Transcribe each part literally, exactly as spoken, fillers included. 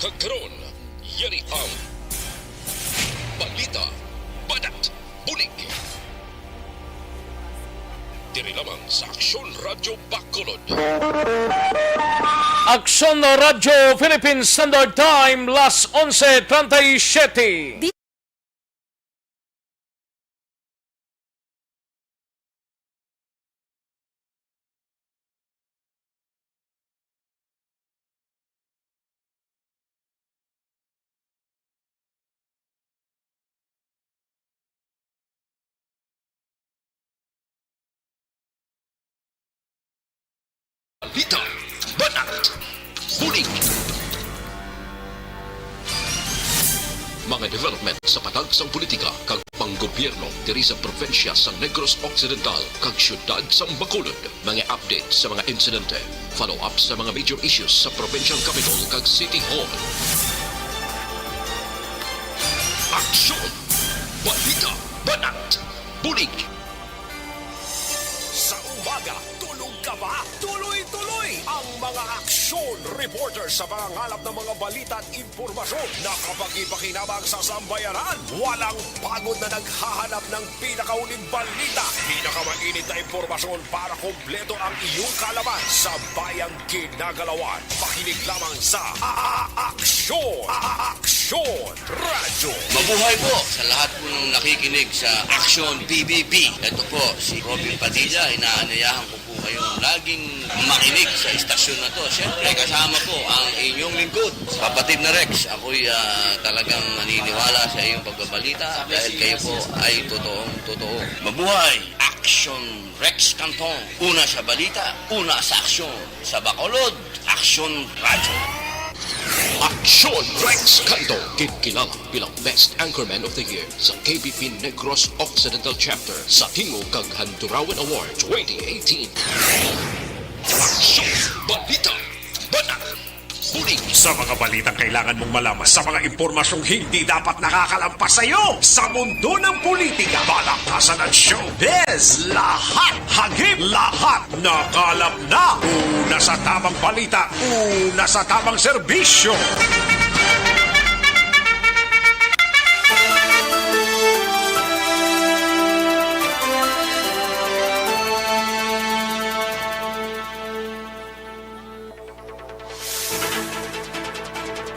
Kag karon, yari ang balita, banat, bulig. Diri lamang sa Aksyon Radyo Bacolod. Aksyon Radyo Philippine Standard Time, las onse treinta y siete. Balita, banat, bulig. Mga development sa patag sang politika kag panggobyerno diri sa probinsya sang Negros Occidental kag siyudad sang Bacolod. Mga update sa mga insidente, follow-up sa mga major issues sa provincial capital kag city hall. Aksyon! Balita, banat, bulig. Sa umaga, tulog ka ba? Tuloy-tuloy ang mga aksyon reporter sa pangangalap ng mga balita at impormasyon na kapakipakinabang sa sambayanan. Walang pagod na naghahanap ng pinakauling balita, pinakamainit na impormasyon para kompleto ang iyong kaalaman sa bayang kinagalawan. Makinig lamang sa A-, A-, Aksyon, A-, A-, Aksyon Radyo. Mabuhay po sa lahat po ng nakikinig sa Aksyon P B B. Ito po si Robin Padilla, inaanyayahan ko po kayong laging makinig sa istasyon na to. Siyempre, kasama po ang inyong lingkod, kapatid na Rex. Ako'y, ah, talagang naniniwala sa iyong pagbabalita dahil kayo po ay totoong totoo. Mabuhay! Aksyon Rex Canton. Una sa balita, una sa aksyon. Sa Bacolod, Aksyon Radyo. Aksyon Rex Canton, ginkilala bilang Best Anchorman of the Year sa K B P Negros Occidental Chapter sa Tingog kag Handurawan Award twenty eighteen. Aksyon! Balita! Banat! Bulig! Sa mga balitang kailangan mong malaman, sa mga impormasyong hindi dapat nakakalampas sa iyo, sa mundo ng politika, palakasan at showbiz, lahat hagip, lahat nakalap na. Una sa tamang balita, una sa tamang serbisyo.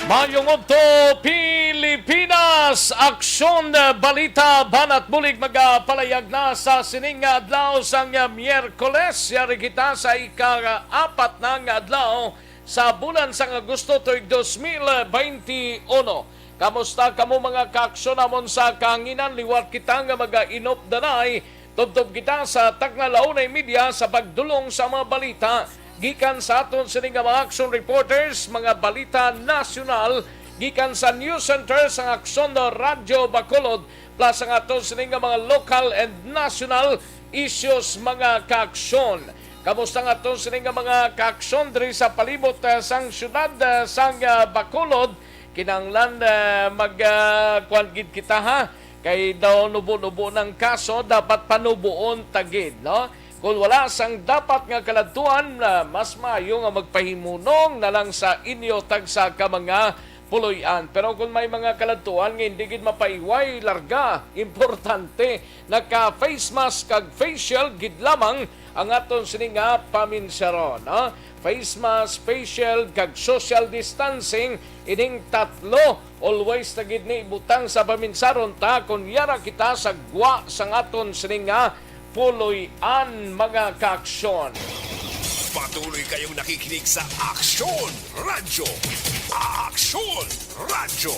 Mayong udto, Pilipinas! Aksyon, balita, banat bulig magapalayag na sa sining nga adlaw sang Miyerkules. Yari kita sa ika-apat na nga adlaw sa bulan sang Agosto tuig dos mil beinti uno. Kamusta kamo, mga kaaksyon namon sa kahanginan? Liwat kita nga mag-inop danay. Tubtob kita sa takna la una y media sa pagdulong sa mga balita gikan sa aton sini nga mga aksyon reporters, mga balita nasyonal gikan sa News Center sang Aksyon Radyo Bacolod, plus ang aton sini nga mga local and national issues, mga kaaksyon. Kamusta ang aton sini nga mga kaaksyon diri sa palibot, ah, sang siyudad, ah, sang, ah, Bacolod? Kinahanglan, ah, mag, ah, kuwan gid kita, ha? Kay daw nubo-nubo ng kaso, dapat panuboon ta gid, no? Kung wala sang dapat nga kaladtuan, ah, mas maayo nga magpahimunong na lang sa inyo tagsa ka mga puloy-an. Pero kung may mga kaladtuan nga hindi gid mapaiway, larga, importante, naka-face mask kag face shield gid lamang ang aton sini nga paminsaron, no? Face mask, face shield, kag social distancing, ining tatlo, always na gid ni ibutang sa paminsaron ta kon yara kita sa gwa sang aton sini nga puloy-an, mga kaaksyon. Patuloy kayong nakikinig sa Aksyon Radyo. Aksyon Radyo.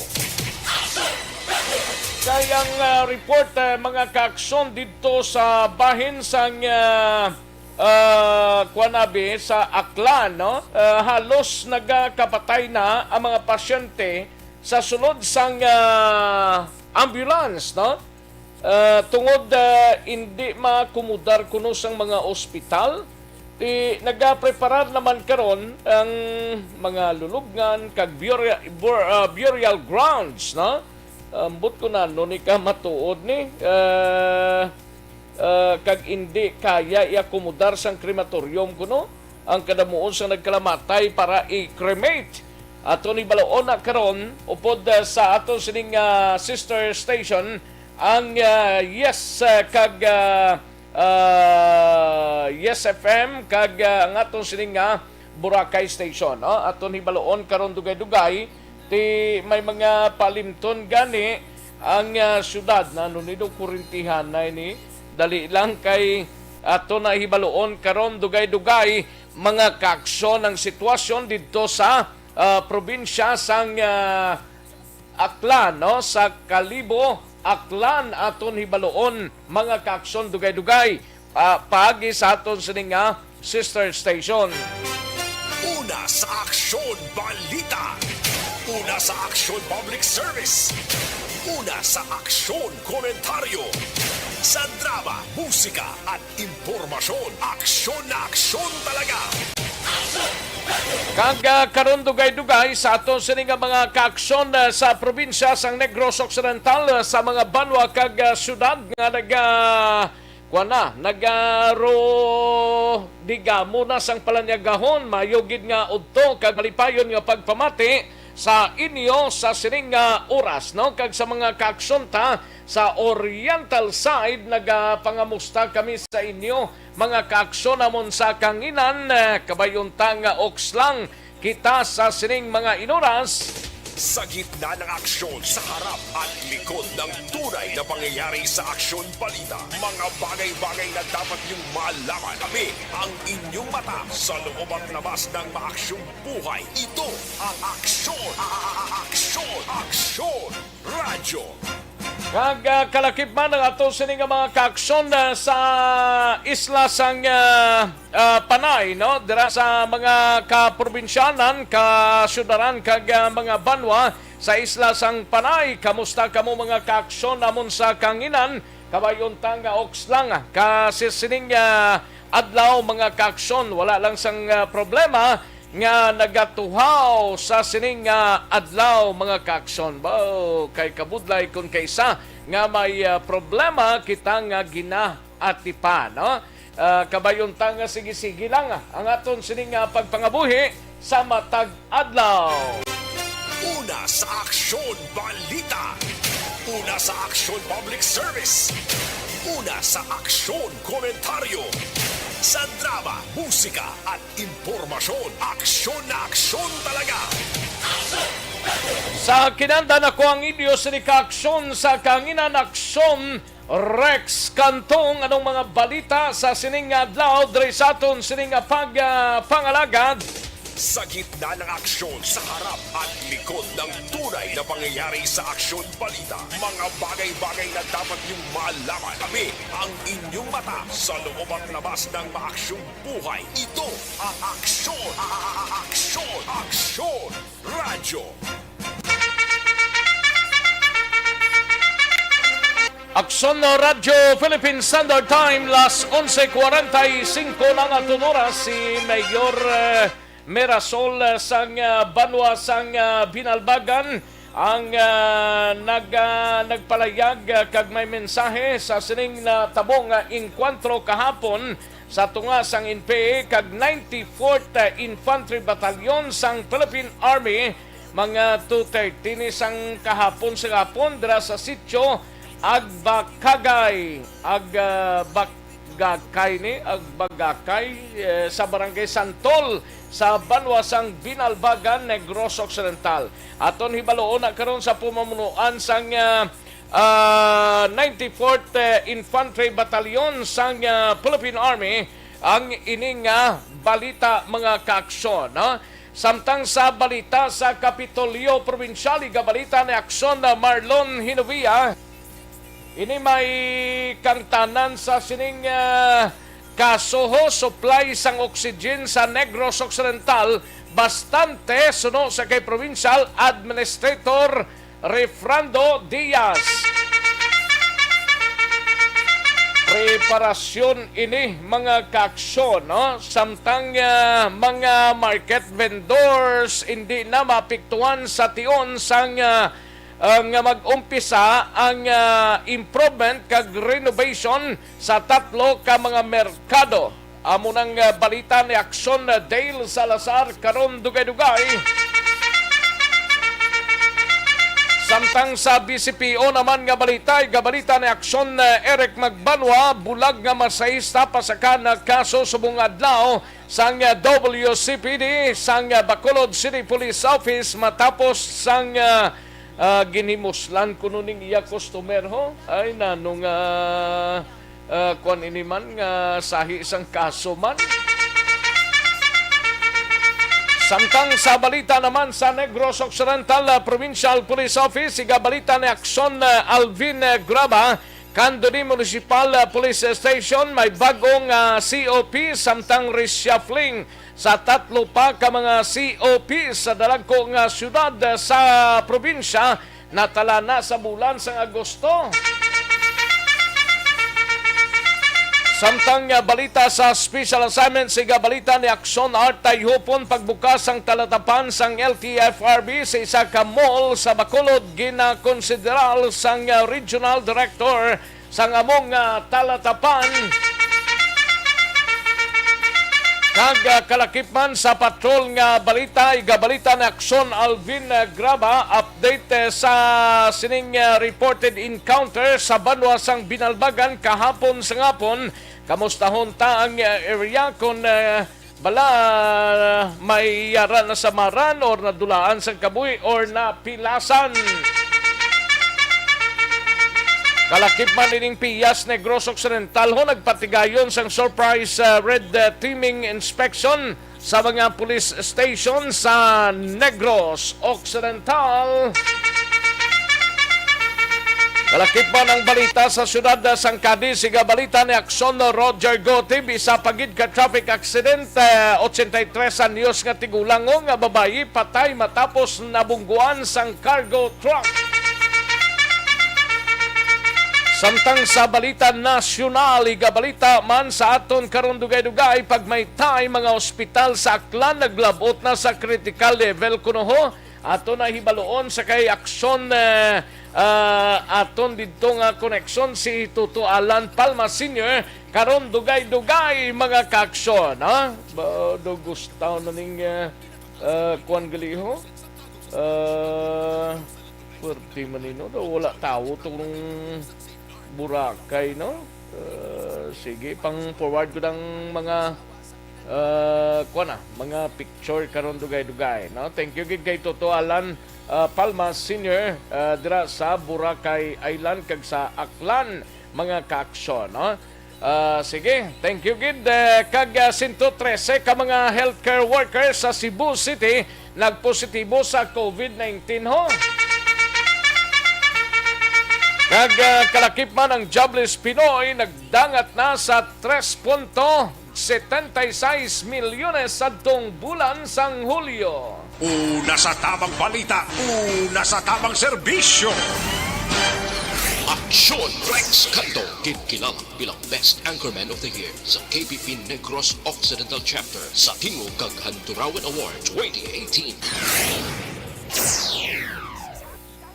Kay ang, ah, report, ah, mga kaaksyon didto sa bahin sang, ah, ah, kuwan abi sa Aklan, no? Ah, halos nagakapatay na ang mga pasyente sa sulod sang, ah, ambulance, no? Ah, tungod, ah, indi maakomodar kuno sang mga ospital, ti nagapreparar naman karon ang mga lulubngan kag burial, bur-, ah, burial grounds, no? Ambot ko na, ano ni ka matuod ni, ah, ah, kag indi kaya iakomodar sang crematorium kuno ang kadamuon sang nagkalamatay para i-cremate Aton hibaluon na karon upod, ah, sa aton sining, ah, sister station, ang, ah, Yes, ah, kag, ah, ah, Yes F M, kag, ah, ang aton sining nga Boracay station, no? Aton hibaluon karon dugay-dugay, ti may mga palimton gani ang, ah, syudad na nunido kurintihan na ini. Dali lang kay ato na hibaluon karon dugay-dugay, mga kaaksyon, ang sitwasyon didto sa, ah, probinsya sang, ah, Aklan, no? Sa Kalibo, Aklan, aton hibaluon, mga kaaksyon dugay-dugay, ah, paagi sa aton sining nga sister station. Una sa aksyon, balita. Una sa aksyon, public service. Una sa aksyon, komentaryo. Sa drama, musika, at impormasyon, aksyon na aksyon talaga. Kag, ah, karon dugay-dugay sa aton sini nga mga kaaksyon, ah, sa probinsya sang Negros Occidental, ah, sa mga banwa kag, ah, syudad nga naga-, kuwan na, nagarudigamo na sang palanyagahon. Maayo gid nga udto kag malipayon nga pagpamati sa inyo sa sining nga oras, no? Kag sa mga kaaksyon ta sa Oriental side, nagapangamusta kami sa inyo, mga kaaksyon namon sa kanginan, eh, kabay unta nga oks lang kita sa sining mga inuras. Sa gitna ng aksyon, sa harap at likod ng tunay na pangyayari sa aksyon balita, mga bagay-bagay na dapat niyong malaman. Kami ang inyong mata sa loob at labas ng maaksyong buhay. Ito ang aksyon, aksyon, aksyon, radyo. Kag, ah, kalakip man ang ato sini nga mga kaaksyon, ah, sa isla sang, ah, ah, Panay, no? Dira sa mga kaprobinsyanan, kasyudaran, kag, ah, mga banwa sa isla sang Panay. Kamusta kamo, mga kaaksyon namon sa kanginan? Kabay unta nga oks lang, ah, kasi sining, ah, adlaw, mga kaaksyon, wala lang sang, ah, problema nga nagatuhaw sa sining nga adlaw, mga kaaksyon. Baw, kay kabudlay kon kaisa nga may, ah, problema kita nga ginaatipan, no? Ah, kabay unta nga sige-sige lang, ah, ang aton sining nga pagpangabuhi sa matag adlaw. Una sa aksyon, balita. Una sa aksyon, public service. Una sa aksyon, komentaryo. Sa drama, musika, at impormasyon, aksyon na aksyon talaga. Sa kinanda nako ang inyo sini ka aksyon sa kanginan, aksyon Rex Cantong. Anong mga balita sa sining nga adlaw diri sa aton sining nga pag, ah, pangalagad? Sa gitna ng aksyon, sa harap at likod ng tunay na pangyayari sa aksyon balita, mga bagay-bagay na dapat niyong malaman. Kami ang inyong mata sa loob at labas ng maaksyong buhay. Ito ang aksyon, aksyon, aksyon, radyo. Aksyon na Radyo Philippine Standard Time, las onse cuarenta y cinco na nga aton oras. Si Mayor, eh, Mirasol, eh, sang, eh, banwa sang, eh, Binalbagan ang, eh, nag-, ah, nagpalayag, eh, kag may mensahe sa sining natabo nga engkwentro kahapon sa tunga sang N P A kag ninety-fourth Infantry Battalion sang Philippine Army, mga two thirty ni sang kahapon sa hapon dira sa sitio Agbakagay, Agbagakay ni, Agbagakay, eh, sa Barangay Santol, sa banwa sang Binalbagan, Negros Occidental. Aton hibaluon na karon sa pamamunuan sang, ah, ah, ninety-fourth, eh, Infantry Battalion sang, ah, Philippine Army ang ini nga balita, mga kaaksyon, no? Samtang sa balita sa Kapitolyo Probinsyal, igabalita ni Aksyon na Marlon Hinovia, ini may kangtanan sa sining, ah, kaso ho, supply sang oxygen sa Negros Occidental bastante suno sa kay Provincial Administrator Refrando Diaz. Preparasyon ini, mga kaaksyon, no? Samtang, ah, mga market vendors hindi na maapektuhan sa tion sang, ah, ah, nga mag-umpisa ang, ah, improvement kag renovation sa tatlo ka mga merkado. Amo nang, ah, balita ni Aksyon, ah, Dale Salazar karon dugay-dugay. Samtang sa B C P O naman nga balita, igabalita ni Aksyon, eh, Eric Magbanwa, bulag nga masahista pasaka na kaso subong adlaw sang, eh, W C P D sang, eh, Bacolod City Police Office matapos sang, eh, ah, ginhimuslan kuno ning iya customer, ho. Ay, nanong, ah, ah, kuwan ini man nga sahi sang kaso man. Samtang sa balita naman sa Negros Occidental, ah, Provincial Police Office, igabalita ni Aksyon, ah, Alvin, ah, Graba, Candoni Municipal, ah, Police Station, may bagong, ah, C O P samtang reshuffling sa tatlo pa ka mga C O P sa dalagko nga syudad, ah, sa probinsya natala na sa bulan sang Agosto. Samtang, ah, balita sa special assignment, siga balita ni Aksyon Art Tayhupon, pagbukas sang talatapan sang L T F R B sa isa ka mall sa Bacolod, ginakonsideral sang, ah, regional director sang among, ah, talatapan. Kag, ah, kalakip man sa patrol nga balita, igabalita ni Aksyon Alvin, ah, Graba, update, eh, sa sining, ah, reported encounter sa banwa sang Binalbagan kahapon sa ngapon. Kamustahon ta ang, ah, area kon, ah, bala may yara na sa maran or nadulaan sang kabuhi or napilasan. Kalakip man ining Pias Negros Occidental, ho, nagpatigayon sang surprise, ah, red, ah, teaming inspection sa mga police station sa Negros Occidental. Kalakip man ang balita sa siyudad, ah, sang Cadiz, siga balita ni Aksyon Roger Gotib, isa pa gid ka traffic accident, ah, ochenta y tres anyos nga tigulang nga babayi patay matapos nabungguan sang cargo truck. Samtang sa balita nasyonal, igabalita man sa aton karon dugay-dugay, pagmaytay mga ospital sa Aklan naglab-ot na sa critical level kuno, ho. Ato na hibaluon sa kay Aksyon, eh, ah, aton didto nga koneksyon si Toto Alan Palma Senior. Karon dugay-dugay, mga kaaksyon, ha? Ba, do gustaw na ning, eh, eh, kuwan gali, ho? Eh, Pwerte man ni, no? Daw wala tawo tong Boracay, no? Uh, sige, pang forward ko ng mga, uh, kuwan na, mga picture karon dugay-dugay, no? Thank you gid kay Toto Alan, uh, Palma Senior, uh, dira sa Boracay Island kag sa Aklan, mga kaaksyon, no? Ah, sige, thank you gid. Eh, kag, ah, sento trese ka mga healthcare workers sa Cebu City nagpositibo sa covid nineteen, ho. Kag, ah, kalakip man ang jobless Pinoy nagdangat na sa tres punto setenta y seis milyones sadtong bulan sang Hulyo. Una sa tamang balita, una sa tamang serbisyo. Aksyon Rex Canto, ginkilala bilang Best Anchorman of the Year sa K P P Negros Occidental Chapter sa Tingog kag Handurawan Award twenty eighteen.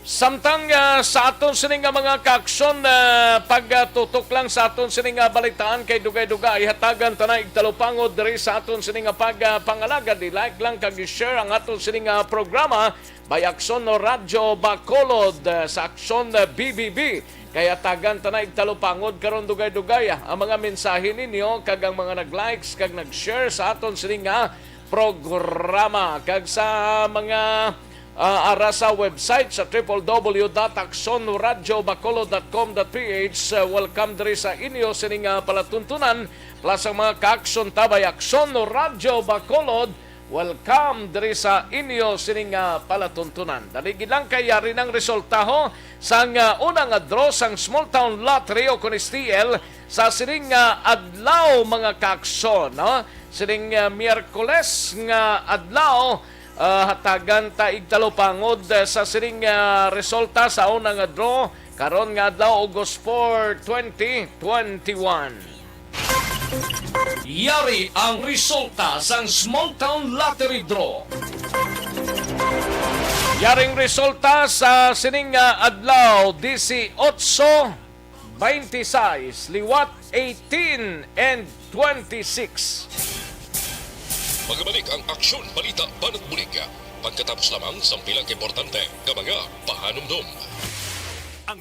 Samtang, ah, sa aton sini nga mga kaaksyon, ah, pagtutok lang sa aton sini nga balitaan kay dugay-dugay, hatagan ta na igtalupangod diri sa aton sini nga pagpangalagad. I-like lang kag i-share ang aton sini nga programa by Aksyon Radyo Bacolod, ah, sa Aksyon, ah, B B B. Kay hatagan ta na igtalupangod karon dugay-dugay, ah, ang mga mensahe ninyo kag ang mga nag-likes kag nag-share sa aton sini nga programa. Kag sa mga, ah, ara sa website sa triple W dot aksyon radyo bacolod dot com dot P H, ah, welcome diri sa inyo sini nga palatuntunan, plus ang mga kaaksyon ta by Aksyon Radyo Bacolod. Welcome diri sa inyo sini nga palatuntunan. Dali gid lang kay yari nang resulta, ho, sang, ah, una nga draw sang Small Town Lottery o kon S T L sa sining nga adlaw, mga kaaksyon, no? Sining, ah, Miyerkules nga adlaw, ah, hatagan ta igtalupangod, ah, sa sining, ah, resulta sa una nga draw karon nga adlaw, August four, twenty twenty-one. Yari ang resulta sang Small Town Lottery Draw. Yaring resulta sa sining nga adlaw, dieciocho, veintiseis, liwat eighteen and twenty-six. Magabalik ang Aksyon Balita Banat Bulig. Pagkatapos lamang sang pila ka importante nga mga pahanumdom. Ang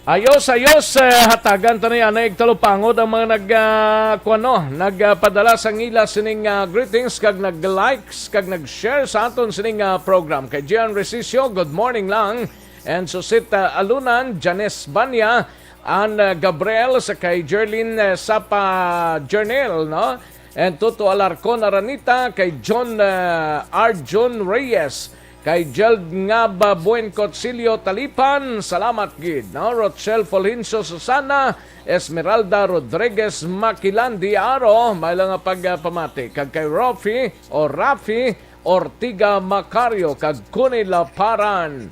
Ayos, ayos, eh, hatagan ta ni anay talupangod ang mga nag, ah, kuwano, nagpadala sang ila sining, ah, greetings kag nag-likes kag nag-share sa aton sining, ah, program. Kay Gian Resicio, good morning lang. And Susita Alunan, Janice Banya, Ann, ah, Gabriel, sa kay Jerlyn, eh, Sapa Jernel, no? And Toto Alarcon Aranita, kay John, ah, Arjun Reyes, kay Jeld Ngaba Buen Cotsilio Talipan, salamat gid, no? Rochelle Fulgencio Susana, Esmeralda Rodriguez Makilan Diaro, may lang nga pagpamati, kag kay Rofi o Rafi Ortiga Macario, kag Kuni Laparan.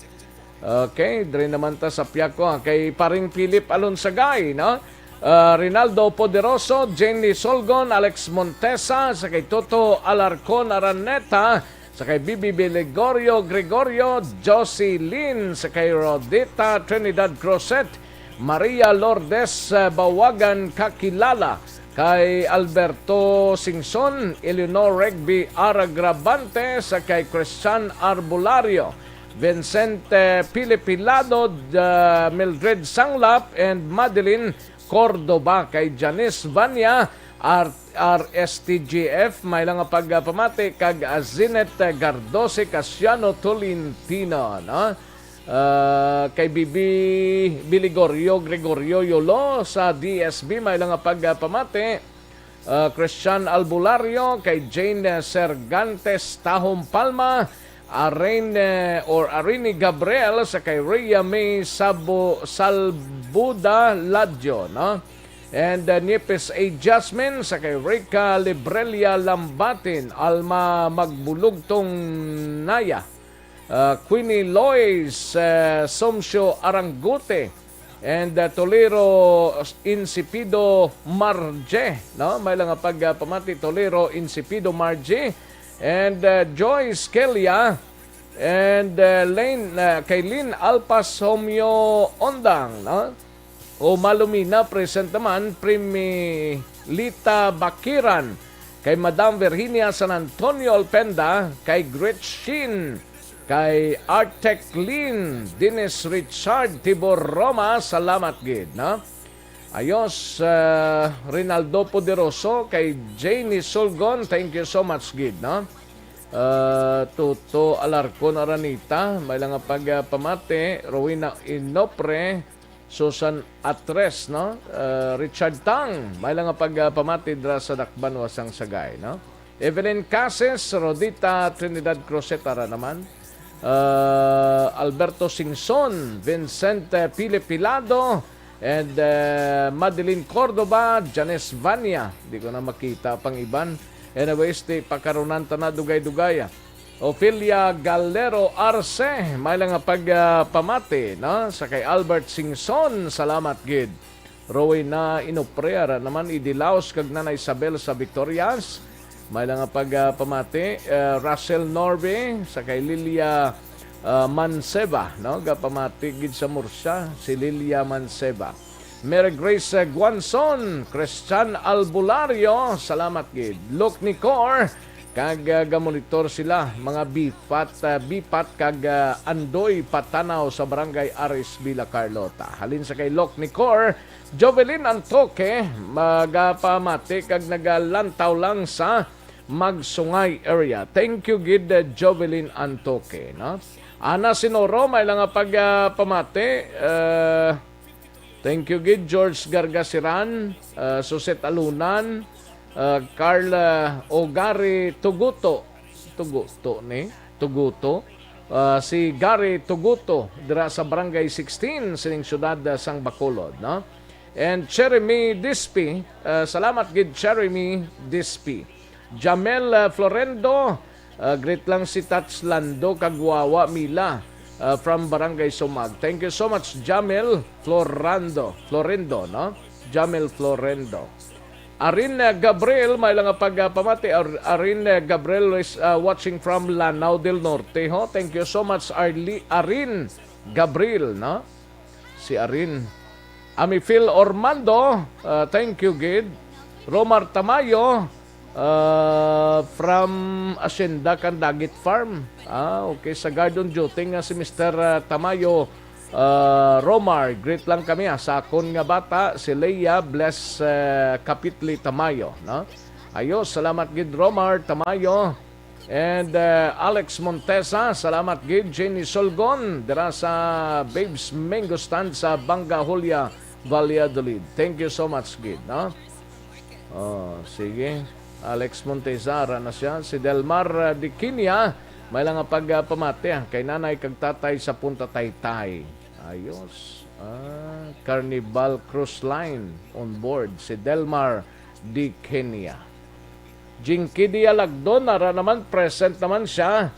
Okay, diri naman ta sa Piaco, ha, kay Paring Philip Alonsagay, no? Ah, Rinaldo Poderoso, Jenny Solgon, Alex Montesa, sa kay Toto Alarcon Araneta, sa kay Bibi Belegorio Gregorio, Josie Lin, sa kay Rodita Trinidad Cruzet, Maria Lourdes, ah, Bawagan Kakilala, kay Alberto Singson, Eleanor Regby Aragravante, sa kay Christian Arbolario, Vincente Pilipilado, uh, Mildred Sanglap, and Madeline Cordova, kay Janice Vania, R-, R S T G F, may lang nga pagpamati, kag, uh, Zinette Gardose Casiano Tolentino, no? Uh, kay Bibi Biligorio Gregorio Yolo sa D S B, may lang nga pagpamati. Uh, Christian Albulario, kay Jane, uh, Sergantes Tahom Palma, Arene, or Arini Gabriel, sa kay Rhea May Sabo-, Salbuda Ladyo, no? And, uh, Niepes A Jasmine, sa kay Rica Librelia Lambatin, Alma Magbulugtong Naya, uh, Queenie Lois, uh, Somsio Arangute, and, uh, Tolero Insipido Marje, no? May lang nga pagpamati, Tolero Insipido Marje, and, uh, Joyce Kelia, and, uh, Lane, uh, kay Lynn Alpas Homyo Ondang, no? O Malumina, present naman, Primilita Bakiran, kay Madam Virginia San Antonio Alpenda, kay Gretchen, kay Artec Lynn, Dennis Richard Tibor Roma, salamat gid, no? Ayos, ah, Rinaldo Poderoso, kay Janie Sulgon, thank you so much gid, no? Ah, Toto Alarcon Aranita, may lang nga pagpamati, Rowena Inopre, Susan Atres, no? Ah, Richard Tang, may lang nga pagpamati dira sa Dakbanuas sang Sagay, no? Evelyn Cases, Rodita Trinidad Cruzeta ra naman. Ah, Alberto Singson, Vincent Pile Pilado, and, ah, Madeline Cordova, Janice Vania. Di ko na makita pang iban. Anyways, di pakarunan ta na dugay-dugay, ah. Ophelia Galero Arce, may lang nga pagpamati, no? Sa kay Albert Singson, salamat gid. Rowena Inopre, ara naman, Idilaos kag Nana Isabel sa Victorias. May lang nga pagpamati, eh, Russell Norby, sa kay Lilia, ah, Manseba, no? Gapamati gid sa Murcia, si Lilia Manseba. Mary Grace, eh, Guanzon, Christian Albulario, salamat gid. Luke Nicor, kag, ah, gamonitor sila, mga Bipat, ah, Bipat kag, ah, Andoy Patanaw sa Barangay Aris, Villa Carlota. Halin sa kay Luke Nicor, Jovelyn Antoque, magapamati kag nagalantaw lang sa Magsungay area. Thank you gid, eh, Jovelyn Antoque, no? Ana Sinoro, may lang nga pagpamati, eh, thank you gid, George Gargasiran, eh, Suset Alunan, eh, Carla Ogari Tuguto. Tuguto ni? Tuguto. Ah, si Gary Tuguto dira sa Barangay sixteen sining siyudad, ah, sang Bacolod, no? And Jeremy Dispi, ah, salamat gid, Jeremy Dispi. Jamel, ah, Florendo, ah, greet lang si Tats Lando kag Wawa Mila, ah, from Barangay Sumag. Thank you so much, Jamel Florando, Florendo, no? Jamel Florendo. Arin, eh, Gabriel, may lang nga pagpamati. Ar-, Arin, eh, Gabriel is, uh, watching from Lanao del Norte, ho. Thank you so much, Arli-, Arin Gabriel, no? Si Arin. Ami Phil Ormando, uh, thank you gid. Romar Tamayo, ah, from Hacienda Candagit Farm. Ah, okay, sa guard on duty nga si Mister, ah, Tamayo, ah, Romar, greet lang kami, ah, sa akon nga bata, si Leia Bless, ah, Kapitli Tamayo, no? Ayo, salamat gid, Romar Tamayo. And, uh, Alex Montesa, salamat gid. Jenny Solgon, dira sa Babes Mango Stand sa Banga Julia, Valladolid. Thank you so much gid, no? Oh, sige. Alex Montesa, ara na siya. Si Delmar, uh, Diquinia, may lang nga pag, uh, pamati, ah, kay nanay kag tatay sa Punta Taytay. Ayos. Ah, Carnival Cruise Line on board. Si Delmar Diquinia. Jinky Dialagdon, ara naman, present naman siya.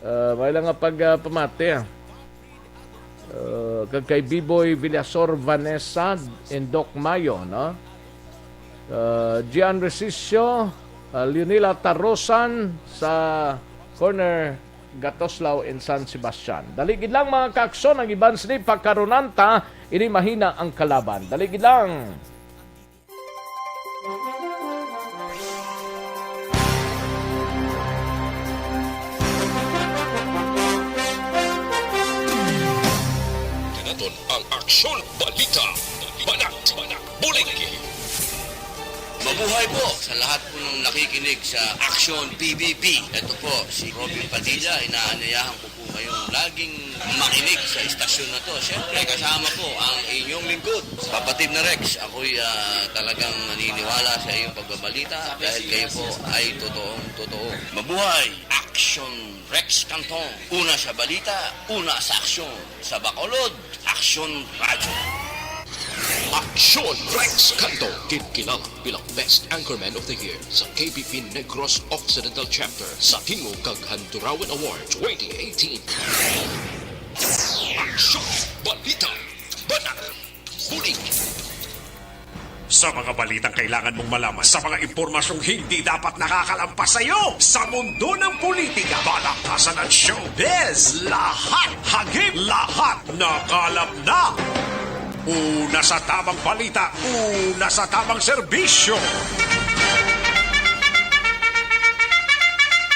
Ah, may lang nga pag, ah, pamati, ah. Ah, kag kay Biboy Villasor, Vanessa, and Doc Mayo, no? Ah, Gian Resicio, ah, Leonila Tarosan sa corner Gatoslao in San Sebastian. Dali gid lang, mga kaakson, ang iban sini pagkarunan ta, ini mahina ang kalaban. Dali gid lang. Kanaton ang Aksyon Balita. Banat, bulig. Mabuhay po sa lahat po ng nakikinig sa Aksyon P B B. Ito po si Robin Padilla. Inaanyayahan ko po kayong laging makinig sa istasyon na to. Siyempre, kasama po ang inyong lingkod, Kapatid na Rex. Ako'y, ah, talagang naniniwala sa iyong pagbabalita dahil kayo po ay totoong totoo. Mabuhay! Action Rex Cantong. Una sa balita, una sa aksyon. Sa Bacolod, Aksyon Radyo. Aksyon Rex Cantong. Ginkilala bilang Best Anchorman of the Year sa K B P Negros Occidental Chapter sa Tingog kag Handurawan Award twenty eighteen. Aksyon! Balita! Banat! Bulig! Sa mga balitang kailangan mong malaman, sa mga impormasyong hindi dapat nakakalampas sa iyo, sa mundo ng politika, balakasan at showbiz, lahat hagip, lahat nakalap na. Una sa tamang balita, una sa tamang serbisyo.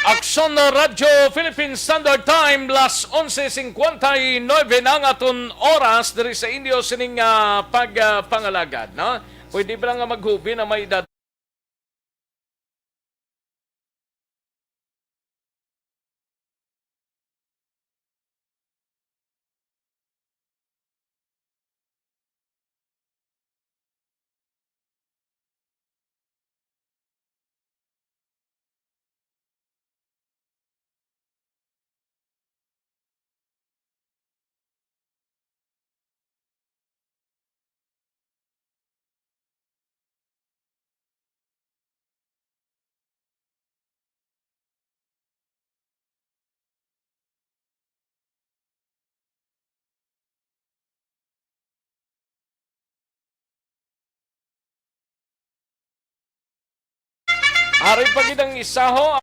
Aksyon na Radyo Philippine Standard Time, las onse cincuenta y nueve na ang aton oras diri sa inyo sining, ah, pag, ah, pangalagad, no? Pwede ba lang nga maghubi na may edad? Ari pa gid ang isa, ho.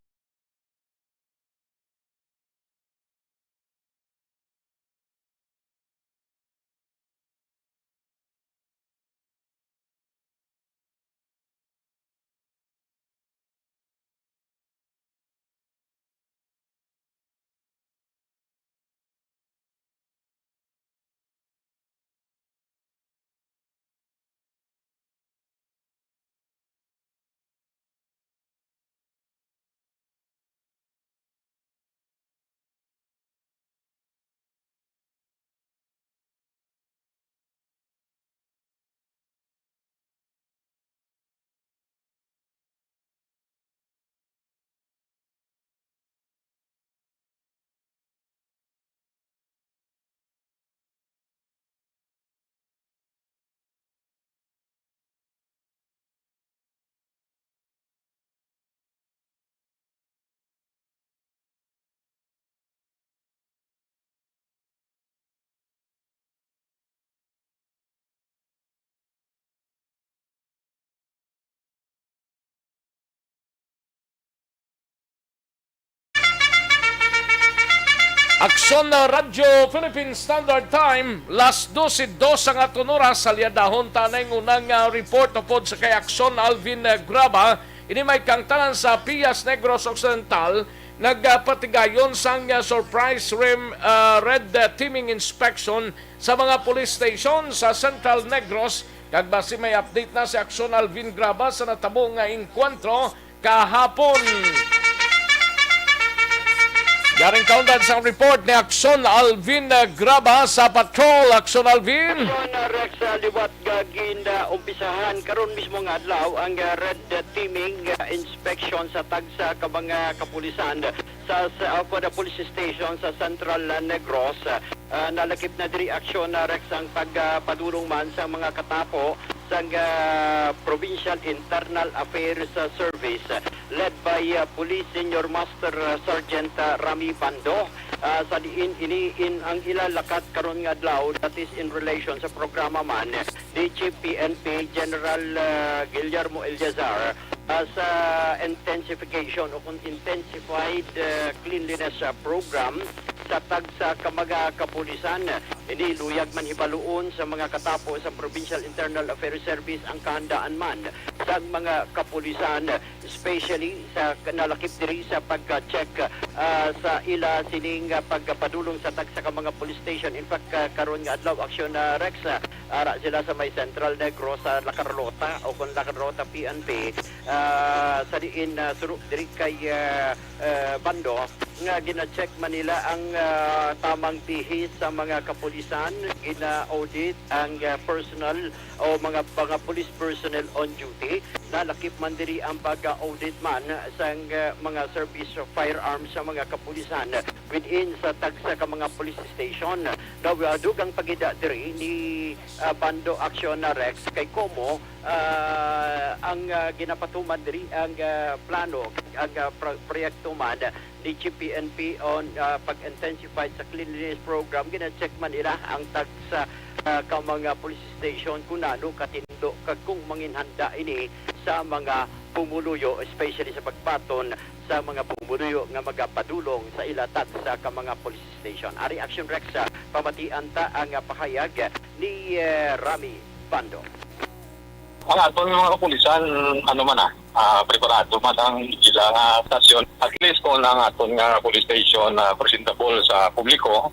Aksyon na Radyo Philippine Standard Time, las dose dos ang aton oras. Salyadahon ta na ang unang, ah, report upod sa kay Aksyon Alvin, ah, Graba. Ini may kaangtanan sa Pias Negros Occidental, nagapatigayon sang, ah, surprise rim, ah, red, ah, teaming inspection sa mga police station sa Central Negros. Kag basi may update na si Aksyon Alvin Graba sa natabo nga engkwentro kahapon. Garing kaundan sang report ni Aksyon Alvin, uh, Graba sa Patrol. Aksyon Alvin. Aksyon, uh, Rex, uh, liwat nga gin, uh, umpisahan karon mismo nga adlaw ang, uh, red, uh, teaming, uh, inspection sa tagsa ka mga kapulisan sa, sa, uh, police station sa Central, uh, Negros. Uh, nalakip na diri aksyon na Rex ang pag, uh, padulong man sa mga katapo sang, ah, Provincial Internal Affairs, ah, Service, led by, ah, Police Senior Master, ah, Sergeant, ah, Rami Bando. Ah, sa diin ini in ang ila lakat karon nga adlaw, that is in relation sa programa man ni Chief P N P General, ah, Guillermo Eleazar, ah, sa intensification o kung intensified, ah, cleanliness, ah, program sa tagsa ka mga kapulisan. Ini luyag man hibaluon sa mga katapo sa Provincial Internal Affairs Service ang kahandaan man sang mga kapulisan, especially sa nalakip diri sa pagka-check, ah, sa ila sining, ah, pagpadulong sa tagsa ka mga police station. In fact, ah, karon nga adlaw, aksyon na Rex, ah, ara sila sa may Central Negros sa La Carlota o kon La Carlota P N P, ah, sa diin, ah, suro diri kay, ah, ah, Bando nga gina-check man nila ang, ah, tamang bihis sa mga kapulisan, gina-audit ang, ah, personal o mga, mga police personnel on duty. Nalakip man diri ang pag-audit man sang, ah, mga service of firearms sa mga kapulisan within sa tagsa ka mga police station. Daw, ah, dugang pagida diri ni, ah, Bando Aksyon na Rex kay komo, ah, ang, ah, ginapatuman diri ang, ah, plano, ang, ah, pro-, proyekto man ni G P N P on, ah, pag-intensify sa cleanliness program. Gina-check man nila ang tagsa, ah, ka mga police station kung nano katindog kag kung manginhanda ini sa mga pumuluyo, especially sa pagbaton sa mga pumuluyo nga magapadulong sa ila tagsa ka mga police station. Ari, Action Rex, ah, pamatian ta ang, ah, pahayag ni, eh, Rami Bando. Ang aton nga mga kapulisan, ano man, ah, ah, preparado man ang ila nga stasyon. At least kung ang aton nga police station, ah, presentable sa publiko,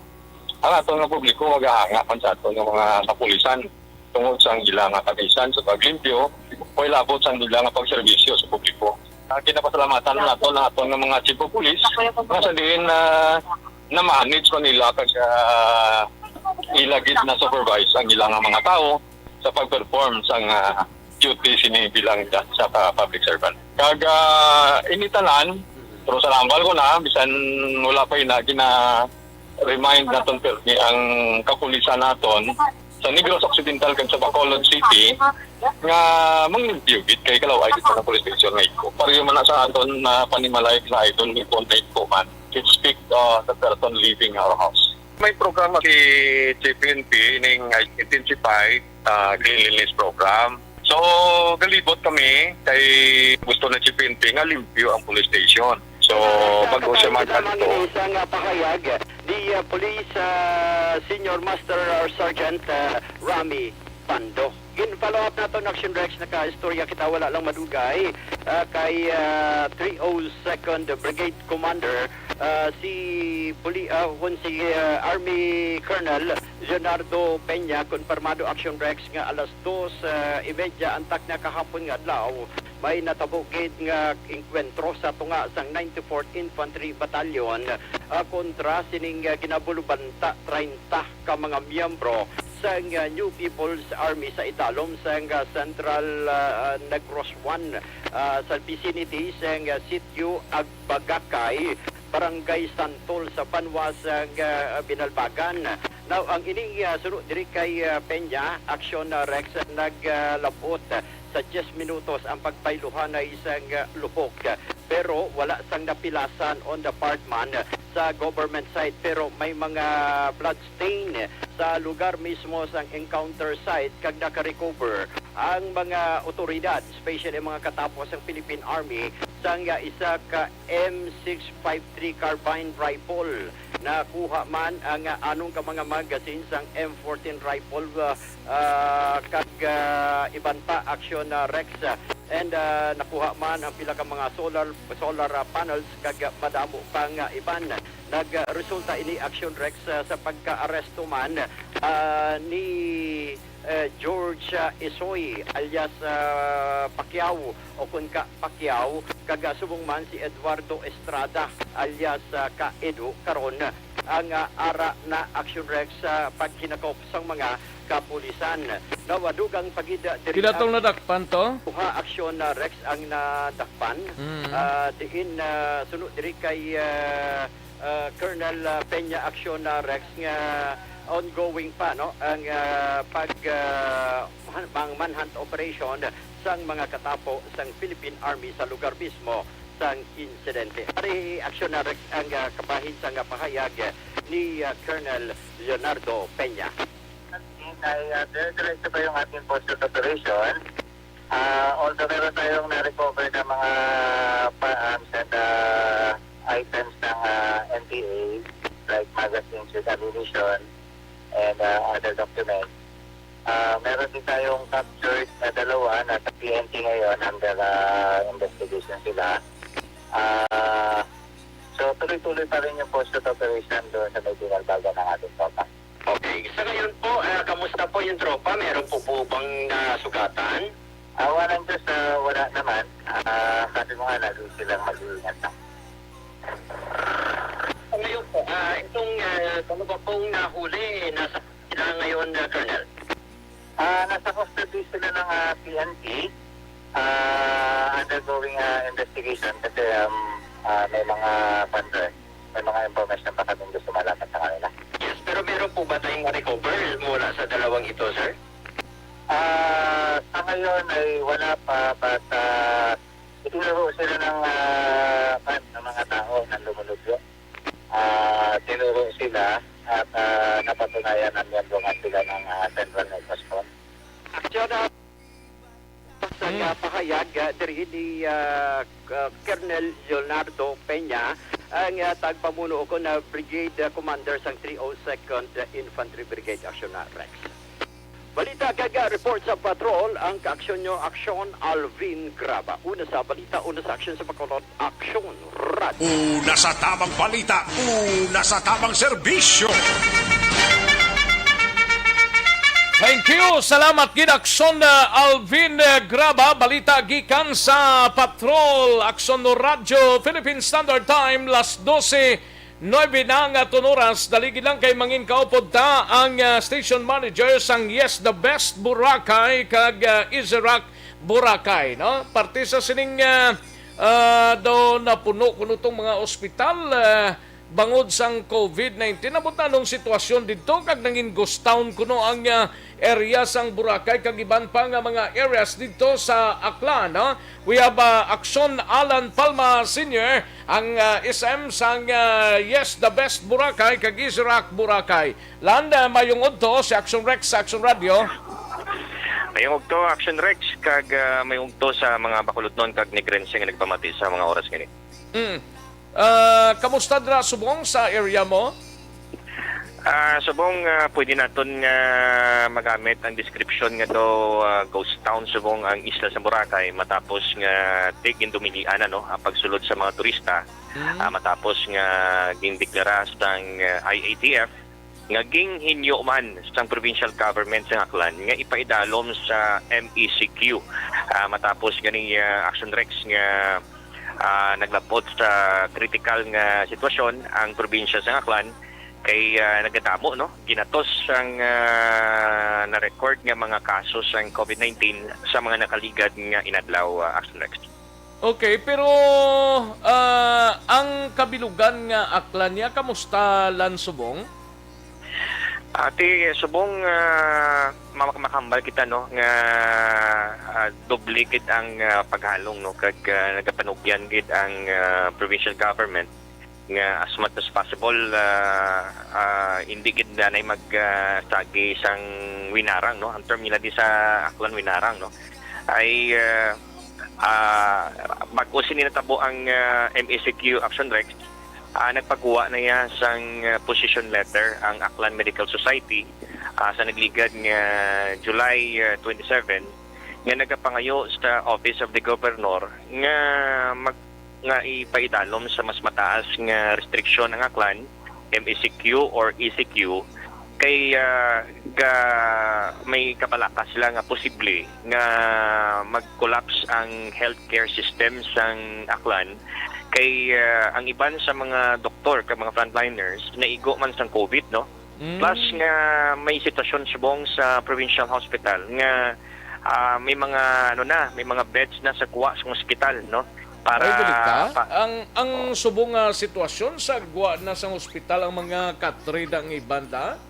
ang aton nga publiko magahanga man sa aton nga mga kapulisan tungod sa ila nga kabisan sa paglimpyo o ilabot sa ila nga pagserbisyo sa publiko. Ah, ginapasalamatan naton ang aton nga mga chief of police nga sa diin, ah, na-manage man nila kag, ah, ila gid na-supervise ang ila nga mga tawo sa pag-perform sang, ah, duty sini bilang da-, sa pa-, public servant. Kag, ah, ini tanan, pero sa lambal ko na, bisan wala pa ina, gina-remind naton pirmi ang kapulisan naton sa Negros Occidental kag sa Bacolod City nga manglimpyo gid kay kalaw-ay gid sa police station nga igko. Pareho man na sa aton na panimalay sa idol ni Paul Igko man. It speak, uh, the person living our house. May programa si G P N P ining intensify, ah, cleanliness program. So, galibot kami kay gusto na G P N P nga limpyo ang police station. So, bago siya mag-adto. Ang isa nga pahayag ni, ah, Police, ah, Senior Master Sergeant, ah, Rami Pando. Gin-follow up nato ang Action Rex, naka-istorya kita, wala lang madugay, ah, kay, ah, three oh second Brigade Commander, ah, si Puli-, ah, kun si, ah, Army Colonel Leonardo Peña, konfirmado Action Rex nga alas dos, ah, y media antak na kahapon nga adlaw, may natabo gid nga engkwentro sa tunga sang ninety-fourth Infantry Battalion, ah, kontra sining, ah, ginabulubanta treinta ka mga miyembro sang, ah, New People's Army sa idalom sang, ah, Central, ah, Negros One, ah, sa vicinity sang, ah, Sitio Agbagakay, Barangay Santol sa banwa sang, ah, Binalbagan. Now, ang ining, ah, suno diri kay, ah, Peña, Action, ah, Rex, naglabot sa diyes minutos ang pagbayluhanay sang, ah, lupok. Pero wala sang napilasan on the part man sa government side, pero may mga blood stain sa lugar mismo sang encounter site kag naka-recover Ang mga otoridad, especially ang mga katapo sang Philippine Army, sang, ah, isa ka M six five three carbine rifle. Nakuha man ang, ah, anom ka mga magazine sang M fourteen rifle, ah, ah, kag, ah, iban pa, Action, ah, Rex. And, ah, nakuha man ang pila ka mga solar, solar, ah, panels kag, ah, madamo pang, ah, iban. Nagresulta ini, Action Rex, ah, sa pagkaaresto man, ah, ni eh, George, ah, Isoy alias, ah, Pacquiao o kun ka Pacquiao, kag, ah, subong man si Eduardo Estrada alias, ah, ka Edo karon ang, ah, ara na Action Rex sa paghinakop sang mga kapulisan. Nawadugang pagid diri. Pila tong ang nadakpan to? Duha Action, ah, Rex ang nadakpan. Mm. Ah, diin, ah, suno diri kay, ah, ah, Colonel, ah, Peña Action, ah, Rex, nga ongoing pa, no, ang, ah, pag, ah, man-, ang manhunt operation sang mga katapo sang Philippine Army sa lugar mismo sang insidente. Ari, Action, ah, Rex, ang, ah, kabahin sang, ah, pahayag ni, ah, Colonel Leonardo Peña. Ay, ah, dire-diretso pa yung ating posture operation. Ah, although meron tayong na-recover na mga firearms and, ah, items ng, ah, N P A, like magazines with ammunition and, ah, other documents, ah, meron din tayong captured na dalawa na sa P N P ngayon under, ah, investigation sila. Ah, so, tuloy-tuloy pa rin yung posture operation doon sa may binalbagan ng ating tropa. Okay. Sa ngayon po, ah, kamusta po yung tropa? Meron po po bang nasugatan? Ah, wala, just, ah, wala naman. Ah, sabi mo nga, lagi silang mag-iingat lang. Sa ngayon po, ah, itong, ah, ano ba pong nahuli, nasa sila ngayon, ah, Colonel? Ah, nasa custody sila ng, ah, P N P. Ah, undergoing, ah, investigation kasi, um, ah, may mga, kwan, sir, may mga information pa kaming gusto malaman sa kanila. Yes, pero meron po ba tayong ma-recover mula sa dalawang ito, sir? Ah, sa ngayon ay wala pa, but, ah, itinuro sila ng, ah, kwan, ng mga tao na lumulubyo. Ah, tinuro sila at, ah, napatunayan na miyembro nga sila ng, ah, Central Negros Front. Aksyon, ah, sa, hmm, ah, pahayag, ah, diri ni, ah, ah, Colonel Leonardo Peña, ang, ah, tagpamuno ko na Brigade, ah, Commander sang three oh second Infantry Brigade, Action na, Rex. Balita kag, ah, report sa patrol, ang kaaksyon nyo, Aksyon Alvin Graba. Una sa balita, una sa aksyon sa Bacolod, Aksyon Radyo. Una sa tamang balita, una sa tamang serbisyo. Thank you. Salamat gid, Aksyon, ah, Alvin, ah, Graba. Balita gikan sa Patrol, Aksyon Radyo, Philippine Standard Time, las dose, nuebe na nga aton oras. Dali gid lang kay mangin kaupod ta ang, ah, station manager sang Yes the Best Boracay kag, ah, Easy Rock Boracay, no? Parte sa sining, ah, ah, daw napuno kuno tong mga ospital, ah, bangod sang covid nineteen. Abot na anong sitwasyon didto kag nangin ghost town kuno ang, ah, area sang Boracay kag iban pa nga mga areas didto sa Aklan, no? We have, ah, Aksyon Alan Palma Senior, ang, ah, S M sang, ah, Yes the Best Boracay kag Easy Rock Boracay. Lan, ah, mayong udto si Aksyon Rex sa Aksyon Radio. Mayong udto, Aksyon Rex, kag, ah, mayong udto sa mga Bacolodnon kag Negrense nga nagpamati sa mga oras ngani. Mm. Ah, kamusta dira subong sa area mo? Ah, subong, ah, pwede naton nga magamit ang description nga daw, ah, ghost town subong ang isla sa Boracay matapos nga tig-, gindumilian, ano, ang pagsulod sa mga turista. Mm. Ah, matapos nga gindeklara sang, ah, I A T F nga ginhinyo man sang provincial government sa Aklan nga ipaidalom sa M E C Q. Ah, matapos gani, ah, Action Rex nga, ah, naglapot sa kritikal nga sitwasyon ang probinsya sa Aklan kay, ah, nagadamo, no, ginatos ang, ah, na-record nga mga kaso sang covid nineteen sa mga nakaligad nga inadlaw, ah, Action Rex. Okay, pero, ah, ang kabilugan nga Aklan niya, kamusta lan subong? Ati, subong, ah, ma-, makahambal kita, no, nga, ah, doble gid ang, ah, paghalong, no, kag, ah, nagapanugyan gid ang, ah, provincial government. nga as much as possible, ah, ah, hindi gid anay mag, ah, sagi sang winarang, no? Ang term nila di sa Aklan, winarang, no? Ay, ah, ah, bag-o sini natabo ang, ah, M E C Q, Action Rex, ah, nagpakuha na iya sang, ah, position letter ang Aklan Medical Society, ah, sa nagligad nga July, ah, twenty-seven, nga nagapangayo sa Office of the Governor nga mag-, nga ipaidalom sa mas mataas nga restriksyon ang Aklan, M E C Q or E C Q, kay, ah, ga-, may kabalaka sila nga posible nga mag-collapse ang healthcare system sang Aklan, kay, ah, ang iban sa mga doktor kag mga frontliners naigo man sang COVID, no? Mm. Plus nga may sitwasyon subong sa provincial hospital nga, ah, may mga, ano na, may mga beds na sa kuha sa ospital, no? Para Ay, galit ka? pa- Ang, ang Oh. subong nga sitwasyon sa gwa na sang ospital ang mga katrida ang iban da?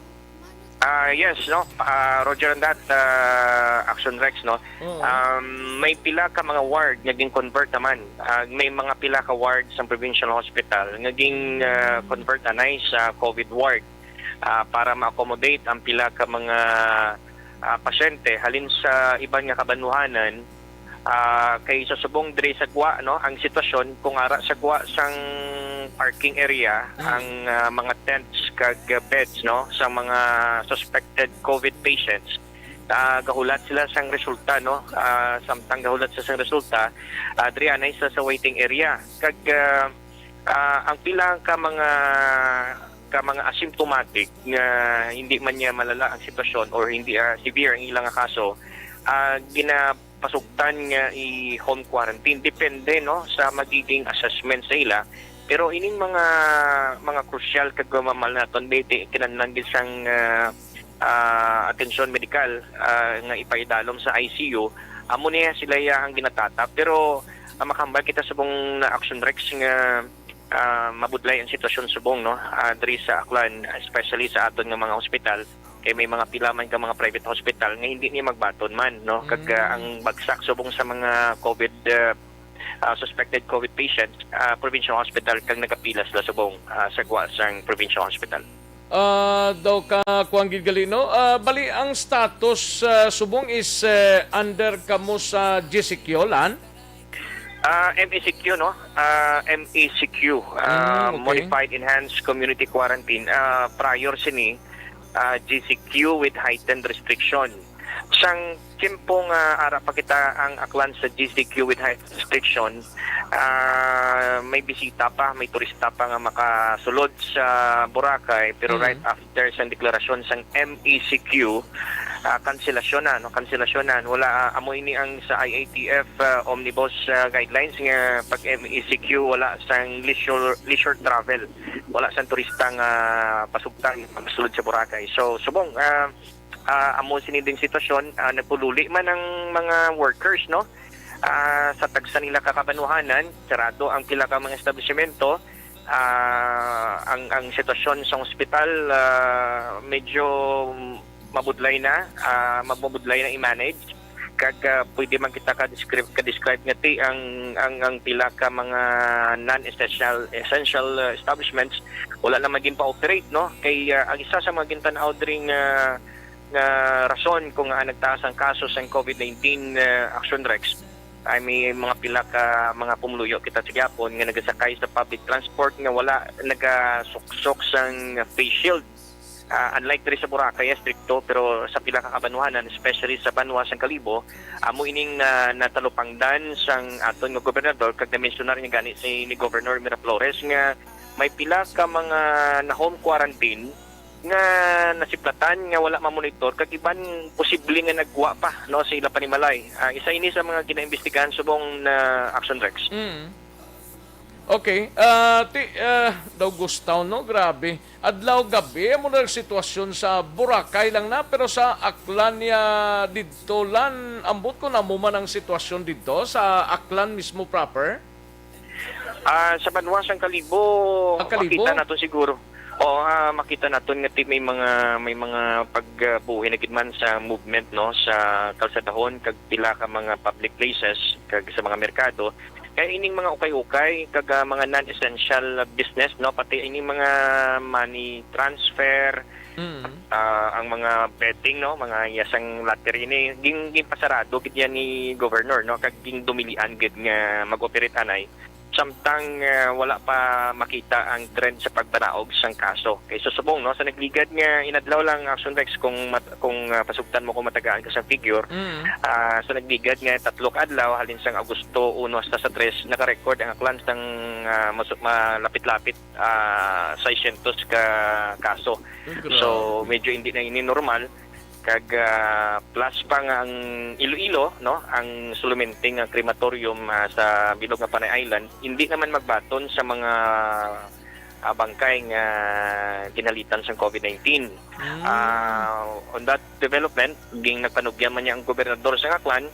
Ah, yes, no? Ah, Roger, on that, ah, Action Rex, no? Oo. Um, may pila ka mga ward nga gin-convert naman. Ah, may mga pila ka ward sa provincial hospital nga gin, ah, convert anay sa COVID ward, ah, para ma-accommodate ang pila ka mga, ah, pasyente halin sa iban nga kabanwahanan. Ah, kay sa subong diri sa gwa, no, ang sitwasyon kung ara sa gwa sang parking area, Mm. ang, ah, mga tents kag, ah, beds, no, sa mga suspected COVID patients, ah, gahulat sila sang resulta, no, ah, samtang gahulat sila sang resulta, ah, diri anay sa, sa waiting area. Kag, ah, ah, ang pila ka mga, ka mga asymptomatic nga hindi man niya malala ang sitwasyon or hindi, ah, severe ang ilang kaso, ah, ginapasugtan nga i-home quarantine. Depende, no, sa magiging assessment sa ila. Pero ining mga, mga crucial kag mamahal naton, di, di, kinahanglan gid sang, ah, ah, atensyon medikal, ah, nga ipaidalom sa I C U, amo niya sila iya ang ginatatap. Pero, ah, makahambal kita subong na Action Rex nga, ah, mabudlay ang sitwasyon subong, no? Ah, diri sa Aklan, especially sa aton nga mga hospital, kay may mga pila man ka mga private hospital nga hindi niya magbaton man, no? Kag, ah, Mm. ang bagsak subong sa mga COVID, ah, ah, suspected COVID patients, ah, provincial hospital kag nagapila sila subong, ah, sa gwa sang provincial hospital. Ah, daw ka kuwan gid gali, no? Ah, bali ang status, ah, subong is, eh, under kamo sa G C Q lan? Ah, M E C Q, no? Ah, M E C Q, ah, Mm, okay. Modified Enhanced Community Quarantine. Ah, prior sini, ah, G C Q with heightened restriction. Sang tiyempo nga ara pa kita ang Aklan sa G C Q with heightened restriction, ah, may bisita pa, may turista pa nga makasulod sa Boracay, pero Mm. right after sang deklarasyon sang M E C Q, ah, kanselasyon na, no? Kanselasyon na. Wala, ah, amo ini ang sa I A T F, ah, omnibus, ah, guidelines nga pag M E C Q, wala sang leisure, leisure travel. Wala sang turista nga pasugtan, masulod sa Boracay. So, subong, ah, ah, amo sini ding sitwasyon, ah, nagpululi man ang mga workers, no? Ah, sa tagsa nila ka kabanwahanan, sarado ang pila ka mga establishmento. Ah, ang, ang sitwasyon sa ospital, ah, medyo mabudlay na, ah, mabudlay na i-manage. Kag, ah, pwede man kita ka-describe, ka-describe nga ti ang, ang, ang pila ka mga non-essential, essential, ah, establishments wala na magin pa-operate, no? Kay, ah, ang isa sa mga gintan-aw diri nga, nga rason kung nga nagtaas ang kaso sang COVID nineteen, ah, Action Rex, ay may mga pila ka mga pumuluyo kita sa gihapon nga nagasakay sa public transport nga wala nagasuksok sang face shield. Ah, unlike diri sa Boracay, estrikto, pero sa pila ka kabanwahanan, especially sa banwa sang Kalibo, amo ining na, natalupangdan sang aton nga gobernador, kag na-mensionar niya gani si ni Governor Miraflores nga may pila ka mga na-home quarantine nga nasiplatan nga wala mamonitor, kag iban posible nga nagwa pa, no, sa ila panimalay. Ah, isa ini sa mga ginaimbestigahan subong na Action Rex. Mm. Okay. Ah, ti, ah, daw Gustaw, no? Grabe. Adlaw gabi, amo na ang sitwasyon sa Boracay lang na, pero sa Aklan niya didto, lan, ambot ko na mo man ang sitwasyon didto, sa Aklan mismo proper? Ah, sa banwa sang Kalibo, Ang Kalibo? makita naton siguro. Oo, ah, makita naton nga ti-, may mga, may mga pagbuhi na gid man sa movement, no, sa kalsadahon kag pila ka mga public places kag sa mga merkado. Kay ining mga ukay-ukay kag, ah, mga non-essential business, no, pati ining mga money transfer, Mm. ah, ang mga betting, no, mga yasang lottery ni ging-, ginpasarado gid yan ni Governor, no, kag gindumilian gid nga mag-operate anay. Samtang, ah, wala pa makita ang trend sa pagpanaog sang kaso. Kay subong, no, sa nagligad nga inadlaw lang, Action Rex, kung mat-, kung, ah, pasugtan mo kung matagaan ka sa figure, Mm. ah, sa nagligad nga tatlo ka adlaw, halin sang Agosto uno hasta sa tres, naka-record ang Aklan sang, ah, masu-, malapit-lapit, ah, seiscientos ka kaso. Ay, grabe. So, medyo hindi na ini normal. Kag, ah, plus pa nga ang Iloilo, no, ang solamente nga crematorium, ah, sa bilog nga Panay Island, hindi naman magbaton sa mga, ah, bangkay nga ginhalitan sang covid nineteen. Mm. Ah, on that development, ging nagpanugyan man niya ang gobernador sa Aklan,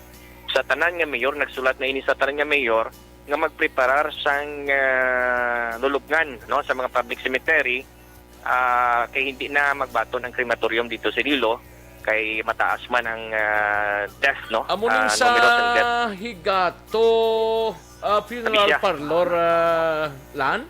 sa tanan nga mayor, nagsulat na ini sa tanan nga mayor, nga magpreparar sang, ah, lulubngan, no, sa mga public cemetery, ah, kay hindi na magbaton ang crematorium dito sa Iloilo, kay mataas man ang, ah, death, no? Amo ning Ah, sa numeroso ang death. Higato, ah, Funeral Abisya. Parlor, ah, Lan?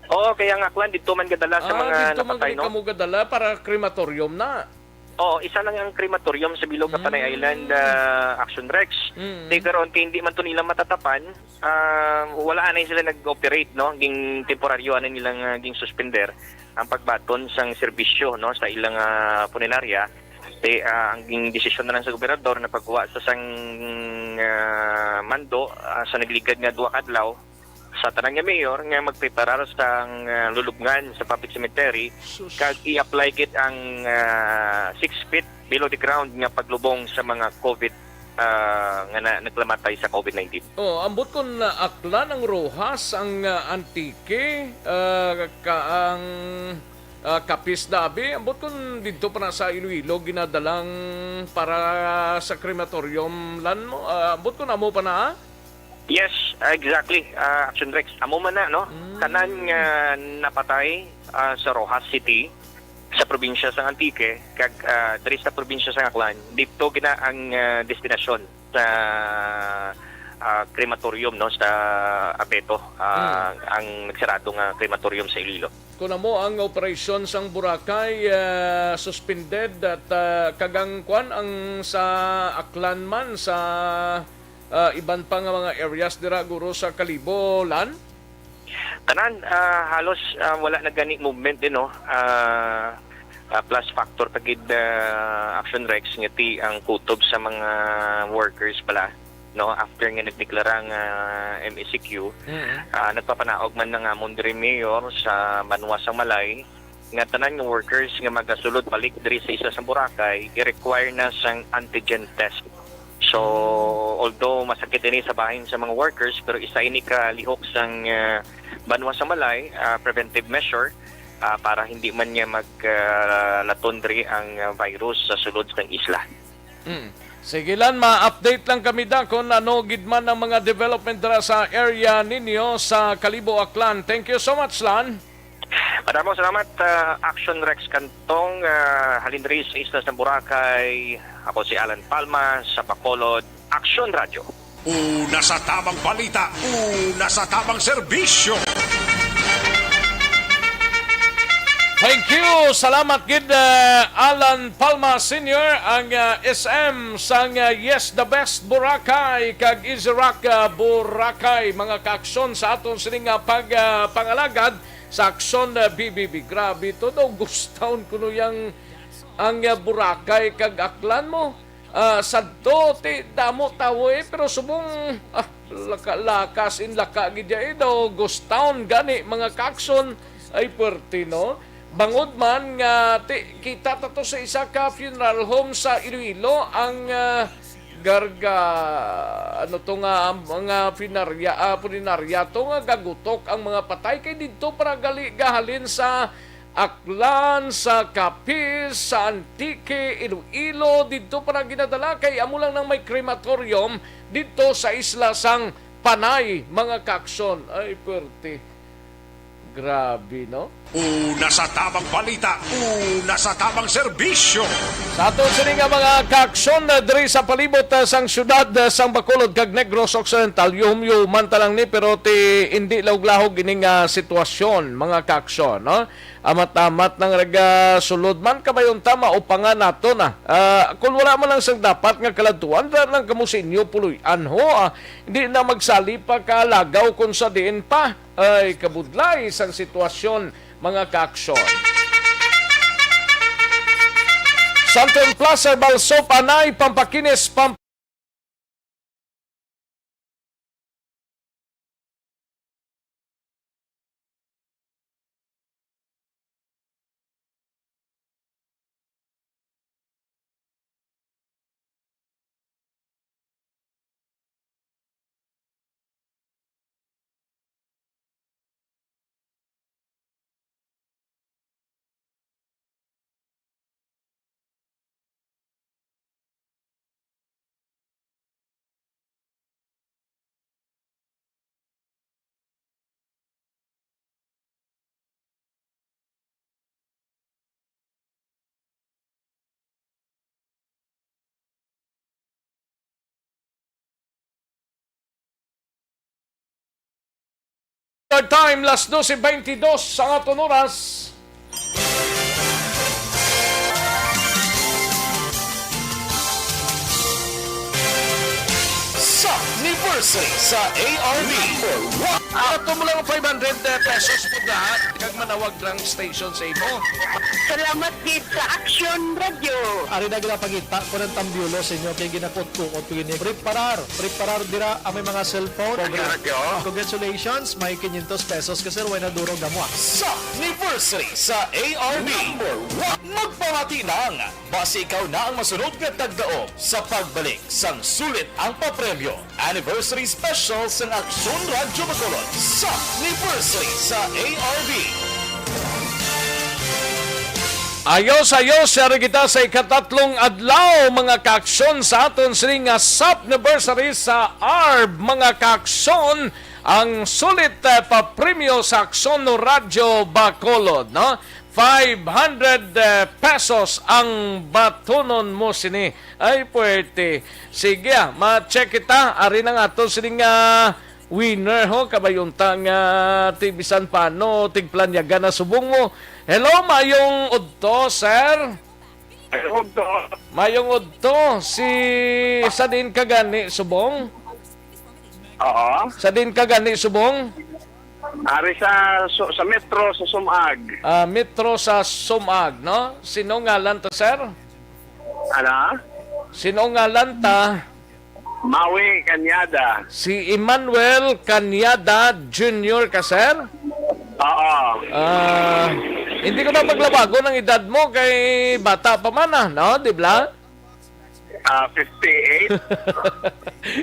Oo, kaya nga, Kwan, dito man gadala sa Ah, mga dito man napatay, gani no? Kamo gadala para crematorium na. Oo, isa lang ang crematorium sa bilog nga Panay Mm. Island, ah, Action Rex. Mm. Di karon kay hindi man to nila matatapan, ah, wala anay sila nag-operate, no? Ging temporaryo anay nilang, ah, ging suspender ang pagbaton sang serbisyo, no, sa ilang, ah, punerarya. Di, ah, ang ging desisyon na lang sa gobernador na pagkuha sa sang, ah, mando, ah, sa nagligad nga duha ka adlaw, sa tanan nga mayor nga magpreparar sang, ah, lulubngan sa public cemetery, Sus. Kag i-apply gid ang, ah, six feet below the ground nga paglubong sa mga covid, ah, nga na, naglamatay sa covid nineteen. Oh, ambot kon, ah, Aklan, ang Roxas, ang, ah, Antique, ah, ka, ang, ah, Capiz, Dabi, ambot kon didto pa na sa Iloilo ginadalang para sa crematorium, Lan, mo, ah, ambot kon amo pa na, ah? Yes, exactly, ah, Action Rex. Amo man na, no? Mm. Tanan nga napatay, ah, sa Roxas City, sa probinsya sa Antique, kag, ah, diri sa probinsya sa Aklan, dito gina ang, ah, destinasyon sa, ah, crematorium, no, sa Abeto, ah, Mm. ang nagsarado nga crematorium sa Iloilo. Kung amo ang operasyon sang Boracay, ah, suspended at, ah, kag ang kwan, ang sa Aklan man, sa, ah, iban pa nga mga areas dira, guro, sa Kalibo, Lan? Tanan, ah, halos, ah, wala na gani movement din, no? Ah, ah, plus factor pa gid, ah, Action Rex, nga ti ang kutob sa mga workers pala, no? After nga nagdeklara ang, ah, M E C Q, Mm. ah, nagpapanaog man ang amon diri mayor sa banwa sang Malay, nga tanan nga workers nga magasulod balik diri sa isla sang Boracay, i-require na sang antigen test. So, although masakit ini sa bahin sa mga workers, pero isa ini ka lihok sang, ah, banwa sa Malay, ah, preventive measure, ah, para hindi man niya mag, ah, laton diri ang, ah, virus sa sulod sang isla. Mm. Sige, Lan, ma-update lang kami da kung ano gid man ang mga development dira sa area ninyo sa Kalibo, Aklan. Thank you so much, Lan. Madamo salamat, ah, Action Rex Cantong, ah, halin diri sa isla sa Boracay. Ako si Alan Palma sa Bacolod, Action Radio. Una sa tabang balita, una sa tabang serbisyo. Thank you. Salamat gid, uh, Alan Palma Senior, ang, uh, S M sang, uh, Yes the Best Boracay kag Easy Rock, uh, Boracay. Mga kaaksyon, sa aton sining, uh, pag, uh, pangalagad sa aksyon, uh, B B B. Grabe to daw, ghost town kuno yang ang, uh, Boracay kag Aklan mo. Ah, sadto, ti, damo tawo, eh, pero subong, ah, laka, lakas in laka gid ya, eh, daw ghost town gani, mga kaaksyon, ay, pwerte, no? Bangod man nga, ti, kita ta to sa isa ka funeral home sa Iloilo, ang, ah, garga, ano to nga, ang mga funarya, ah, punerarya to nga gagutok ang mga patay, kay didto para gali gahalin sa Aklan, sa Capiz, sa Antique, Iloilo, didto pa na ginadala kay amo lang nang may crematorium didto sa isla sang Panay, mga kaaksyon. Ay, pwerte. Grabe, no? Una sa tamang balita, una sa tamang serbisyo. Sa aton sini nga mga kaaksyon, ah, diri sa palibot, ah, sang siyudad, ah, sang Bacolod kag Negros Occidental, yuhom-yuhoman ta lang ni, pero ti, hindi lahog-lahog ining, ah, sitwasyon, mga kaaksyon, no? Amat-amat nang nagasulod man, kabayon ta, maupangan nato na. Ah, kung wala man lang sang dapat nga kaladtuan, da lang kamo sa inyo puloy-an, ho, ah, hindi na magsali pa ka lagaw kung sa diin pa. Ay, kabudlay sang sitwasyon, mga kaaksyon. Santon Plus Herbal Soap, anay pampakinis, pam- Third time, las doce veintidós sa aton oras. Sa anniversary sa A R B. Number one. Ato mo lang five hundred pesos po lahat. Kag manawag lang station sa imo. Salamat gid sa Action Radio. Ari na ginapangita ko ng tambiulo sa inyo kay ginakot-kuot ko ini. Preparar, preparar dira ang may mga cellphone. Action Radio. Congratulations, may quinientos pesos ka, sir. Way na duro gamwa. Sa anniversary sa A R B. Number one. Magpamati lang. Basi ikaw na ang masunod nga tagdaog sa pagbalik sang sulit ang papremyo. Anniversary Special sang Aksyon Radyo Bacolod sa anniversary sa A R B. Ayos, ayos, yari kita sa ikatatlong adlaw, mga kaaksyon, sa aton sini nga sap anniversary sa A R B, mga kaaksyon, ang sulit, eh, papremyo sa Aksyon Radyo Bacolod, no? Five hundred, eh, pesos ang batunon mo sini. Ay, puwerte. Sige, ah, ma-check kita. Ari na nga to, sini nga winner, ho. Kabayon ta nga ti bisan paano, tigplanyaga na subong mo. Hello, mayong udto, sir. Mayong udto. Mayong udto. Si, sa din ka gani, subong? Oo. Sa din ka gani, subong? Ari sa, so, sa Metro, sa Sumag. Ah, Metro sa Sumag, no? Sino ngalan ta, sir? Ano? Sino ngalan ta? Maui Cañada. Si Emmanuel Cañada Junior ka, sir? Oo. Ah, hindi ko na paglabagon ang edad mo kay bata pa man, ah, no? Di ba? Ah, fifty-eight.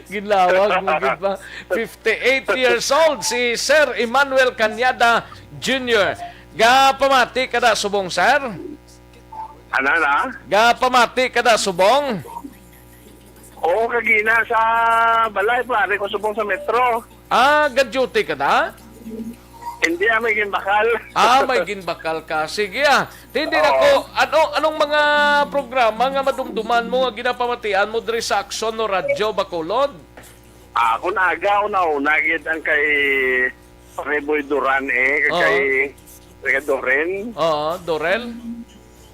Ginlawag mo gid pa. Fifty-eight years old si Sir Emmanuel Cañada Junior. Gapamati ka da subong, sir? Ano na? Gapamati ka da subong? Oo, kagina sa balay, pare ko subong sa Metro. Ah, ga-duty ka da? Hindi, ah, may ginbakal. Ah, may ginbakal ka. Sige, ah. Hindi na Oo. ko, ano, anong mga programa nga madumduman mo nga ginapamatian mo diri sa Aksyon no Radyo Bacolod? Ah, kung aga, una-una, gid ang kay Pare Boy Duran, eh, Oo. kay, kay Doren. Oo, Dorel?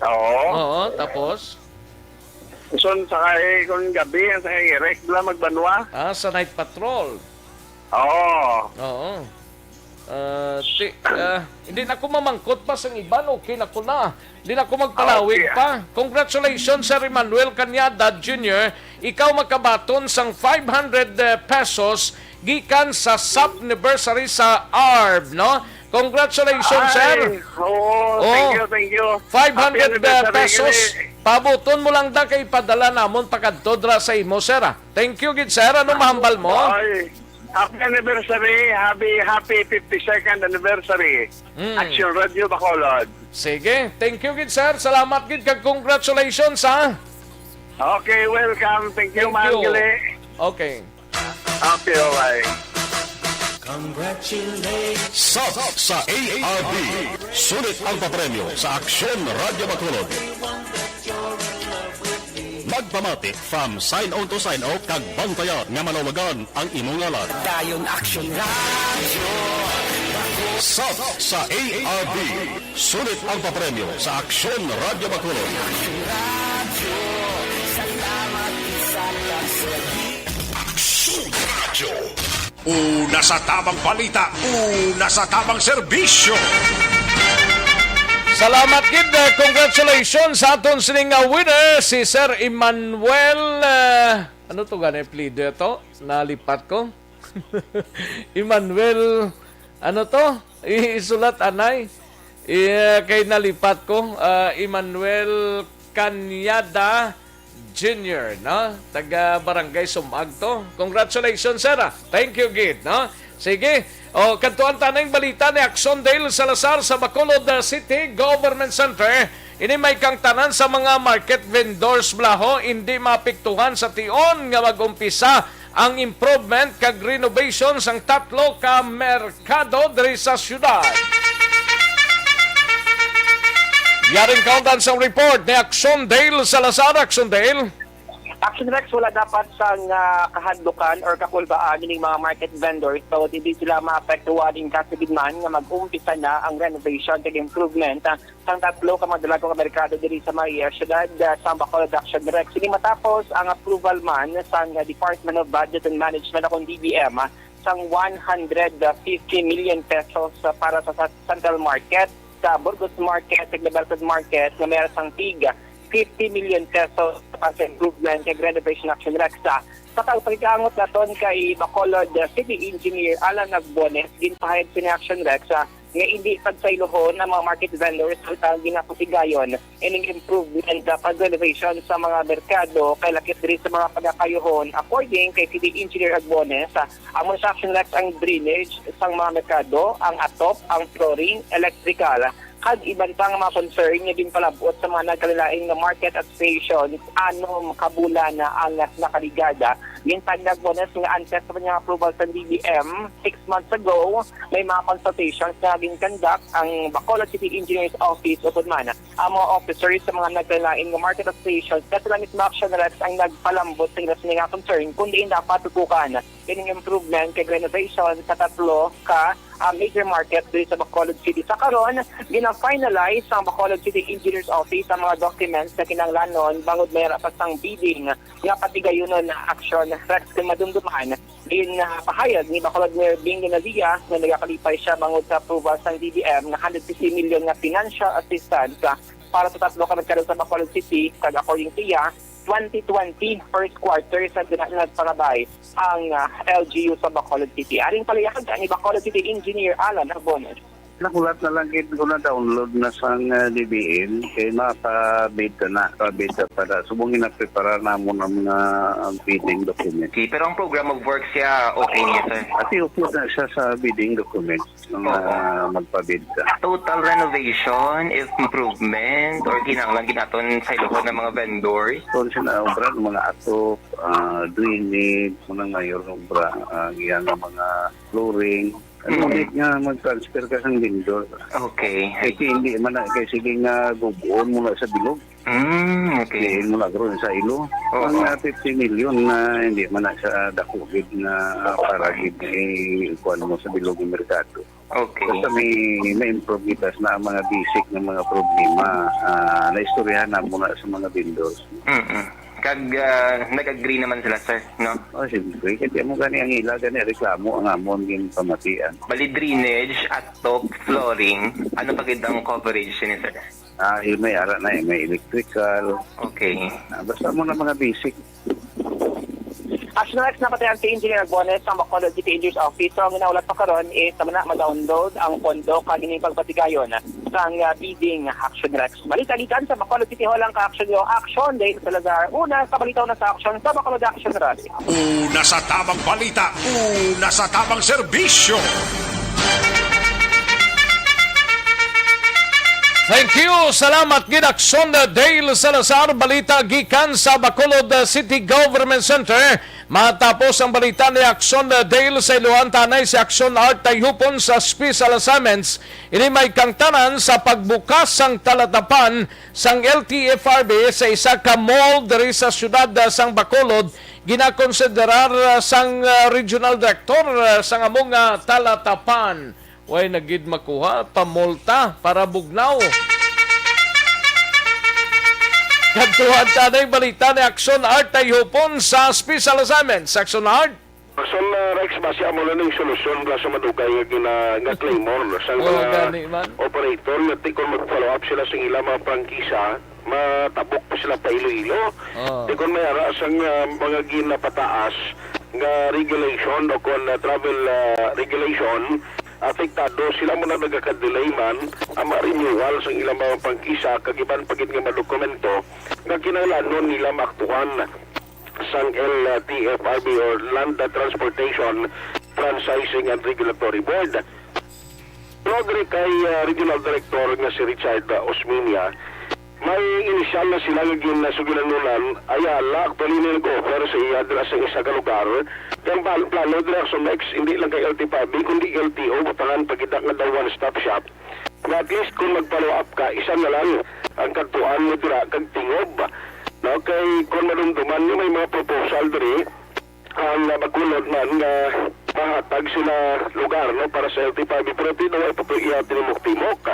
Oo. Oo, tapos? Son, sa kay, kung gabi, ang sa kay Eric, bla, magbanwa. Ah, sa Night Patrol. Oo. Oo. Ah, ti-, ah, hindi na ko mamangkot pa sang iban, okay na ko na. Hindi na ko magpalawig Okay. pa. Congratulations, Sir Emmanuel Cañada Junior. Ikaw makabaton sang five hundred, eh, pesos gikan sa sap anniversary sa A R B, no? Congratulations, Ay, sir. Oo, Oh. thank you, thank you. Five hundred Happy anniversary, pesos. Gili. Pabuton mo lang da kay padala namon pakadto dra sa imo, sir, ah. Thank you gid, sir. Ano mahambal mo? Ay, happy anniversary. Happy, happy fifty-second anniversary. Mm. Action Radio Bacolod. Sige. Thank you gid, sir. Salamat gid kag congratulations, ha. Okay, welcome. Thank you, Thank you. Ma'am Gili. Okay. Okay, bye-bye. Congratulations. Sub sa A R B. Sulit ang papremyo sa Aksyon Radyo Bacolod. Magpamati from sign on to sign off kag bantayan nga malawagan ang imong ngalan. Dayon Aksyon Radyo. Sub sa A R B. Sulit ang papremyo sa Aksyon Radyo Bacolod. Aksyon Radyo. Una sa tamang balita, una sa tamang serbisyo. Salamat gid. Congratulations sa aton sining, uh, winner, si Sir Emmanuel, uh, ano to gani apelyido to? Nalipat ko. Emmanuel, ano to? Isulat, anay. Eh, kay nalipat ko, ah, Emmanuel Cañada Junior, no? Taga Barangay Sumag to. Congratulations, sir, ah. Thank you gid, no? Sige. O, kadtuan ta ning balita ni Aksyon Dale Salazar sa Bacolod, ah, City Government Center. Ini may kang tanan sa mga market vendors, blaho, hindi maapektuhan sa tion nga mag-umpisa ang improvement kag renovation sang tatlo ka merkado diri sa siyudad. Yaring kaundan sang report ni Aksyon Dale Salazar. Aksyon Dale. Action Rex, wala dapat sang, ah, kahadlukan or kakulbaan ining mga market vendors, so hindi sila maapektuhan in case gid man nga mag-umpisa na ang renovation kag improvement, ah, sang tatlo ka mga dalago nga merkado diri sa may, ah, siyudad, ah, sa Bacolod. Action Rex, ini matapos ang approval man sang, ah, Department of Budget and Management, akong D B M, ah, sang one hundred fifty million pesos, ah, para sa, sa Central Market, sa Burgos Market, sa Belford Market, nga may sang tig fifty million pesos para sa improvement kag renovation. Action Rex, ah, sa pagpakiangot naton kay Bacolod City Engineer Alan Agbones, ginpahayag sini, Action Rex, ah, nga indi pagsaylohon ang mga market vendors sa ginapatigayon ining improvement, ah, pag-renovation sa mga merkado kay lakip diri sa mga pagakayuhon. According kay City Engineer Agbones, ah, amo sa, Action Rex, ang drainage sang mga merkado, ang atop, ang flooring, electrical, kag iban pa nga mga concern nga ginpalab-ot sa mga nagkalain-lain nga market associations anom ka bulan na ang nakaligad. Gintanyag Agbones nga antes pa niya approval sa D B M six months ago, may mga consultations nga gin-conduct ang Bacolod City Engineers Office upod man ang mga officers sa mga nagkalain-lain nga market associations, nga sila mismo, Action Rex, ang nagpalambot sa ila sini nga concern, kundi dapat tutukan ining improvement kag renovation sa tatlo ka, ah, major market diri sa Bacolod City. Sa karon, gina-finalize sang Bacolod City Engineers Office ang mga documents nga kinahanglanon bangod may ara pa sang bidding nga patigayunon. Action Rex, kung madumduman, ginpahayag ni Bacolod Mayor Bingo Nadia nga nagakalipay siya bangod sa approval sang D B M nga hundred fifty million nga financial assistance, ah, para sa tatlo ka merkado sa Bacolod City, kag according siya, twenty twenty first quarter sa gina-, nagpangabay ang, ah, L G U sa Bacolod City. Aring paliyagan ni Bacolod City Engineer Alan Arbones. Nakulat na lang gid ko na download na sang, ah, D B M, kay mapa-bid na, pa-bid na para subong ginaprepara namon ang mga, ang bidding document. Okay, pero ang program of work siya, okay niya, sir? Ati, okay na siya sa bidding documents ng, Oo. ah, magpa-bid ka. Total renovation, improvement, or kinahanglan ginaton sa iluhon ng mga vendors? Kung sa na obra, mga atop, ah, drainage, mga mayor obra, ah, iya nga mga flooring, ano, Mm. ulit nga mag-transfer ka sang vendor. Okay. Kay hindi man na, kay sige nga gubuon mo na sa bilog. Mm, okay. Diin mo na guro sa ilo. Oo. Ang, ah, fifty million na hindi man na sa dako gid na para gid, eh, kuwan mo sa bilog ng merkado. Okay. Basta may, may improve kita na ang mga basic nga mga problema, ah, naistoryahan na muna sa mga vendors. Mm-mm. Kag, ah, nag-agree naman sila, sir, no? Oh, siyempre. Kasi mo gani ang ila, gani reklamo ang amon yung pamatian. Bali, drainage at top flooring, ano pa gid ang coverage ni sir? Ah, yun may ara na eh, may electrical. Okay. Ah, basta mo na mga basic. Action Rex, napatihan si Engineer Agbones sa Bacolod City Engineers Office. So, ang ginaulat pa karon is, tama na, ma-download ang pondo kag ining pagpatigayon sang, ah, bidding. Action Rex. Balita gikan sa Bacolod City Hall ang ka-action yo. Action Dale Salazar. Una sa balita, una sa action sa Bacolod Action Rally. Una sa tamang balita, una sa tamang serbisyo. Thank you. Salamat gid, Action Dale Salazar. Balita gikan sa Bacolod City Government Center. Matapos ang balita ni Action Dale sa Iloan, tanay si Action Art Tayhupon sa special assignments. Ini may kangtanan sa pagbukas sang talatapan sang L T F R B sa isa ka mall diri sa siyudad, ah, sang Bacolod. Ginakonsiderar, ah, sang, ah, regional director, ah, sang amo nga talatapan. Way na gid makuha, pamulta para bugnaw. Kadtuhan ta na balita ni Action Art Tayhupon sa special assignment. Action Art. Action, ah, Rex, basi amo na ning solusyon para sa madugay nga gina-, nga claymore sa Oh, mga gani man. operator nga ti-, kung mag-follow up sila sa ilang mga prangkisa, matabok pa sila pa Iloilo. Oh. Di kung may ara sang, ah, mga ginapataas nga regulation o kung, ah, travel, ah, regulation, apektado sila mo na nagaka-delay man ang mga renewal sang ilang mga prangkisa kag iban pa gid nga mga dokumento nga kinahanglanon nila maaktuhan sang L T F R B or Land Transportation Franchising and Regulatory Board. Pero diri kay, ah, Regional Director nga si Richard, ah, Osmeña, may inisyal na sila nga ginasugilanunan, Ayala, actually, na nag-offer sa iya dira sa isa ka lugar. Kay ang pal-, plano dira sa next, hindi lang kay L T F R B, kundi L T O, butangan pa gid nga daw one-stop shop. Nga at least kung mag-follow up ka, isa na lang ang kadtuan mo dira kag tingob. No, kay kung madumduman nyo, may mga proposal diri ang, ah, Bacolod man nga mahatag sila lugar, no, para sa L T F R B, pero ti daw ay pa to iya tinimok-timok.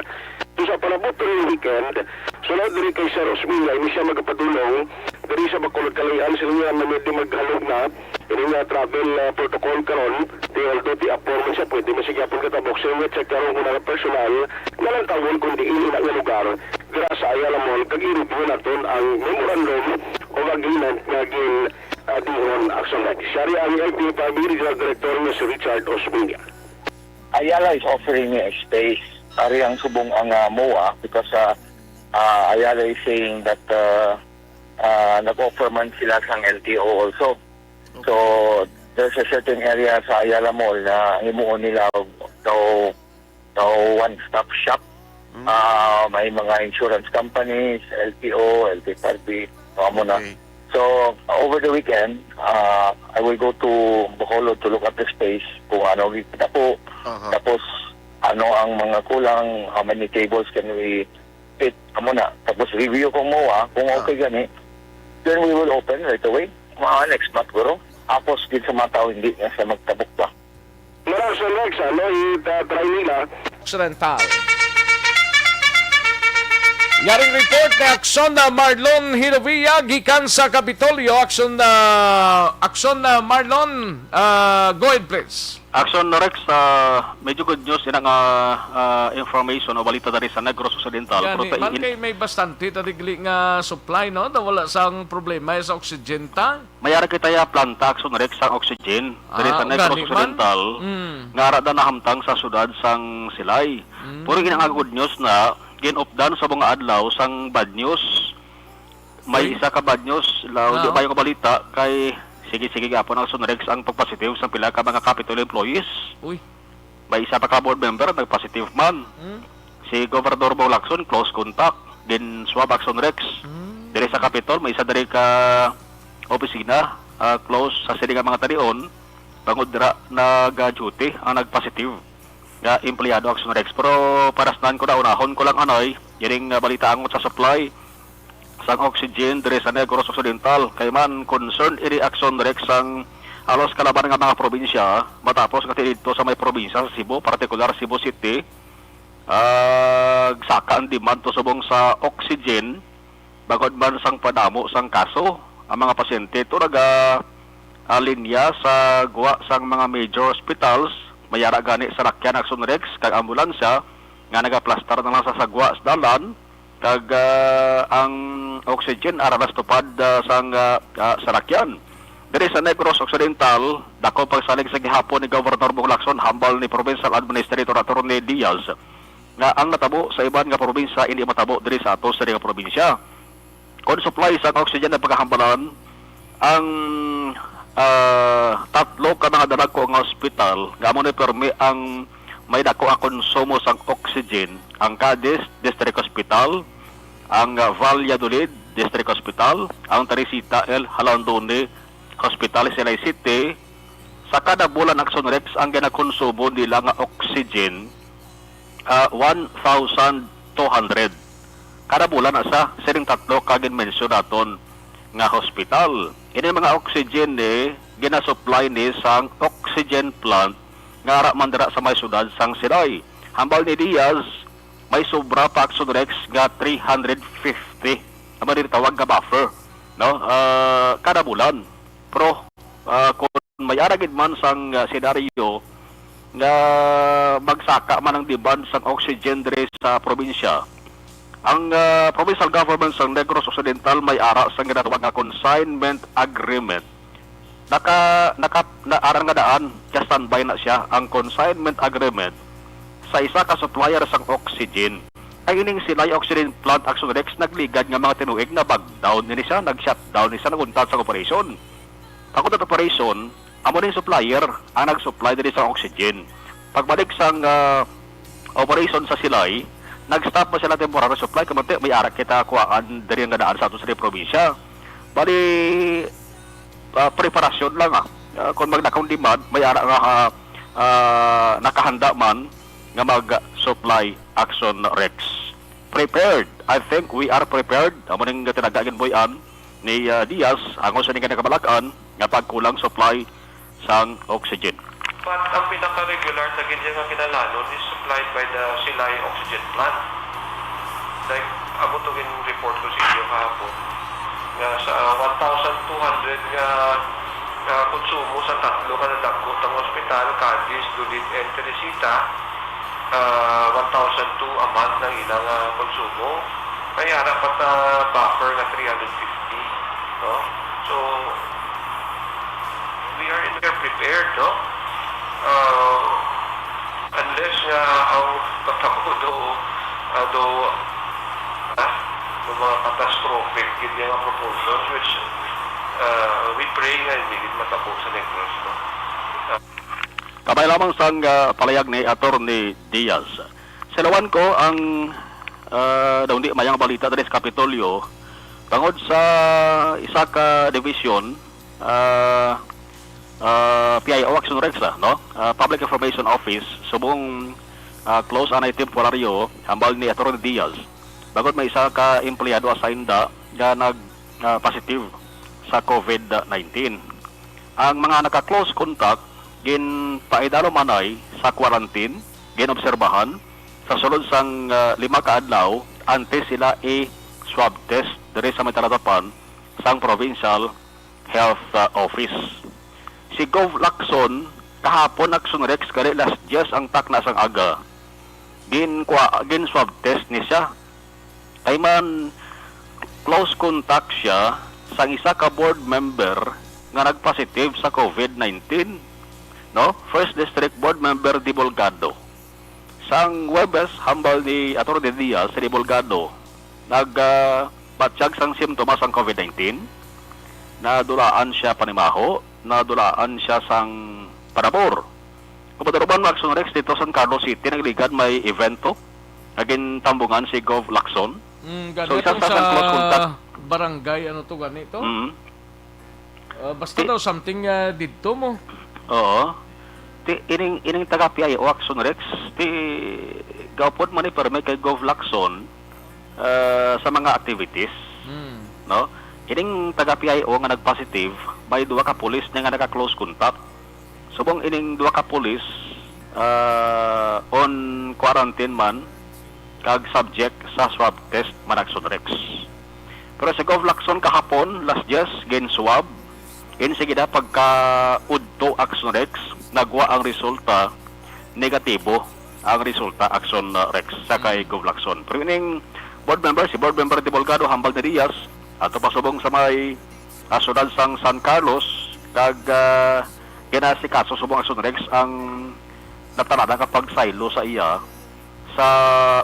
So, sa palabot ng weekend, sunod diri kay Sir Osmeña, ini siya magapadulong diri sa Bacolod, kalayan sila nga na medyo maghalog na ini nga travel, ah, protocol karon. Ti although ti apor man siya, pwede man siya gyapon katabok. Sila nga check karon kung ano personal nga lang tawon kung diin ina nga lugar dira sa Ayala Mall, kag i-review naton ang memorandum of agreement nga gin, ah, dihon Action Next. Siya ri ang L T F R B Regional Director nga si Richard Osmeña. Ayala is offering me a space. Ari ang subong ang, ah, MOA because, ah, ah, Ayala is saying that, ah, ah, nag-offer man sila sang L T O also. So, there's a certain area sa Ayala Mall na himuon nila og daw, daw one-stop shop. Mm. Ah, may mga insurance companies, L T O, L T F R B, mga mo na. Okay. So, over the weekend, ah, I will go to Bacolod to look at the space, kung ano ang kita po. Aha. Tapos, ano ang mga kulang, how many tables can we fit, amo na. Tapos review kung MOA, kung Ah. okay gani, then we will open right away. Mga next month, guro. Tapos, din sa mga tao, hindi na sa magtabok pa. Mara sa next, ano, ita-try nila. Occidental. Yaring report ni Action na Marlon Hilovia gikan sa Kapitolyo. Action na, Action na Marlon, ah, go ahead, please. Action Rex, ah, medyo good news ina nga, ah, information o balita diri sa Negros Occidental. Gani, pero ta-, man in- kay may bastante ta digli nga supply, no? Nawala sang problema sa oxygen ta. May ara kita ya planta, Action Rex, sang oxygen diri Ah, sa Negros gani man. Occidental, Mm. nga ara da nahamtang sa siyudad sang Silay. Mm. Pero ina nga good news na, gin-updan sa mga adlaw sang bad news. May Uy. isa ka bad news, la, Ah. di ba yung balita kay sige-sige gapon, Action Rex, ang pagpositive sa pila ka mga Capitol employees. Uy. May isa pa ka board member nagpositive man. Hmm? Si Gobernador Bong Lacson, close contact. Din swab, Action Rex. Hmm. Diri sa Capitol, may isa diri ka opisina, ah, close sa sini nga mga talion, bangod dira nag-duty ang nagpositive nga empleyado, Action Rex. Pero parasnan ko na, unahon ko lang anay, ining, ah, balita angot sa supply sang oxygen diri sa Negros Occidental. Kay man concerned ini, Action Rex, sang halos kalaban nga mga probinsya, matapos nga didto sa may probinsya sa Cebu, partikular Cebu City, ah, saka ang demand to subong sa oxygen, bangod man sang padamo sang kaso. Ang mga pasyente to naga, ah, linya sa gwa sang mga major hospitals, may ara gani sarakyan, Action Rex, kag ambulansya nga nagaplastar na lang sa sagwa sa dalan, kag, ah, ang oxygen ara na sa tupad, ah, sang, ah, ah, sarakyan. Diri sa Negros Occidental, dako pagsalig sa gihapon ni Governor Bong Lacson, hambal ni Provincial Administrator Attorney Diaz, nga ang natabo sa iban nga probinsya indi matabo diri sa ato sa nga probinsya. Kon supply sang oxygen ang pagkahambalan, ang, ah, tatlo ka mga dalagko nga ospital nga amo ni permi ang may dako nga konsumo sang oxygen, ang Cadiz District Hospital, ang, ah, Valladolid District Hospital, ang Teresita L. Jalandoni hospital sa Silay City, sa kada bulan, Action Rex, ang ginakonsumo nila nga oxygen, ah, one thousand two hundred. Kada bulan na sa sining tatlo ka ginmensyon naton nga hospital. Ini mga oxygen ni ginasupply ni sang oxygen plant nga ara man dira sa may siyudad sang Silay. Hambal ni Diaz, may sobra pa, Action Rex, nga three hundred fifty. Amo diri tawag nga buffer, no? Ah, kada bulan. Pero, ah, kung may ara gid man sang, ah, senaryo nga magsaka man ang demand sang oxygen diri sa probinsya, ang, ah, provincial government sa Negros Occidental may ara sang ginatawag nga consignment agreement. Naka, naka, na, ara nga daan, ka-standby na siya ang consignment agreement sa isa ka supplier sang oxygen. Ang ining Silay Oxygen Plant, Action Rex, nagligad nga mga tinuig na bag down ini siya, nag-shutdown ni siya, naguntat sa operation. Pagkuntat operation, amo ning supplier ang nag-supply diri sa oxygen. Pagbalik sang, ah, operation sa Silay, nag-stop pa sila temporary supply, kamanti may ara kita kuhaan diri nga daan sa ato sa probinsya. Bali, ah, preparasyon lang, ah. Ah, kung magdakong demand, may ara nga, ah, ah, nakahanda man nga mag-supply, Action Rex. Prepared. I think we are prepared. Amo ning tinaga gid, Boy Ann, ni, ah, Diaz, angos sa ining kinakabalag-an nga pagkulang supply sang oxygen. But ang pinaka-regular na gid nga kinahanglanon is supplied by the Silay Oxygen Plant. Like, amo to gin-report ko sa inyo kahapon, nga sa one thousand two hundred nga, nga konsumo sa tatlo ka nadagko nga ospital, Cadiz, Dulit, and Teresita, ah, one thousand two a month ang ilang, ah, konsumo. May ara pa ta buffer nga three hundred fifty, no? So, we are in, we are prepared, no? Ah, unless nga ang patabo do, ah, do, ah, do mga catastrophic gid nga proportions, which, ah, we pray nga hindi gid matabo sa Negros, no? Ah, Kabay lamang sang, ah, palayag ni Attorney Diaz. Silawan ko ang, ah, daw hindi mayang balita diri sa Kapitolyo tungod sa isa ka division, ah, ah, P I O, Action Rex, ah, no? Ah, Public Information Office, subong, ah, close anay temporaryo, hambal ni Attorney Diaz. Bangod may isa ka empleyado asaynda nga nag, ah, positive sa COVID nineteen. Ang mga naka-close contact ginpaidalom anay sa quarantine, ginobserbahan sa sulod sang, ah, lima ka adlaw antes sila i-swab test diri sa may talatapan sang Provincial Health, ah, Office. Si Gov Lacson, kahapon, Action Rex, gali las diyes ang takna sang aga, ginkwa-, gin-swab test ni siya. Kay man close contact siya sang isa ka board member nga nagpositive sa COVID nineteen, no? First District Board Member Dibulgado. Sang Huwebes, hambal ni Attorney Diaz, si Dibulgado nag, ah, batyag sang simptomas sang COVID nineteen. Nadulaan siya panimaho, nadulaan siya sang panabor. Kumadaruban, Action Rex, dito San Carlos City, nagligad may evento nga gintambungan si Gov Lacson. Mm, So, gani isa atong sa sa close contact. Barangay, ano to, gani to? Mm. Ah, basta Ti- daw something, ah, didto mo. Oo. Ti, ining, ining taga P I O, Action Rex, ti, gaupod man ni permi kay Gov Lacson, ah, sa mga activities, Hmm. no? Ining taga P I O nga nag-positive, may duha ka pulis niya nga naka-close contact. Subong ining duha ka pulis, ah, on quarantine man, kag subject sa swab test man, Action Rex. Pero si Gov Lacson kahapon, las diyes, gin-swab. Insigida pagka udto, Action Rex, nagwa ang resulta, negatibo ang resulta, Action, uh, Rex, sa kay Mm. Gov Lacson. Pero ining board member, si board member Dibulgado, hambal ni Diaz, ato pasubong sa may, ah, siyudad sang San Carlos, kag, ah, ginasikaso subong, Action Rex, ang natalada nga pagsaylo sa iya sa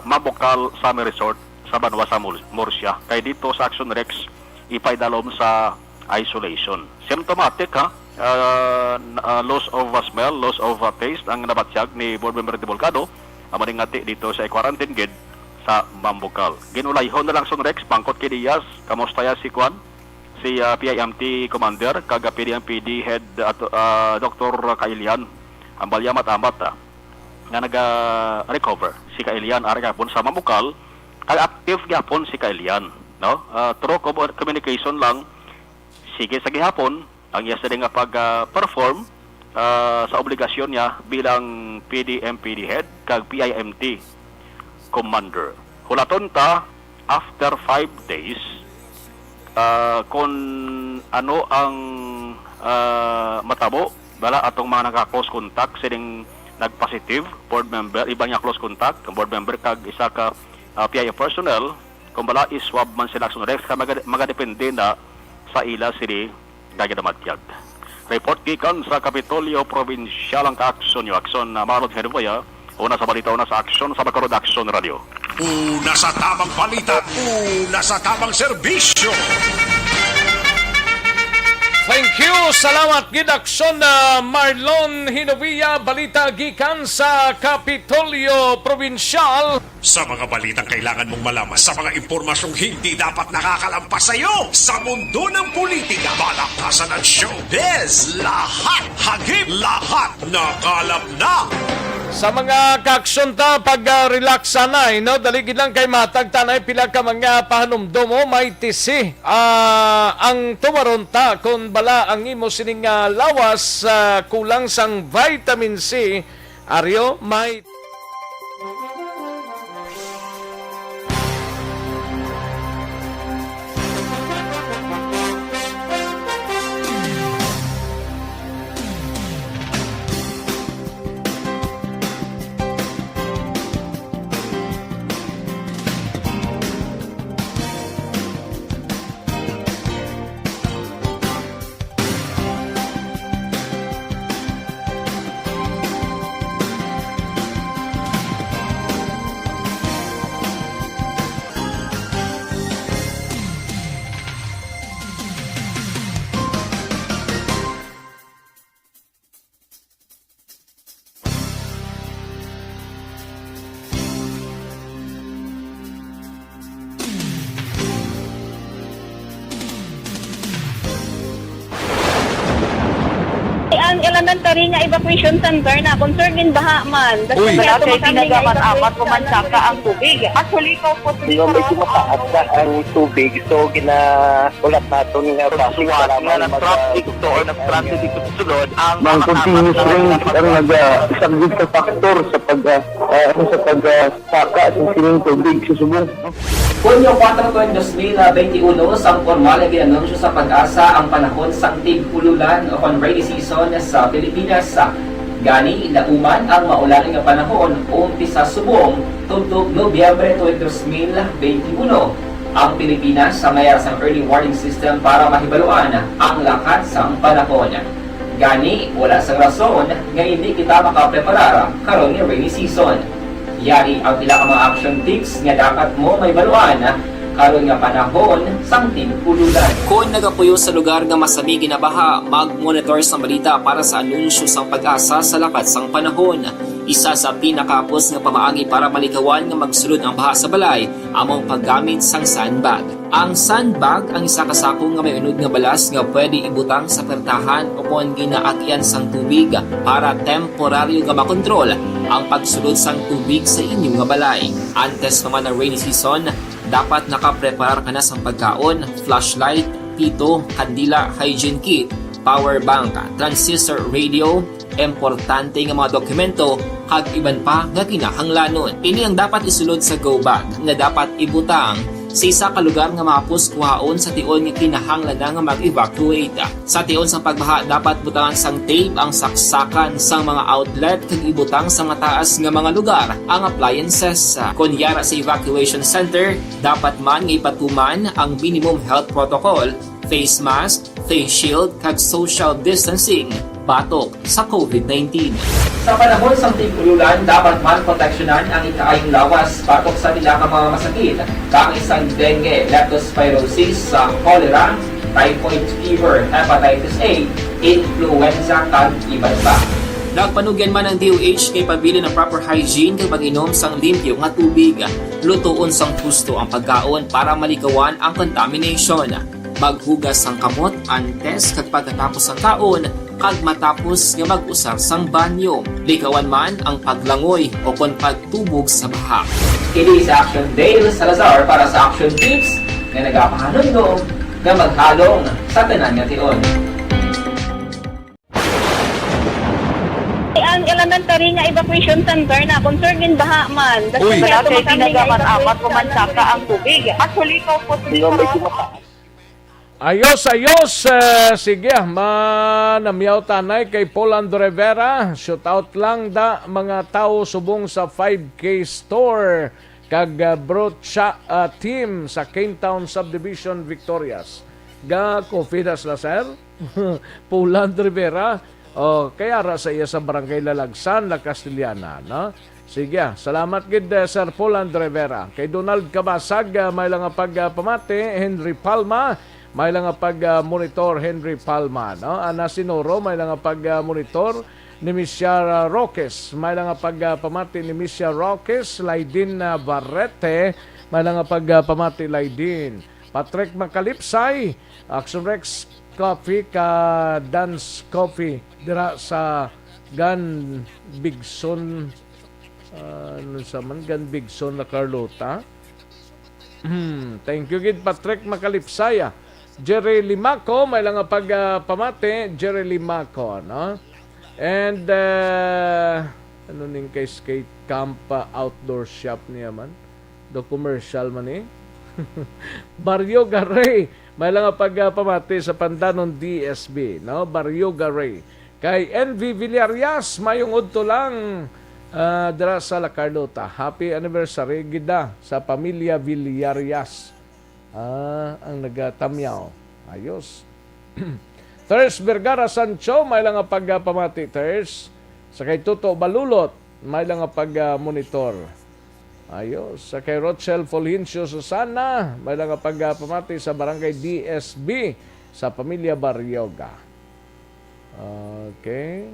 Mambukal Summer Resort sa banwa sa Mur-, Murcia. Kay dito sa Action Rex, ipaidalom sa isolation. Symptomatic, ha? Ah, n-, ah, loss of, ah, smell, loss of, ah, taste ang nabatyag ni Board Member Dibulgado. Amo ning ngati dito sa quarantine gid sa Mambukal. Ginulayhon na lang, Action Rex, bangkot kay Diaz, kamusta ya si Kwan? si, ah, P I M T Commander kag, ah, P D M P D Head, ah, to-, ah, Doktor Kailian. Ambal ya mat-amat, ah, nga naga-recover si Kailian, ari gihapon sa mamukal, kag active gihapon si Kailian, no? Ah, through com-, communication lang, sige sa gihapon ang iya sini nga pag, ah, perform, ah, sa obligasyon niya bilang P D M P D head kag P I M T commander. Hulaton ta, after five days, ah, kung ano ang, ah, matabo, bala atong mga naka-close contact sining nag-positive, board member, iban nga close contact, board member kag isa ka, ah, P I O personnel, kung bala i-swab man sila sunod, kay maga-, magadepende na sa ila sini nga ginamatyag. Report gikan sa Kapitolyo Probinsyal ang Kaaksyon, Yo Aksyon, ah, Marlon Genovea, una sa balita, una sa aksyon, sa Bacolod Aksyon Radio. Una sa tamang balita, una sa tamang serbisyo. Thank you. Salamat gid, Aksyon, ah, Marlon Hinovia. Balita gikan sa Kapitolyo Probinsyal. Sa mga balitang kailangan mong malaman, sa mga impormasyong hindi dapat nakakalampas sa iyo, sa mundo ng politika, balakasan at showbiz, lahat hagip, lahat nakalap na. Sa mga kaaksyon ta, pag, ah, relax sanay, no? Dali gid lang kay matag tanay pila ka mga pahanumdom mo, may tisi. Ah, ang tuwaron ta, kung bala ang imo sining, ah, lawas, ah, kulang sang vitamin C, Aryo, may Ang elementary nga evacuation center na concern in baha man. Uy. Wala kay tinaga man, apat ko man saka ang tubig. Actually, ikaw po, di ba, medyo mataas na ang tubig. So, gina-, ulat naton nga traffic, salamat nga na-traffic to or na-stranded dito sa sulod ang mga continuous rain ang naga-, isa gid ka factor sa pag, ah, ah, ano, sa pag, ah, saka sa sining tubig sa subong. Hunyo kuwatro, dos mil benti uno, sang pormal nga gin-anunsyo sa PAGASA ang panahon sang tig-ululan o kon rainy season sa Pilipinas. Gani, nauman ang maulan nga panahon umpisa subong tubtob Nobyembre tuig dos mil benti uno. Ang Pilipinas may ara sang early warning system para mahibaluan ang lakat sang panahon. Gani, wala sang rason nga hindi kita makapreparar karon nga rainy season. Yari ang pila ka mga action tips nga dapat mo mahibaluan karon nga panahon sang tig-ululan. Kon nagapuyo sa lugar nga masami ginabaha, mag-monitor sang balita para sa anunsyo sang PAGASA sa lakat sang panahon. Isa sa pinakahapos nga pamaagi para malikawan nga magsulod ang baha sa balay amo ang paggamit sang sandbag. Ang sandbag ang isa ka sako nga may unod nga balas nga pwede ibutang sa pertahan o kon ginaagyan sang tubig para temporaryo nga makontrol ang pagsulod sang tubig sa inyo nga balay. Antes pa man ang rainy season, dapat nakapreparar ka na sang pagkaon, flashlight, pito, kandila, hygiene kit, power bank, transistor radio, importante nga mga dokumento, kag iban pa nga kinahanglanon. Ini ang dapat isulod sa go bag nga dapat ibutang sa isa ka lugar nga mahapos kuhaon sa tion nga kinahanglan na nga mag-evacuate. Sa tion sang pagbaha, dapat butangan sang tape ang saksakan sang mga outlet kag ibutang sa mataas nga mga lugar ang appliances. Kon yara sa evacuation center, dapat man nga ipatuman ang minimum health protocol, face mask, face shield, kag social distancing batok sa COVID nineteen. Sa panahon sang tig-ululan, dapat man proteksyonan ang ikaayong lawas batok sa pila ka mga masakit, kaangay sang dengue, leptospirosis, sa cholera, typhoid fever, hepatitis A, influenza, kag iban pa. Nagpanugyan man ang D O H nga ipabilin ang proper hygiene kag pag-inom sang limpyo nga tubig. Lutoon sang husto ang pagkaon para malikawan ang contamination. Paghugas sang kamot antes kag pagkatapos sang kaon, kag matapos nga mag-usar sang banyo. Ligawan man ang paglangoy o kon pagtubog sa baha. Kini si Action Dale Salazar para sa Action Tips nga nagapahanumdom nga maghalong sa tanan nga tion. Ang elementary nga evacuation center na concern in baha man. Uy! Wala kay tinaga man amat ko man saka ang tubig. Actually, ko po. Ayos, ayos. Eh, sige, ah, manamyaw tanay kay Poland Rivera. Shoot out lang da mga tawo subong sa five K store kag ah, brocha ah, team sa Kingtown Subdivision victorious. Ga Cofidas la, sir? Poland Rivera. Oh, kaya ra sa iya sa Barangay Lalagsan, La Castellana, no? Sige, ah, salamat gid, eh, Sir Poland Rivera. Kay Donald Kabasag, ah, may lang nga pagpamati, Henry Palma, may lang nga pag-monitor, Henry Palma, no? Ana Sinoro, may lang nga pag-monitor ni Misyar ah, Roques, may lang nga pagpamati ni Misyar Roques, Laidin ah, Barrete, may lang nga pagpamati, Laidin. Patrick Macalipsay, Action Rex Coffee ka Dance Coffee dira sa Gan Bigson, ah, ano sa man, Gan Bigson, La Carlota. Hmm, thank you gid, Patrick Macalipsay, ah. Jerry Limaco, may lang nga pagpamati, Jerry Limaco, no? And uh, ano ning kay skate camp, ah, outdoor shop niya man? Do commercial man eh. Baryo Garay, may lang nga pagpamati sa Pandanon D S B, no? Baryo Garay. Kay N V Villarias, mayong udto lang ah, dira sa La Carlota. Happy anniversary gid da sa pamilya Villarias. Ah, ang nagatamyaw. Ayos. Thers Vergara Sancho, may lang nga pagpamati, Thers. Sa kay Toto Balulot, may lang nga pag-monitor. Ayos. Sa kay Rochelle Fulgencio Susana, may lang nga pagpamati sa Barangay D S B sa pamilya Barrioga. Okay.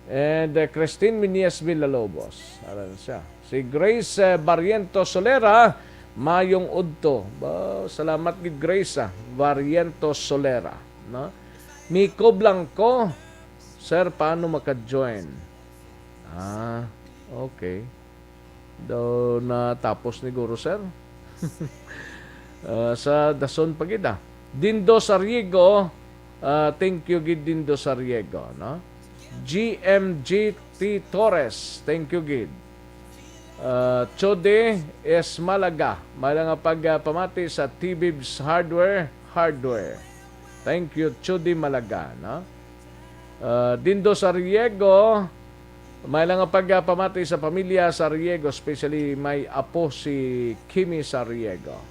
And uh, Christine Minias Villalobos. Aran siya. Si Grace uh, Barrientos Solera, mayong udto. Ba, salamat gid, Grace, ah. Barrientos Solera, no? Miko Blanco, sir, paano maka-join? Ah, okay. Daw natapos ni guro, sir. Ah, sa dason pa gid, ah. Dindo Sariego, ah, thank you gid, Dindo Sariego, no? G M G T Torres, thank you gid. Ah, Chode S Malaga, may lang nga pagpamati sa T-Bibs Hardware, Hardware. Thank you, Chode Malaga, no? Ah, Dindo Sariego, may lang nga pagpamati sa pamilya Sariego, especially may apo si Kimi Sariego.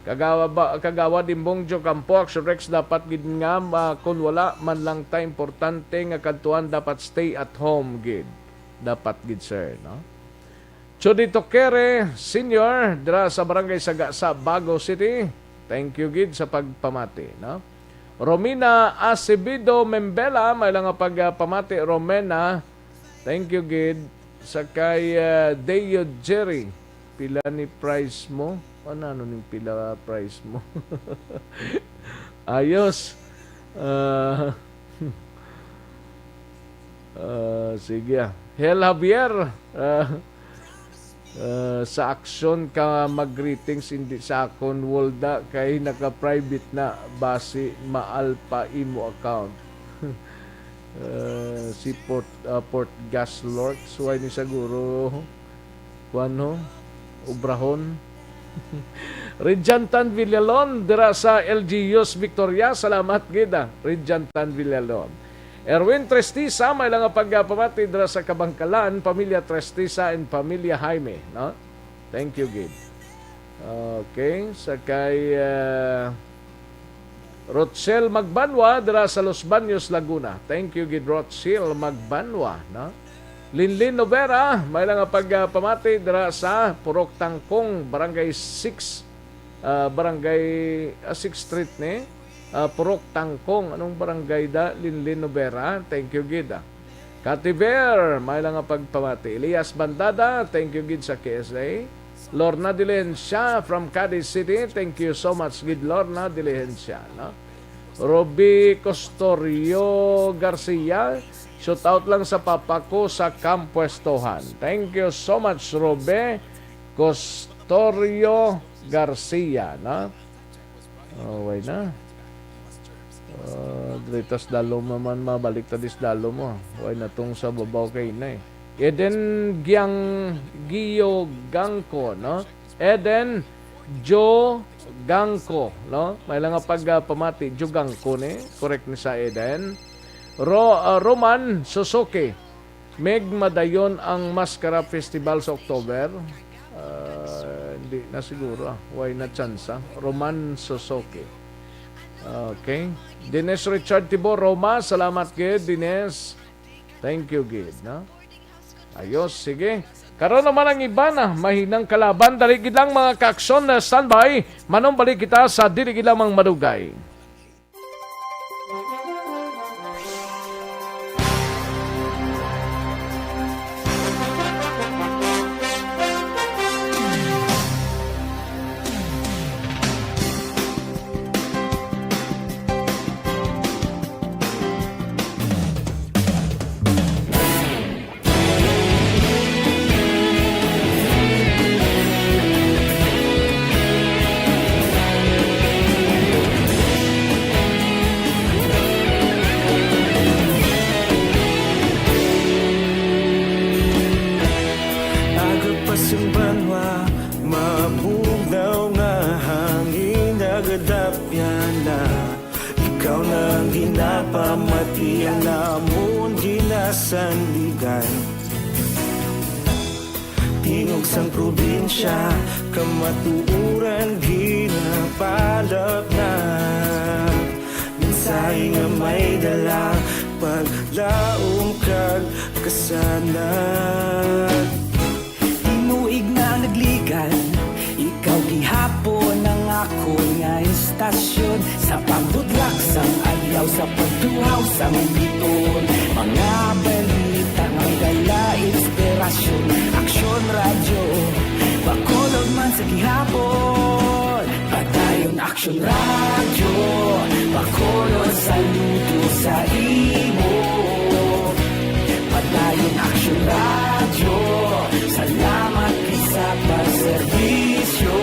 Kagawa ba, Kagawad Imbongjo Campo, Action Rex, dapat gid nga ma, kung wala man lang ta importante nga kadtuan, dapat stay at home gid. Dapat gid, sir, no? Chudito Kere Senior, dira sa Barangay Sagasa, Bago City. Thank you gid sa pagpamati, no? Romina Acevedo Membela, may lang nga pagpamati, Romena. Thank you gid sa kay uh, Deo Jerry. Pila ni price mo? Ano, ano ning pila price mo? Ayos. Uh, uh, sige ah. Hel Javier. Uh, uh, sa aksyon ka mag-greetings, hindi sa akon, Wolda, kay naka-private na, basi maal pa imo account. Uh, si Port, uh, Port Gas Lorks, why ni siguro kuan ho, obrahon. Rijantan Villalon dira sa L G Us Victoria. Salamat gid, ah, Rijantan Villalon. Erwin Tristisa, may lang nga pagpamati dira sa Kabangkalan, pamilya Tristisa and pamilya Jaime, no? Thank you gid. Okay, sa kay uh, Rochelle Magbanwa dira sa Los Baños, Laguna. Thank you gid, Rochelle Magbanwa, no? Linlin Novera, may lang nga pagpamati dira sa Purok Tangkong, Barangay six, ah, Barangay ah, sixth Street ni ah, Purok Tangkong. Anong barangay da? Linlin Novera. Thank you gid, ah. Kativer, may lang nga pagpamati. Elias Bandada, thank you gid sa K S A. Lorna Diligencia from Cadiz City. Thank you so much gid, Lorna Diligencia, no? Roby Costorio Garcia, shout out lang sa papa ko sa Campuestohan. Thank you so much, Roby Costorio Garcia, no? Oh, why na? Uh, dito sa dalom naman, mabalik ta dis dalom mo. Why na tong sa babaw kay na eh. Eden Giang Gio Gangko, no? Eden Jo Gangko, no? May lang nga pag, ah, pamati, Jo Gangko ni. Correct ni sa Eden. Ro, ah, Roman Suzuki. Meg, madayon ang Maskara Festival sa October? Ah, hindi na siguro, ah. Why na tsansa? Roman Sosoke. Okay. Dines Richard Tibo, Roma, salamat gid, Dines. Thank you gid, no? Ayos, sige. Karon naman ang iba na mahinang kalaban. Dali gid lang, mga kaaksyon, na standby. Manumbalik kita sa dili gid lamang madugay. Aga pa sing banwa, mabugnaw nga hangin, nagadapyan na. Ikaw na ang ginapamatian namon, ginasandigan. Tingog sang probinsya, kamatuoran ginapalapnag. Mensahe nga may dala, paglaom kag kasanag. Tinuig na nagligad, ikaw gihapon ang akon nga istasyon. Sa pagbudlak sang adlaw, sa pagtuhaw sang bituon, mga balita nga may dala inspirasyon. Aksyon Radyo, Bacolod man sa gihapon. Padayon Aksyon Radyo, Bacolod, saludo sa imo. Padayon Aksyon Radyo, salamat gid sa pagserbisyo.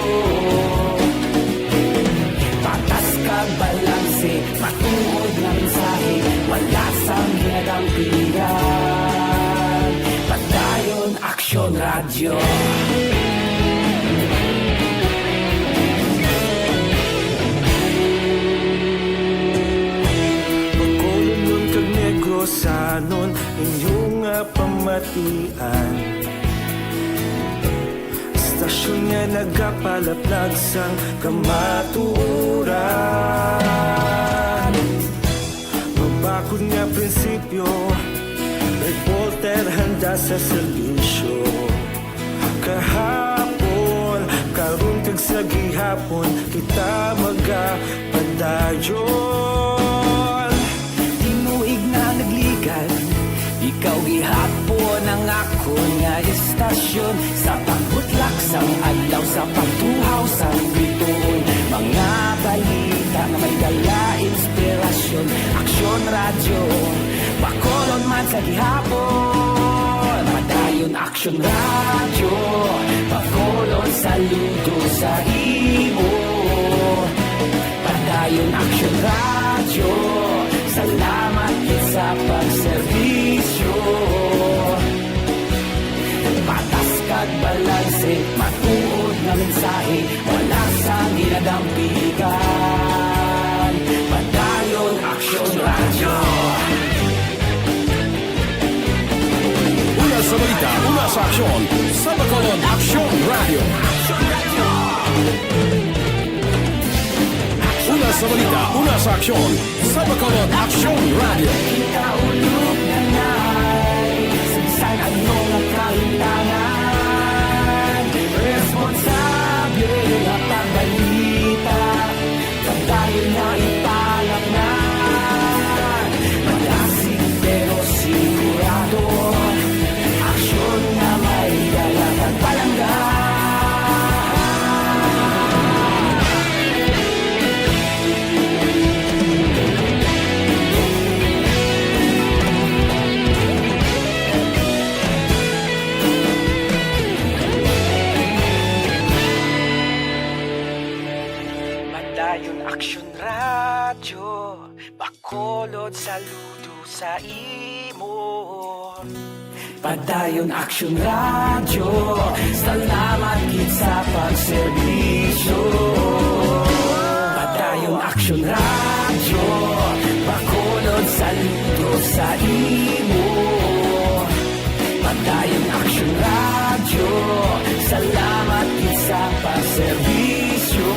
Patas kag balanse, matuod nga mensahe, wala sang ginadampigan. Padayon Aksyon Radyo. Bacolodnon kag Negrosanon, inyo nga pamatian. Istasyon nga nagapalaplag sang kamatuoran. Mabakod nga prinsipyo, reporter handa sa serbisyo. Kahapon, karon kag sa gihapon, kita magapadayon. Tinuig na nagligad, ikaw gihapon ang akon nga istasyon. Sa pagbutlak sang adlaw, sa pagtuhaw sang bituon, mga balita nga may dala inspirasyon. Aksyon Radyo, Bacolod man sa gihapon. Padayon Aksyon Radyo, Bacolod, saludo sa imo. Padayon Aksyon Radyo, salamat gid sa pagserbisyo. Patas kag balanse, matuod nga mensahe, wala sang ginadampigan. Padayon Aksyon Radyo. Una sa balita, una sa aksyon, sa Bacolod Aksyon Radyo. Una sa balita, una sa aksyon, sa Bacolod Aksyon Radyo. Sa ano nga kahintangan, responsable nga pagbalita, padayon na ipalapngan. Malasig pero sigurado, aksyon nga may dala kag palangga. Radyo Bacolod, saludo sa imo. Padayon Aksyon Radyo, salamat gid sa pagserbisyo. Padayon Aksyon Radyo, Bacolod, saludo sa imo. Padayon Aksyon Radyo, salamat gid sa pagserbisyo.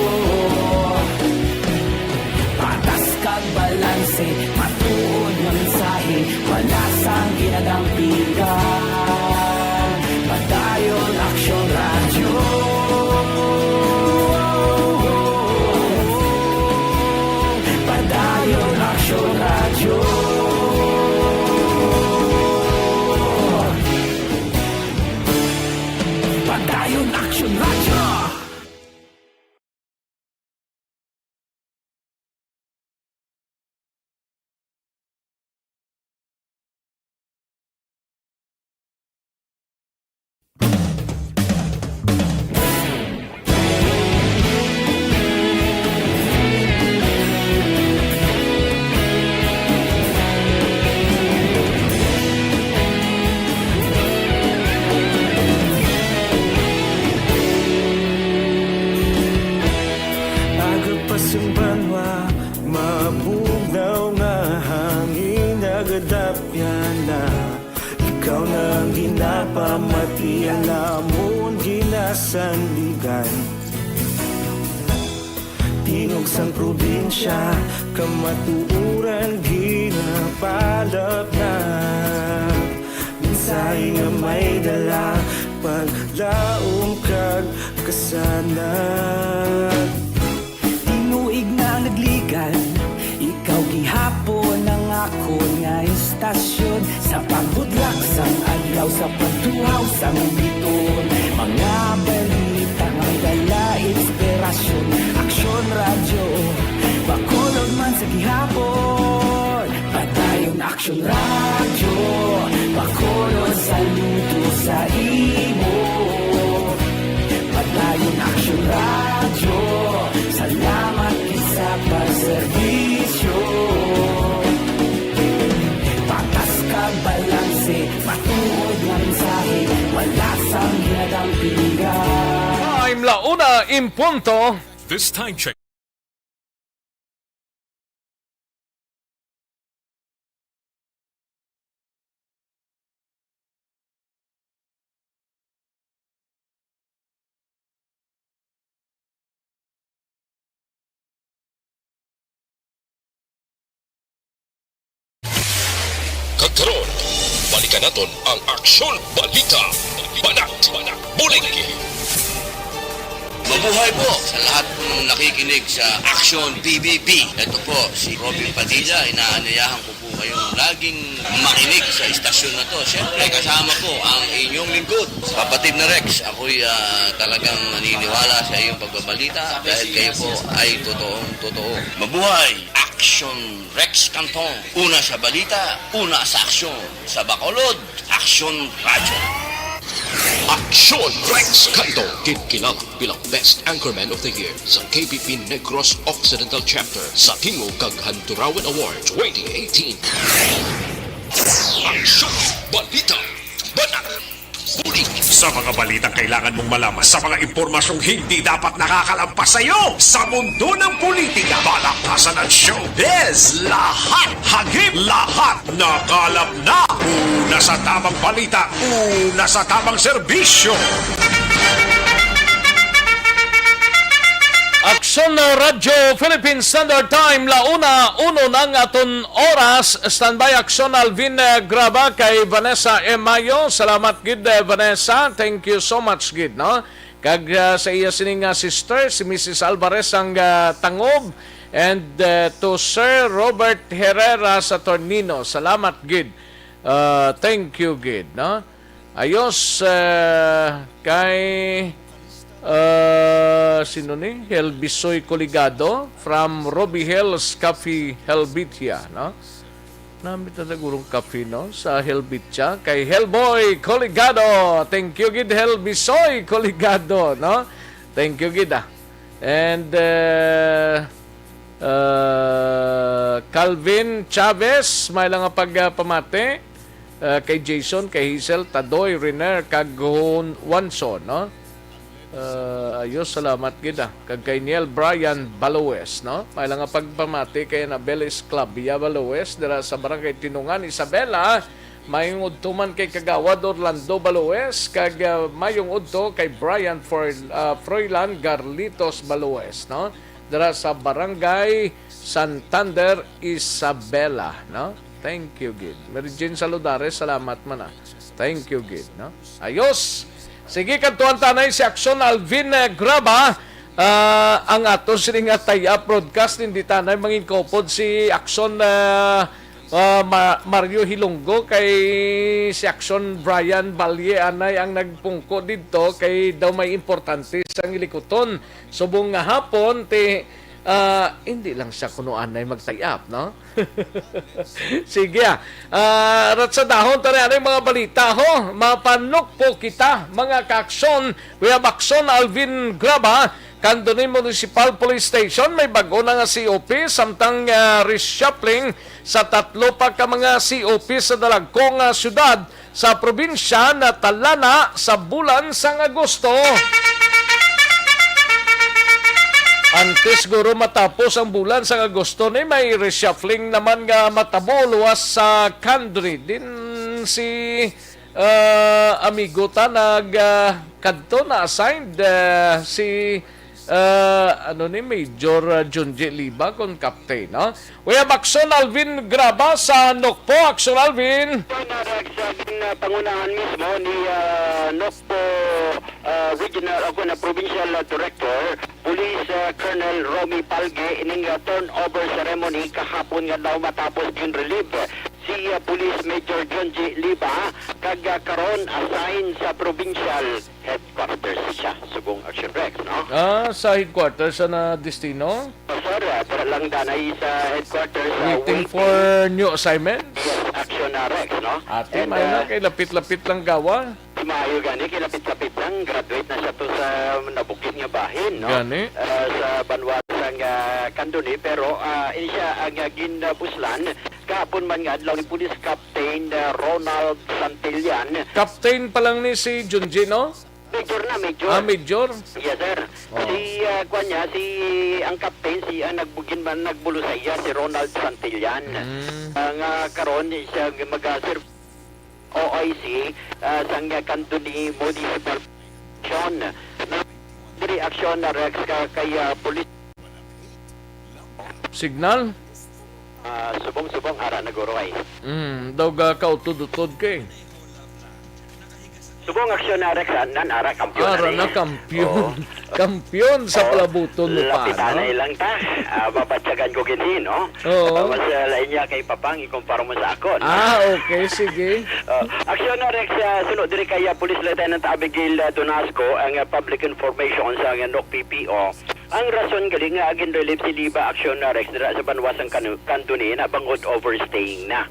Patas kag balanse, matuod nga mensahe, wala sang ginadampingan. Padayon Aksyon Radyo. Padayon Aksyon Radyo. Padayon Aksyon Radyo. Aga pa sang banwa, mabugnaw nga hangin nagadapyan na. Ikaw na ang ginapamati, ang amon ginasandigan. Tingog sang probinsya, kamatuoran ginapalapnap. Mensahe nga may dala, paglaom kag kasanag. Tinuig na ang nagligan, ikaw gihapon ang akon nga istasyon. Sa pagbudlak sang adlaw, sa pagtuhaw sang biton, mga balita nga may dala inspirasyon. Aksyon Radyo, Bacolod man sa gihapon. Padayon Aksyon Radyo, Bacolod, saludo sa imo. Padayon Aksyon Radyo, salamat gid sa pagserbisyo. Patas kag balanse, matuod nga mensahe, wala sang ginadampingan. Time, la una en punto. This time check. Kag karon, balikan naton ang Aksyon Balita, Banat, Bulig. Mabuhay po sa lahat po ng nakikinig sa Aksyon B B B. Ito po si Robin Padilla. Inaanyayahan ko po kayong laging makinig sa istasyon na to. Siyempre, kasama po ang inyong lingkod, kapatid na Rex. Ako'y, ah, talagang naniniwala sa iyong pagbabalita dahil kayo po ay totoong totoo. Mabuhay! Aksyon Rex Cantong. Una sa balita, una sa aksyon. Sa Bacolod, Aksyon Radyo. Aksyon Rex Cantong, ginkilala bilang Best Anchorman of the Year sa K B P Negros Occidental Chapter sa Tingog kag Handurawan Award twenty eighteen. Aksyon Balita. Banat. Bulig. Sa mga balitang kailangan mong malaman, sa mga impormasyong hindi dapat nakakalampas sa iyo, sa mundo ng politika, balaktasan at showbiz, lahat, hagip, lahat, nakalap na. Una sa tamang balita, una sa tamang serbisyo. Aksyon Radyo Philippine Standard Time, la una uno na ang aton oras. Standby, Aksyon Alvin, eh, Graba, kay Vanessa M. Mayo. Salamat gid, eh, Vanessa. Thank you so much gid, no? Kag, ah, sa iya sini nga sister, si Missus Alvarez ang, ah, Tangob. And, eh, to Sir Robert Herrera Saturnino. Salamat gid. Ah, thank you gid, no? Ayos, eh, kay, eh, sino ni? Helbisoy Coligado from Robbie Hill's Cafe, Helvetia, no? Nami ta nagurong cafe, no? Sa Helvetia. Kay Hellboy Coligado. Thank you gid, Helbisoy Coligado, no? Thank you gid, ah. And, eh, Ah, Calvin Chavez, may lang nga pagpamati. Ah, kay Jason, kay Hazel, Tadoy, Riner, kag Hon-, Wanson, no? Ah, ayos, salamat gid, ah. Kag kay Niel Brian Baloes, no? May lang nga pagpamati kay Anabel Esclavia Baloes, dira sa Barangay Tinungan, Isabela. Mayong udto man kay Kagawad Orlando Baloes, kag, ah, mayong udto kay Brian Froy-, ah, Froilan Garlitos Baloes, no? Dira sa Barangay Santander, Isabela, no? Thank you gid. Mary Jane Saludares, salamat man, ah. Thank you gid, no? Ayos. Sige, kadtuan tanay si Action Alvin, eh, Graba. Ah, ang ato sini nga tie-up broadcast, hindi tanay mangin kaupod si Action, ah, ah, Ma-, Mario Hilonggo, kay si Action Brian Balye anay ang nagpungko didto, kay daw may importante sang ilikuton. Subong nga hapon, ti, ah, hindi lang siya kuno anay mag-tie-up, no? Sige, ah. Ah, rat sa dahon, tani, ano yung mga balita, ho? Mapanukpo kita, mga kaaksyon. We have Action Alvin Graba, Candoni Municipal Police Station, may bago na nga C O P, samtang, ah, reshuffling sa tatlo pa ka mga C O P sa dalagko nga syudad sa probinsya natala na sa bulan sang Agosto. Antes siguro matapos ang bulan sang Agosto ni, may reshuffling naman nga matabo luwas sa country. Din si, ah, amigo ta nag, ah, kadto na assigned, ah, si, ah, ano ni, Major, ah, Junji Liba kon captain, no? We have Action Alvin Graba sa Nokpo. Action Alvin. Ito na, Rex, ah, gin, ah, pangunahan mismo ni, ah, Nokpo, ah, Regional, ako na, Provincial, ah, Director, Police, ah, Colonel Romy Palge, ining, ah, turnover ceremony kahapon nga daw matapos gin-relieve si, ah, Police Major John G. Liba, kag, ah, karon assign sa provincial headquarters siya, subong Action Rex, no? Ah, sa headquarters sa na destino? Oh, sir, ah, dira lang danay sa headquarters, ah, Waiting waiting. For new assignments? Yes, Action, ah, Rex, no? Ate, And, may na ah, kay lapit-lapit lang gawa. Di maayo gani, kay lapit-lapit lang, graduate na siya to sa nabukid nga bahin, no? Gani. Ah, sa banwa sang, ah, Candoni, pero, ah, ini siya ang, ah, ginbuslan kahapon man nga adlaw ni Police Captain, ah, Ronald Santillan. Captain pa lang ni si Junji, no? Major na, major. Ah, major? Yes, sir. Oh. Si, ah, kuwan niya, si, ang captain, si, ang nagbugin man, nagbulusaya, si Ronald Santillan. Mm. Ah, nga karon, siya mag-serve O I C, ah, sang Candoni Municipal Corporation. Na, diri aksyon na, Rex, ka, kay, ah, police. Signal? Ah, subong-subong, ara na guro ay. Mm, daw ga kautod-utod kay. Subong aksyon na, Rex, ah, nan ara, kampiyon Ara na ni. Na, kampiyon. Oo. Kampiyon sa Oo. Palabuton mo pa, Lapitan no? Na lang ta. Ah, babatyagan ko gini, no? Oo. Ah, mas, ah, lain niya kay Papang, ikumpara mo sa akon. Ah, okay, sige. Ah, aksyon na, Rex, ah, suno diri kay, ah, Police Lieutenant Abigail, ah, Donasco, ang, ah, public information sa, ah, N O C P P O. Ang rason gali nga ginrelieve si Liba, aksyon na, Rex, dira sa banwa sang Kanu-, Candoni, na bangod overstaying na.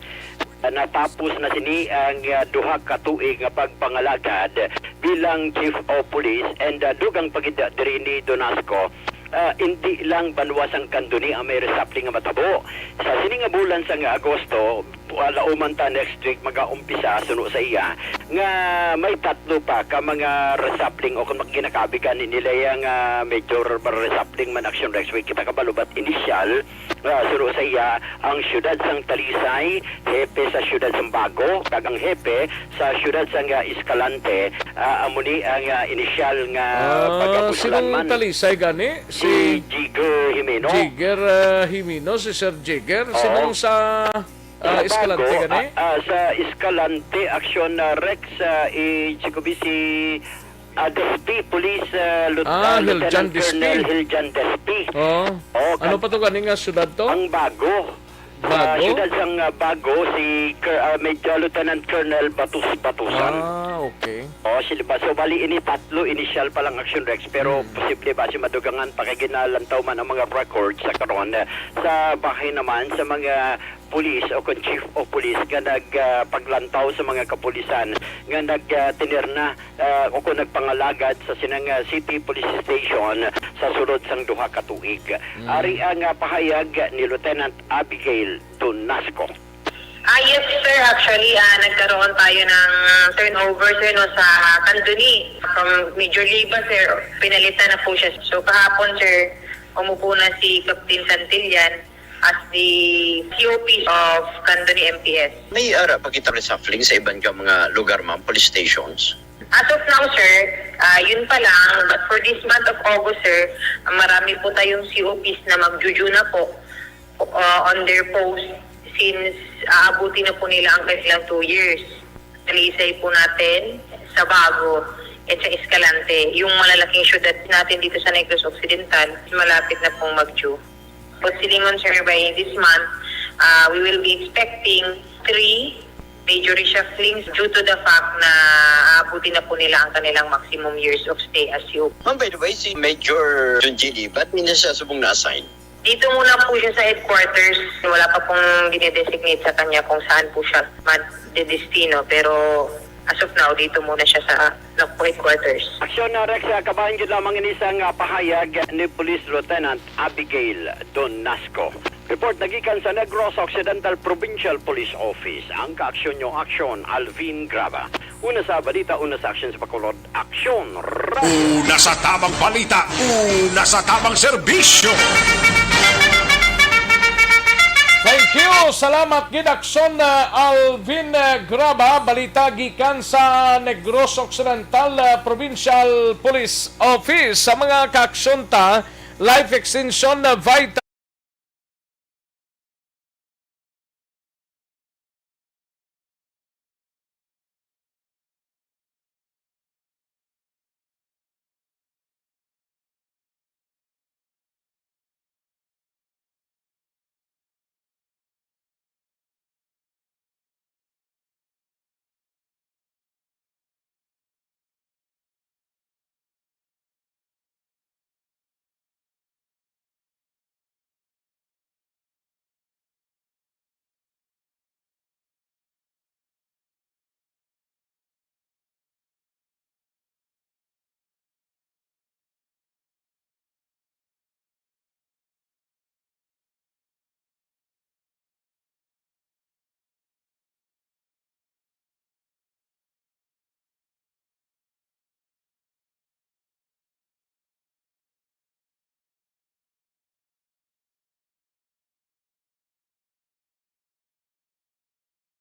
Natapos na sini ang, ah, duha ka tuig nga pagpangalagad bilang Chief of Police and, ah, dugang pa gid diri ni Donasco. Ah, indi lang banwa sang Candoni ang may reshuffling nga matabo. Sa sini nga bulan sang Agosto, ah, lauman ta next week, magaumpisa suno sa iya nga may tatlo pa ka mga reshuffling o kung ginakaabigan ni nila yang, ah, major reshuffling man, Action Rex, way kita kabalo, but initial, ah, suno sa iya, ang siyudad sang Talisay, hepe sa siyudad sang Bago, kag ang hepe sa siyudad sang, ah, Escalante, ah, amo ni ang, ah, inisyal nga Ah, pagkabuslan sinong man. Talisay gani? Si Si Jigger Jimeno. Jigger, ah, Jimeno, si Sir Jigger. Oo. Sinong sa, ah, Sa Escalante Bago, gani? ah, ah, sa Escalante, aksyon, ah, Rex, ah, i-, si Kubi si, ah, Despi, Police, ah, Lut-, Ah, ah, Hiljan Lieutenant Despi. Colonel Hiljan Despi. Oo. Oo, Ano kan- pa to gani nga syudad to? Ang Bago. Sa Bago? Siyudad sang, ah, Bago, si Ker-, ah, Major Lieutenant Colonel Batus Batusan. Ah, okay. Oh, sila ba? So, bali, ini tatlo, initial pa lang, Action Rex, pero Hmm. posible ba si madugangan pa kay ginalantaw man ang mga records sa karon, eh, sa bahin naman sa mga Police o kon Chief of Police nga nag, ah, paglantaw sa mga kapulisan nga nag, ah, tener na, ah, o kon nagpangalagad sa sinang, ah, City Police Station sa sulod sang duha ka tuig. Mm. Ari ang, ah, pahayag ni Lieutenant Abigail Donasco. Ah, yes, sir. Actually, ah, nagkaroon tayo ng turnover, sir, no, sa Candoni. From Major Liba, sir, pinalitan na po siya. So, kahapon, sir, umupo na si Captain Santillan as the C O P of Candoni M P S. May ara pa kita reshuffling sa iban ka mga lugar, ma'am, police stations? As of now, sir, ah, yun pa lang. But for this month of August, sir, marami po tayong C O Ps na magjuju na po, ah, on their post since aabuti na po nila ang kanilang two years. Talisay po natin, Sabago, at sa Escalante. Yung malalaking syudad natin dito sa Negros Occidental, malapit na pong mag-due. But silingon, sir, by this month, ah, we will be expecting three major reshufflings due to the fact na aabuti na po nila ang kanilang maximum years of stay as C O P. Ma'am, by the way, si Major Junji Libat, hindi na siya subong na-assign? Dito muna po siya sa headquarters. Wala pa pong dinedesignate sa kanya kung saan po siya madedestino. Pero as of now, dito muna siya sa N O C P O headquarters. Aksyon na, Rex, ah, kabahin gid lamang ini sang, ah, pahayag ni Police Lieutenant Abigail Donasco. Report nagikan sa Negros Occidental Provincial Police Office. Ang kaaksyon nyo, aksyon, Alvin Graba. Una sa balita, una sa aksyon sa Bacolod, aksyon, radyo. Una sa tabang balita, una sa tabang serbisyo. Thank you. Salamat gid, aksyon, uh, Alvin, uh, Graba. Balita gikan sa Negros Occidental, uh, Provincial Police Office. Sa mga kaaksyon ta, life extension, uh, vital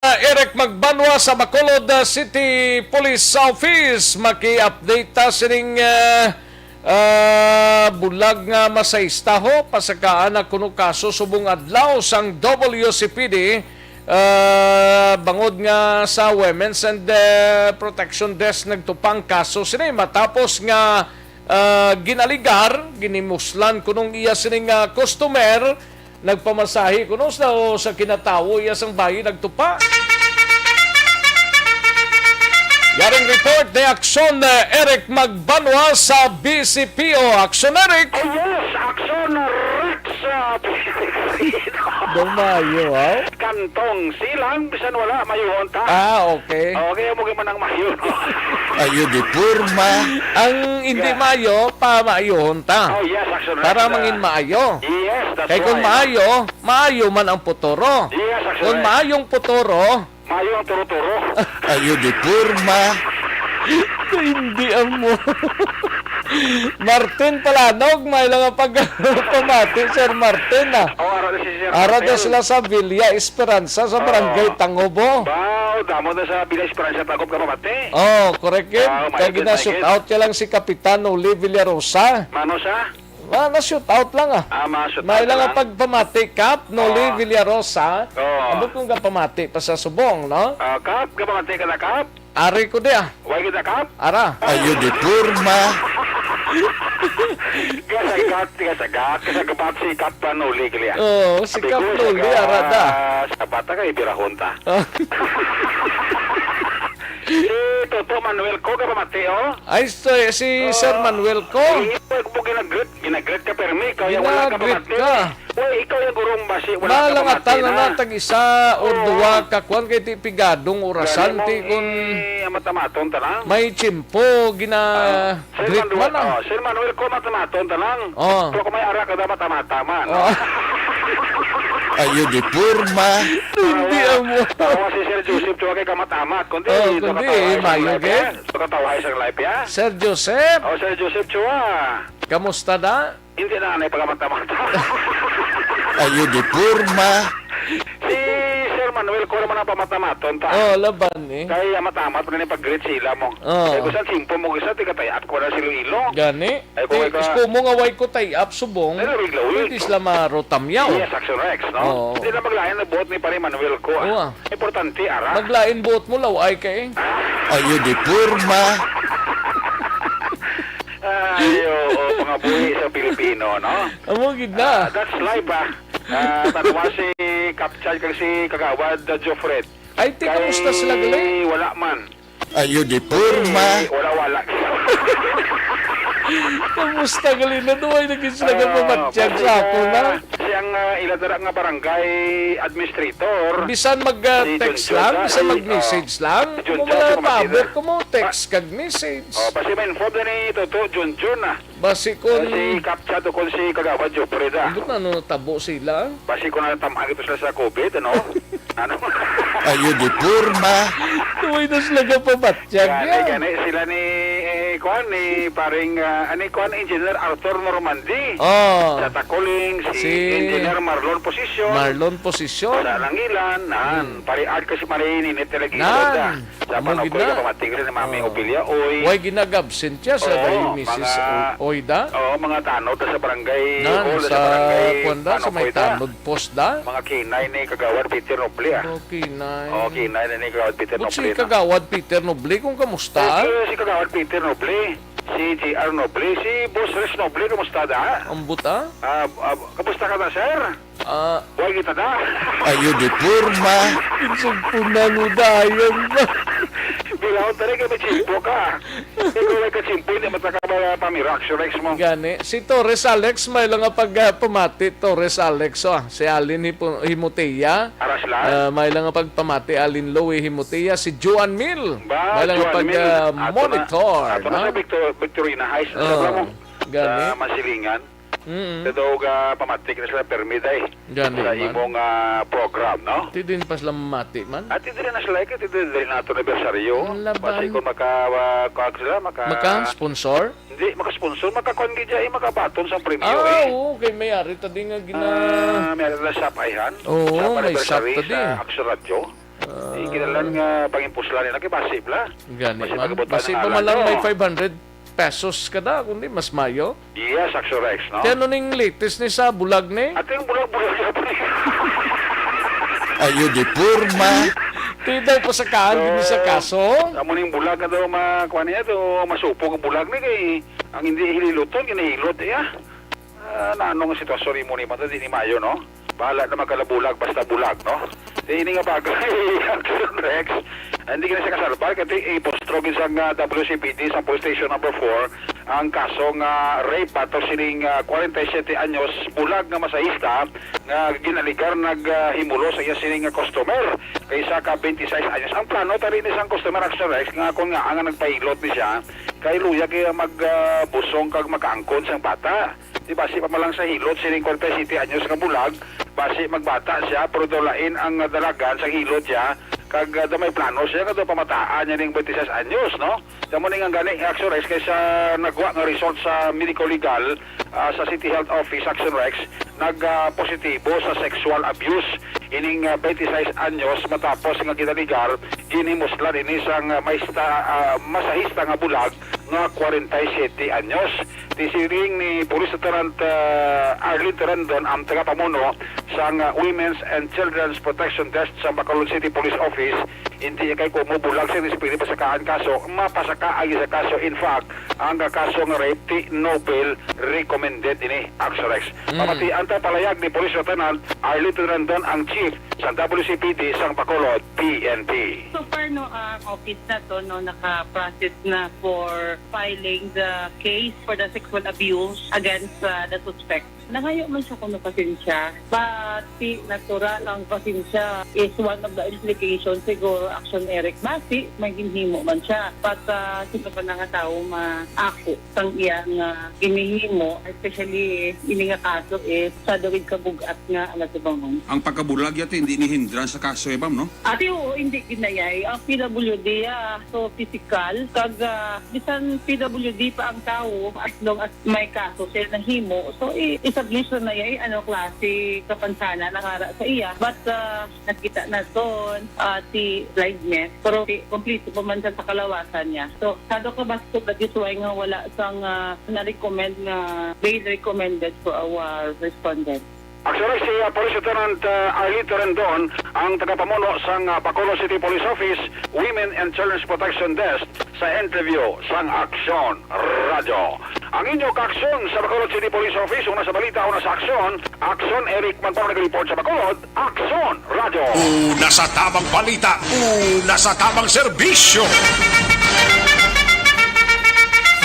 Eric Magbanwa sa Bacolod, uh, City Police Office. Maki-update ta sining, uh, uh, bulag nga masahista ho, pasakaan na kuno kaso subong adlaw sang W C P D, uh, bangod nga sa Women's and, uh, Protection Desk nagtupang kaso sini matapos nga, uh, ginaligar, ginimuslan kunong iya sining, uh, customer, nagpamasahe kuno sa, sa kinatawo iya sang bayi nagtupa. Yaring report ni Aksyon, eh, Eric Magbanwa sa B C P O. Aksyon, Eric! Oh, yes, Aksyon, Rex, ah, Daw maayo, aw? Kantong silang, bisan wala, mayuhon ta. Ah, okay. Okay, amo gyud man ang mayo, no? Ayo di porma. Ang hindi Yeah. maayo, pamaayuhon ta. Oh, yes, Aksyon, Para Rex, ah, mangin maayo. Yes, that's Kay kung right. maayo, maayo man ang puturo. Yes, Aksyon, Kung Rex. maayong puturo, Mayo ang turo-turo. Ayo di porma. Hindi amo. Martin Palanog, may lang ang pag-, pamati, Sir Martin, ah. Oh, ara na si Sir Ara daw Martin. sila sa Villa Esperanza, sa Oo. Barangay Tangobo. Ba, damo na sa Villa Esperanza, Tangob ka pamati. Oh, correct, Kid. Ah, Kaya may gid, may gid. gina-shoot out niya lang si Kapitan Noli Villarosa. Mano sa? Ah, na-shoot out lang, ah. Ah, ma-shoot May out lang lang. ang pagpamati, Kap Noli Oo. Villarosa. Oo. Ambot kung gapamati pa sa subong, no? Ah, Kap, gapamati ka na, Kap? Ari ko di, ah. Why kita, Kap? Ara. Ayo di porma. Kasagat, kasagat, kasagat si Kap Noli, kaya. Oo, si Abi Kap ko, Noli, saga-, ara da. Sa bata ka, ibirahon ta. Ah. Si Toto Manuel ko, kapamati, oh. Ay, so, si Sir Ah, Manuel ko. Hindi mo, mo ginagrit, ginagrit ka, permi. Ikaw yung wala ka Ginagrit pamati. Ka. Uy, ikaw yung gurong basi, wala ka Malang pamati atan na na. Natag isa o Oo. Duwa ka kwan kay ti pigadong orasan, Gani mo, ti kun eh, amat-amaton ta lang. May tiyempo, gina- Ah. Sir Great Manuel, man, ah. Oh, Sir Manuel, ko matamaton ta lang. Oh. Pero kung may ara ka daw, matamata man. Oh. Ayo di porma. Hindi Tawa. Amo. Tawa si Sir Joseph, tuwa kay kamatamat. Kundi, Oh, ito kundi, katawa eh, isang mayo, live, eh. Ya. Ito katawa isang live, ya. Sir Joseph. Oh, Sir Joseph, tuwa. Kamusta da? Hindi na, anay pagkamata-mata. Ayo di porma. Si Sir Manuel, ko naman ang pamatamaton ta. Oh, laban eh. Kay matamat na ni pag-greet sila mo. Oh. Kay kung saan simple mo, isa, tigatayat ko na si Iloilo. Gani? Ay, kung Ti, ikaw isko mo nga way ko tie-up subong, Pero bigla, uy. Pwede sila marotamyaw. Yes, Action Rex, no? Oo. Hindi na maglain na buot ni Pare Manuel ko, ah. Oo, ah. Importante, ara. Maglain buot mo, law ay ka eh. Ayo di porma. Ay, oo, mga buhi sa Pilipino, no? Amo gid na. Ah, that's life, ah. Ah, tanwa si Kapchay kag si Kagawad, uh, Jofred. Ay, ti, kamusta sila gali? Kay wala man. Ayo di porma. Eh, wala, wala. Kamusta gali na? Duway na gid sila nga Ah, mamatsyag basta sa ako na. Siyang, ah, ila dira nga barangay administrator. Bisan mag, ah, Si text Junjun lang, na, bisan si, mag-message ah, lang, si Junjun, kung wala si Mamatida. Number ko mo, text kag message. Oh, basi ma-inform na ni Toto, Junjun na. Basi kun Ah, si Kapchat o kun si Kagawad Jopre da. Ambot na, ano natabo sila? Basi kun natamaan ito sila sa covid, ano? Ano? Ayo di porma. Tuway na sila kapabatyag Gani, yan. Gani, sila ni, eh, kuan, ni paring, ah, ani, kuan, Engineer Arthur Normandy. Oh. Sa Takuling, si Si Engineer Marlon Posisyon. Marlon Posisyon. Sa Langilan, nan, Hmm. pare Art kasi Marinit talaga Nan. Sa Amo panahon gid ko, na. Pamatigil ni Mami Oo. Opilia, oy. Way ginag-absent siya sa Oo, day Missus mga, O-, Oida? Oo, mga tanod sa barangay Nan, hall, sa sa barangay kuwan da, sa may Panokoy da. Tanod post da? Mga kinay ni Kagawad Peter Noble, ah. Oh, kinay. Oo, kinay ni Kagawad Peter But Noble, si no? Kagawad Peter Noble, kung kamusta? Okay, si Kagawad Peter Noble, si J R Noble, si Boss Res Noble, kumusta da? Ambot, ah? Ah, ah, kamusta ka na, sir? Ah. Buhay kita da. Ayo di porma. Insugpunan mo dayon ba? Bilaw, tara ka, may tsimpo ka. Ikaw ay katsimpo, hindi mo taka ba pamira, Action Rex mo? Gani. Si Torres Alex, may lang nga pag, ah, pamati, Torres Alex, oh. Si Alin Hipo-, Himutia. Aras lang. Ah, may lang nga pagpamati, Alin Louie Himutia. Si Joan Mil, Ba, may lang nga Joan pag, Mil, ah, ato na, monitor, ato na no? Sa Victor-, Victorina Heights, Oh, alam mo? Gani. Sa Masilingan. Mm. Sa daw ga pamatik na sila permi, day. Gani Sa man. Imong, ah, program, no? Ti din pa sila mamati man. At ti diri na sila, ti diri, diri na ato anibersaryo. Ang laban. Basi kung maka, ah, kuha sila, maka Maka-sponsor? Hindi, maka-sponsor, makakuan gid siya, eh, makabaton sa premyo, Ah, eh. Oo, kay may ari ta din nga gina- Ah, may ari na sa Paihan, Oo, sa may anniversary shop ta sa din. Action Radio. Ah. Eh, kinalan nga pangimpuslan nila, kay basi bla. Gani Basi man. Pagabot pa Basi ng pa alam man lang nyo. May five hundred pesos kada, kundi mas mayo. Yes, Action Rex, no? Kaya ano ning latest ni sa bulag ni? At yung bulag-bulag na po ni. Ayo di porma. Ti daw pasakaan din sa So, kaso. Amo ning bulag na daw ma-, kuha niya, daw masupog ang bulag ni kay ang hindi hililuton, ginahilot niya. Ah, na anong sitwasyon mo ni Mata, di ni mayo, no? Bahala na magkalabulag, basta bulag, no? Di ini nga bagay, Action Rex, hindi ka na siya kasalbar, kasi ipostrog sa nga W C P D sa Police Station Number Four, ang kaso nga rape batok sining, ah, forty-seven anyos bulag nga masahista nga ginaligar naghimulos sa iya sining nga customer kay sa ka twenty-six anyos. Ang plano tari ni sang customer, Action Rex, nga kung nga ang nagpahilot ni siya, kay luya kay mag, ah, busong kag makaangkon sang bata. Di basi pa man lang sa hilot sining forty-seven anyos nga bulag, basi magbata siya, pero daw lain ang dalagan sa hilot niya, kag, ah, daw may plano siya nga daw pamataan niya ning twenty-six anyos, no? Kamo ni nga gani, Action Rex, kay sa nagwa nga result sa medico legal, ah, sa City Health Office, Action Rex, nag, ah, positibo sa sexual abuse ining, ah, twenty-six anyos matapos nga ginaligar, ginhimuslan ini sang, ah, maista-, ah, masahista nga bulag nga forty-seven anyos. Ti siring ni Police Lieutenant, ah, Arlene Terendon, ang tagapamuno sang, ah, Women's and Children's Protection Desk sa Bacolod City Police Office, hindi kay kumo bulag sa respeto pasakaan kaso, mapasaka ang isa kaso. In fact, ang kaso nga rape ti no bail recommended ini, Action Rex. Mm. Pamatian ta palayag ni Police Lieutenant Arlene Terendon, ang chief sa W C P D sang Bacolod P N P. So far, no, ang office na to, no, naka-process na for filing the case for the sexual abuse against, uh, the suspect. Nangayo man siya kuno pasensya. But si natural ang pasensya is one of the implications siguro, Action Eric. Basi, may ginhimo man siya. But, uh, sino pa na nga tao maako sang iya nga ginhimo, especially ini nga kaso is sa dawid kabug-at nga alatubangon. Ang pagkabulag yato hindi ni hindrance sa kaso, eh, ma'am, no? Ati, oo, hindi ginayay. Ang P W D, ah, so physical, kag, ah, bisan P W D pa ang tawo, as long as may kaso siya nahimo, so i- i-submission na yay ano klase kapansanan ang ara sa iya. But, ah, nakita na son, ah, si liveness, pero si kompleto pa man siya sa kalawasan niya. So, sado ka basto, that is why nga wala sang, ah, na-recommend nga bail recommended for our respondent. Actually, si, uh, Police Lieutenant, uh, Arlito Rendon, ang tagapamuno sang, uh, Bacolod City Police Office Women and Children's Protection Desk sa interview sang Aksyon Radyo. Ang inyo kaaksyon sa Bacolod City Police Office, una sa balita, una sa aksyon, Aksyon Eric Magpang nag-report sa Bacolod, Aksyon Radyo. Una sa tabang balita, una sa tabang serbisyo.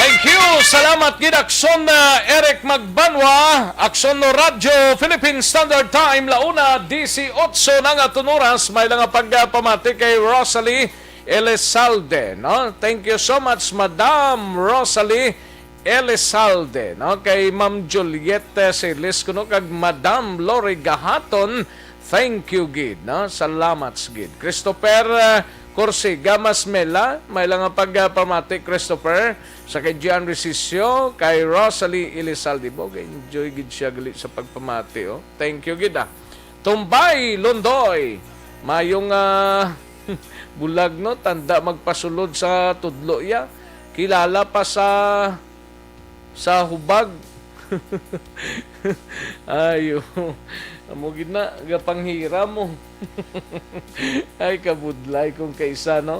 Thank you. Salamat gid, Aksyon, uh, Eric Magbanwa. Aksyon no Radyo Philippine Standard Time, launa disiotso na nga tunuras. May lang nga pagpamati kay Rosalie Elizalde, no? Thank you so much, Madam Rosalie Elizalde, no? Kay Ma'am Juliet, eh, Silis kuno kag Madam Lori Gahaton. Thank you gid, no? Salamat gid. Christopher, eh, Corsiga Masmela, may lang nga pagpamati, Christopher, sa kay Gian Resisio, kay Rosalie Elizalde. Bo, enjoy gid siya gali sa pagpamati, oh. Thank you gid, ah. Tumbay Londoy, mayong, ah, bulag, no? Tanda magpasulod sa tudlo iya. Kilala pa sa, sa hubag. Ayo. Amo gid na, gapanghiram mo. Ay, kabudlay kung kaisa, no?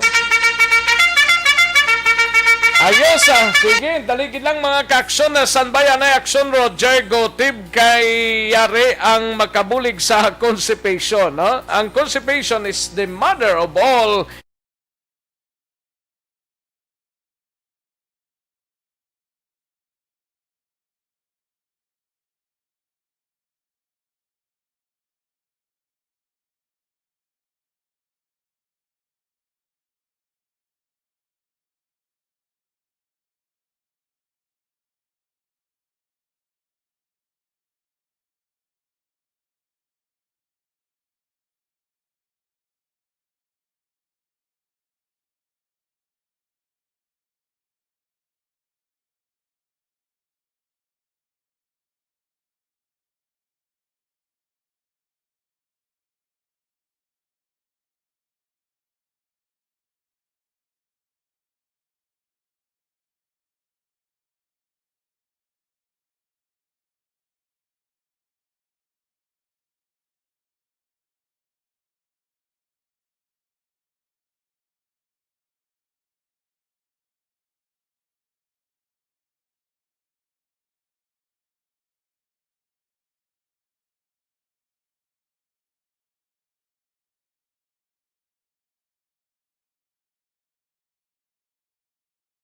Ayos, ah. Sige, dali gid lang, mga kaaksyon, na sanbayan ay aksyon, Roger Gotib, kay yari ang makabulig sa constipation, no? Ang constipation is the mother of all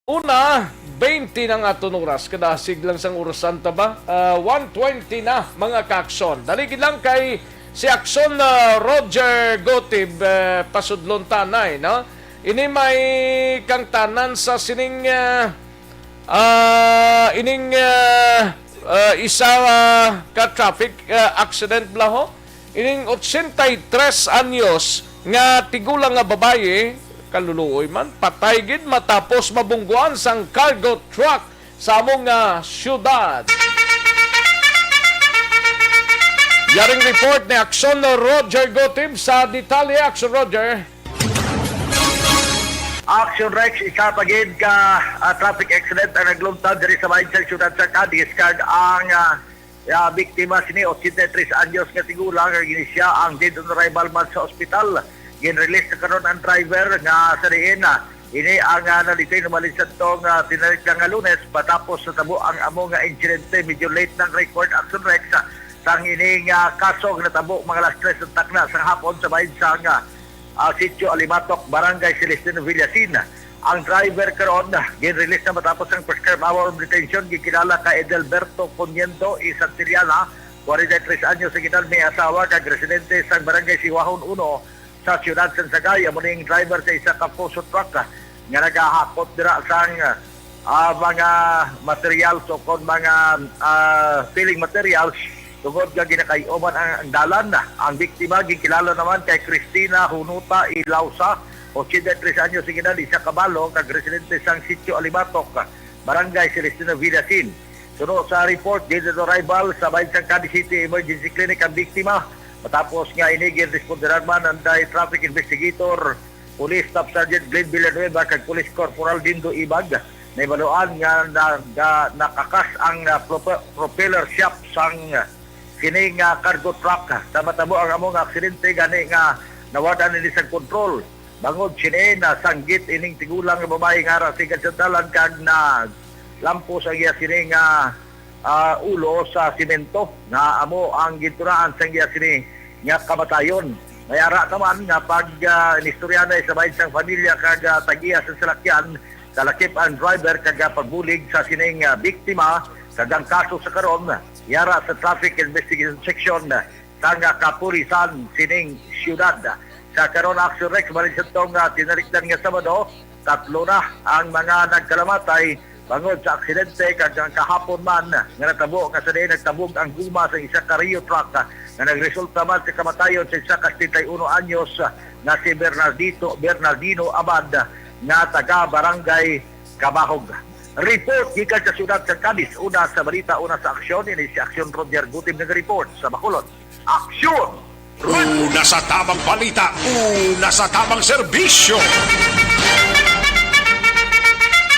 Una, twenty na nga aton oras. Kadasig lang sang orasan ta ba? Ah, one twenty na, mga kaaksyon. Dali gid lang kay si Aksyon, ah, Roger Gotib, eh, pasudlon tanay, no? Ini may kangtanan sa sining, ah, ah, ining, ah, ah, isa, ah, ka traffic, ah, accident, bala ho. Ining ochenta y tres anyos nga tigulang nga babayi, kaluluoy man, patay gid matapos mabungguan sang cargo truck sa amo nga syudad. Yaring report ni Aksyon Roger Gotib sa detalye. Aksyon Roger. Action Rex, isa pa gid ka, ah, traffic accident ang nagluntad diri sa bahin sang siyudad sa Cadiz, kag ang, ah, ah, biktima sini, ochenta y tres anyos nga tigulang, nga gini siya ang dead on arrival man sa ospital. Gin-release na karon ang driver nga sa diin, ah, ini ang, ah, na-detain humalin sa tong, ah, tinalikdan nga Lunes matapos natabo ang amo nga insidente. Medyo late nang record, Action Rex, ah, sang ini nga kaso nga natabo mga alas tres ng takna sa hapon sa bahin sang, ah, ah, Sitio Alimatok, Barangay Celestino Villasin. Ang driver karon, ah, gin-release na matapos ang prescribed hour of detention. Gikilala kay Edelberto Coniento y Santillana, forty-three anyos ang edad, may asawa, kag residente sa Barangay Siwahon uno sa siyudad sang Sagay. Amo ning driver sa isa ka Fuso truck, ah, nga nagahakot dira sang, ah, mga materials o kon mga, ah, filling materials tungod nga ginakay-uman ang, ang dalan. Ang biktima ginkilala naman kay Cristina Hunuta Ilausa, ochenta y tres anyos ang edad, isa ka balo, kag residente sang Sitio Alimatok, Barangay Celestino Villasin. Suno sa report, dead on arrival sa Bayan sang Cadiz City Emergency Clinic ang biktima. Matapos nga ini, ginresponderan man ang day traffic investigator, Police Staff Sergeant Glenn Villanueva kag Police Corporal Dindo Ibag. Nahibaluan nga na, nga nakakas ang, ah, prope-, propeller shaft sang, ah, kini nga cargo truck. Sa matabo ang amo nga aksidente, gani nga nawad-an ini sang kontrol. Bangod sini, nasanggit ining tigulang nga babayi nga ara sa dalan kag na lampos ang iya sini nga, ah, ulo sa simento, nga amo ang gintunaan sang iya sini nga kamatayon. May ara naman nga pag, ah, inistoryahanay sa bahin sang pamilya kag, ah, tag-iya sa salakyan, kalakip ang driver kag, ah, pagbulig sa sining, ah, biktima, kag ang kaso sa karon yara sa Traffic Investigation Section sang, ah, kapulisan sining siyudad. Sa karon, Action Rex, balik sa tong, ah, tinalikdan nga Sabado, tatlo na ang mga nagkalamatay bangod sa aksidente, kag ang kahapon man nga natabo nga sa diin nagtabog ang guma sa isa ka Rio truck, ah, nga nagresulta man sa kamatayon sa isa ka setenta y uno anyos, ah, nga si Bernardito, Bernardino Abad, ah, nga taga Barangay Kabahog. Report gikan sa siyudad sa Cadiz, una sa balita, una sa aksyon, ini si Aksyon Roger Gutib nag-report sa Bacolod. Aksyon! Una sa tamang balita, una sa tamang serbisyo.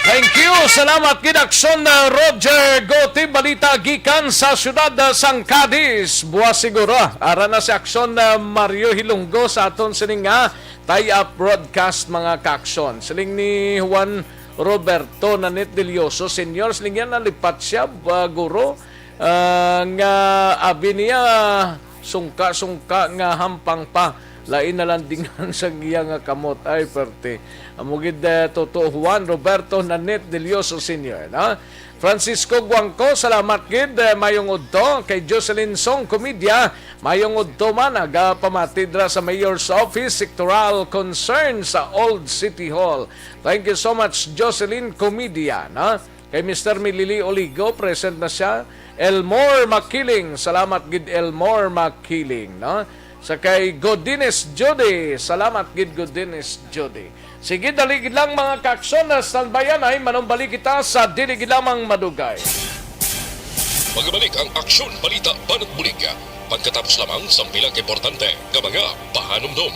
Thank you. Salamat gid, Aksyon, uh, Roger Gutib. Balita gikan sa siyudad, uh, sang Cadiz. Buwas siguro, ara na si Aksyon, uh, Mario Hilonggo sa aton sining nga tie-up broadcast, mga kaaksyon. Siling ni Juan Roberto Nanit Delioso Senior, siling niya nalipat siya, uh, guro, ah, nga abi niya sungka-sungka nga hampang pa, lain na lang dingan sang iya nga kamot. Ay, perte. Amo gid, eh, totoo, Juan Roberto Nanit Delioso Senior, no? Francisco Guangco, salamat gid, eh, mayong udto. Kay Jocelyn Song Comedia, mayong udto man, nagapamati dira sa Mayor's Office, Sectoral Concern sa Old City Hall. Thank you so much, Jocelyn Comedia, no? Kay Mister Milili Oligo, present na siya. Elmore Makiling, salamat gid, Elmore Makiling, no? Sa kay Godines Judy, salamat gid, Godines Judy. Sige, dali gid lang, mga kaaksyon, na standbyan ay manumbalik kita sa dili gid lamang madugay. Magbalik ang Aksyon Balita Banat Bulig pagkatapos lamang sang pila ka importante nga mga pahanumdom.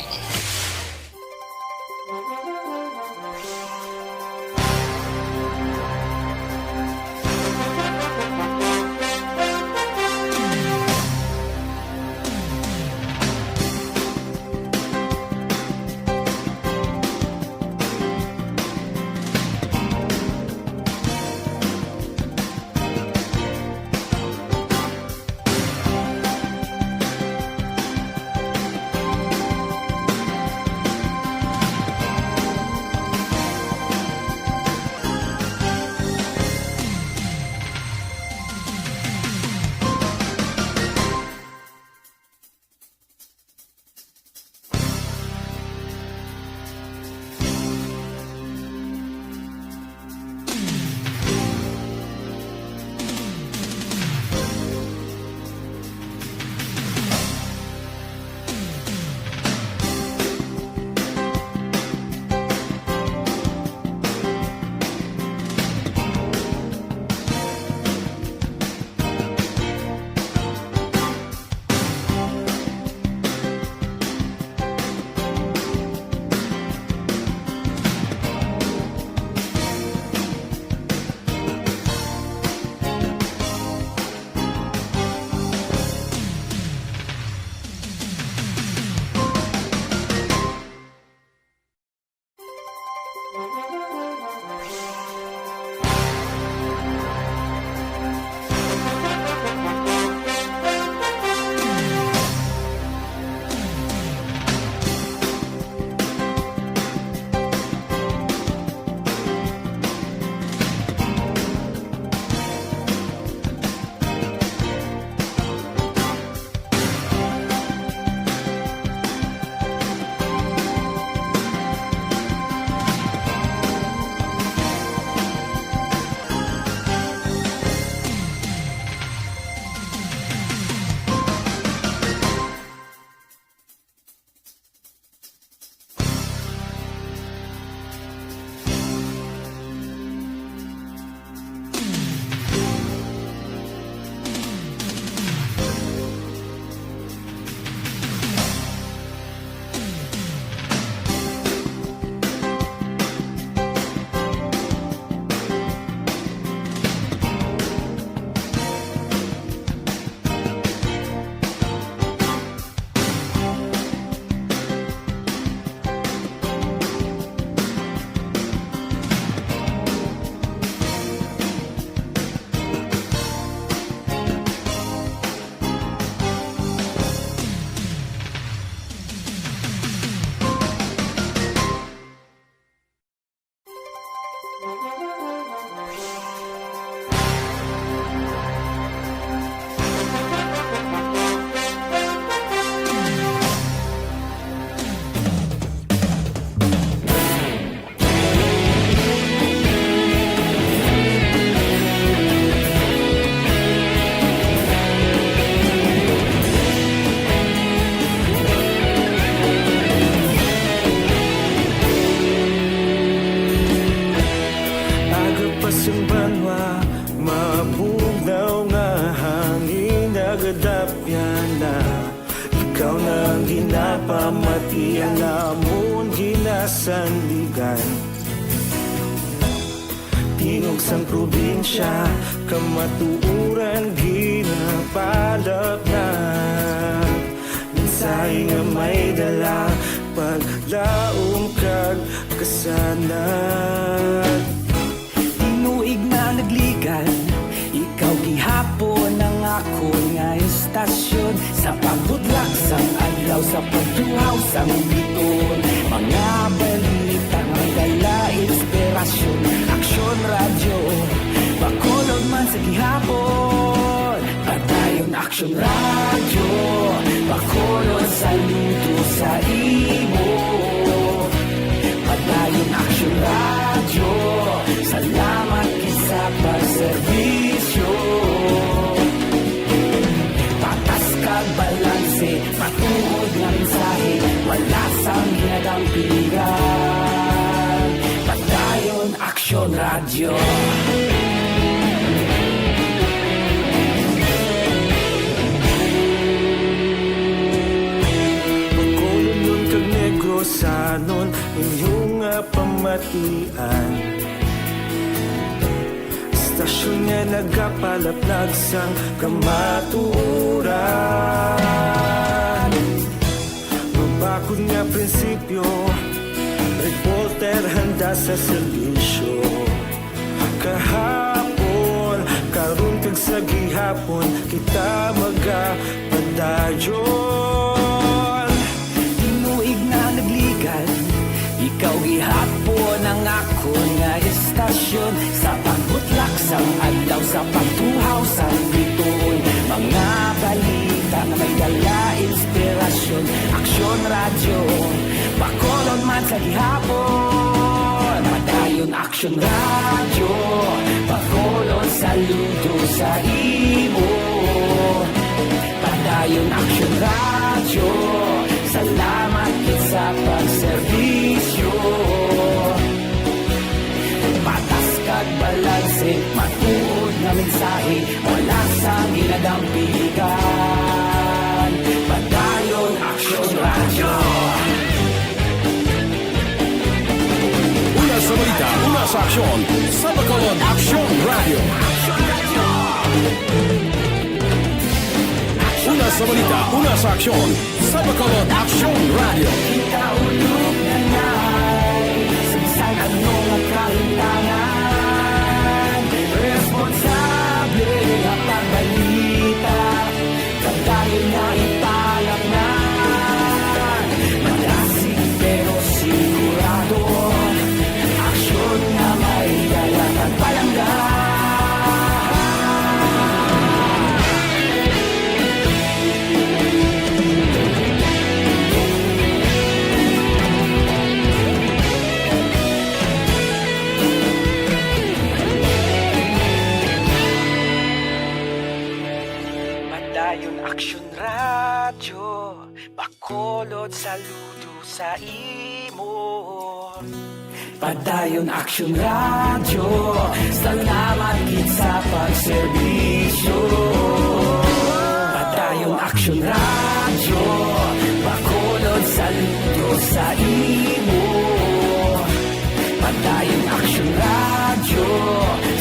Nagadapyan na, ikaw na ang ginapamatian, amon ginasandigan. Tingog sang probinsya, kamatuoran ginapalapnat. Mensahe nga may dala, paglaom kag kasanag. Tinuig na nagligan, ikaw gihapon ang akon nga estasyon. Sa pagbudlak sang adlaw, sa pagtuhaw sang biton, mga balita may dala inspirasyon. Aksyon Radyo, Bacolod man sa gihapon. Padayon Aksyon Radyo, Bacolod, saludo sa imo. Padayon Aksyon Radyo, salamat gid sa pagserbisyo. Patas kag balanse, matuod nga mensahe, wala sang ginadampigan. Padayon Aksyon Radyo. Bacolodnon kag Negrosanon, inyo nga pamatian. Estasyon nga nagapalaplag sang kamatuoran. Mabakod nga prinsipyo, reporter handa sa serbisyo. Kahapon, karon kag sa gihapon, kita magapadayon. Tinuig na nagligan, ikaw gihapon ang akon nga estasyon. Sa pagbutlak sang adlaw, sa pagtuhaw sang bituon, mga balita nga may dala inspirasyon. Aksyon Radyo, Bacolod man sa gihapon. Padayon Aksyon Radyo, Bacolod, saludo sa imo. Padayon Aksyon Radyo, salamat gid sa pagserbisyo. Patas kag balanse, matuod nga mensahe, wala sang ginadampigan. Padayon Aksyon Radyo. Una sa balita, una sa aksyon, sa Bacolod Aksyon Radyo. Una sa balita, una sa aksyon, sa Bacolod Aksyon Radyo. Kita ulog na nay, sa bisan ano nga kahimtangan, responsable nga pagbalita. Padayon nga ipalapngan, madasig pero sigurado. Aksyon nga may dala kag palangga. Padayon Aksyon Radyo, Bacolod, saludo sa imo. Padayon Aksyon Radyo, salamat gid sa pagserbisyo. Padayon Aksyon Radyo, Bacolod, saludo sa imo. Padayon Aksyon Radyo,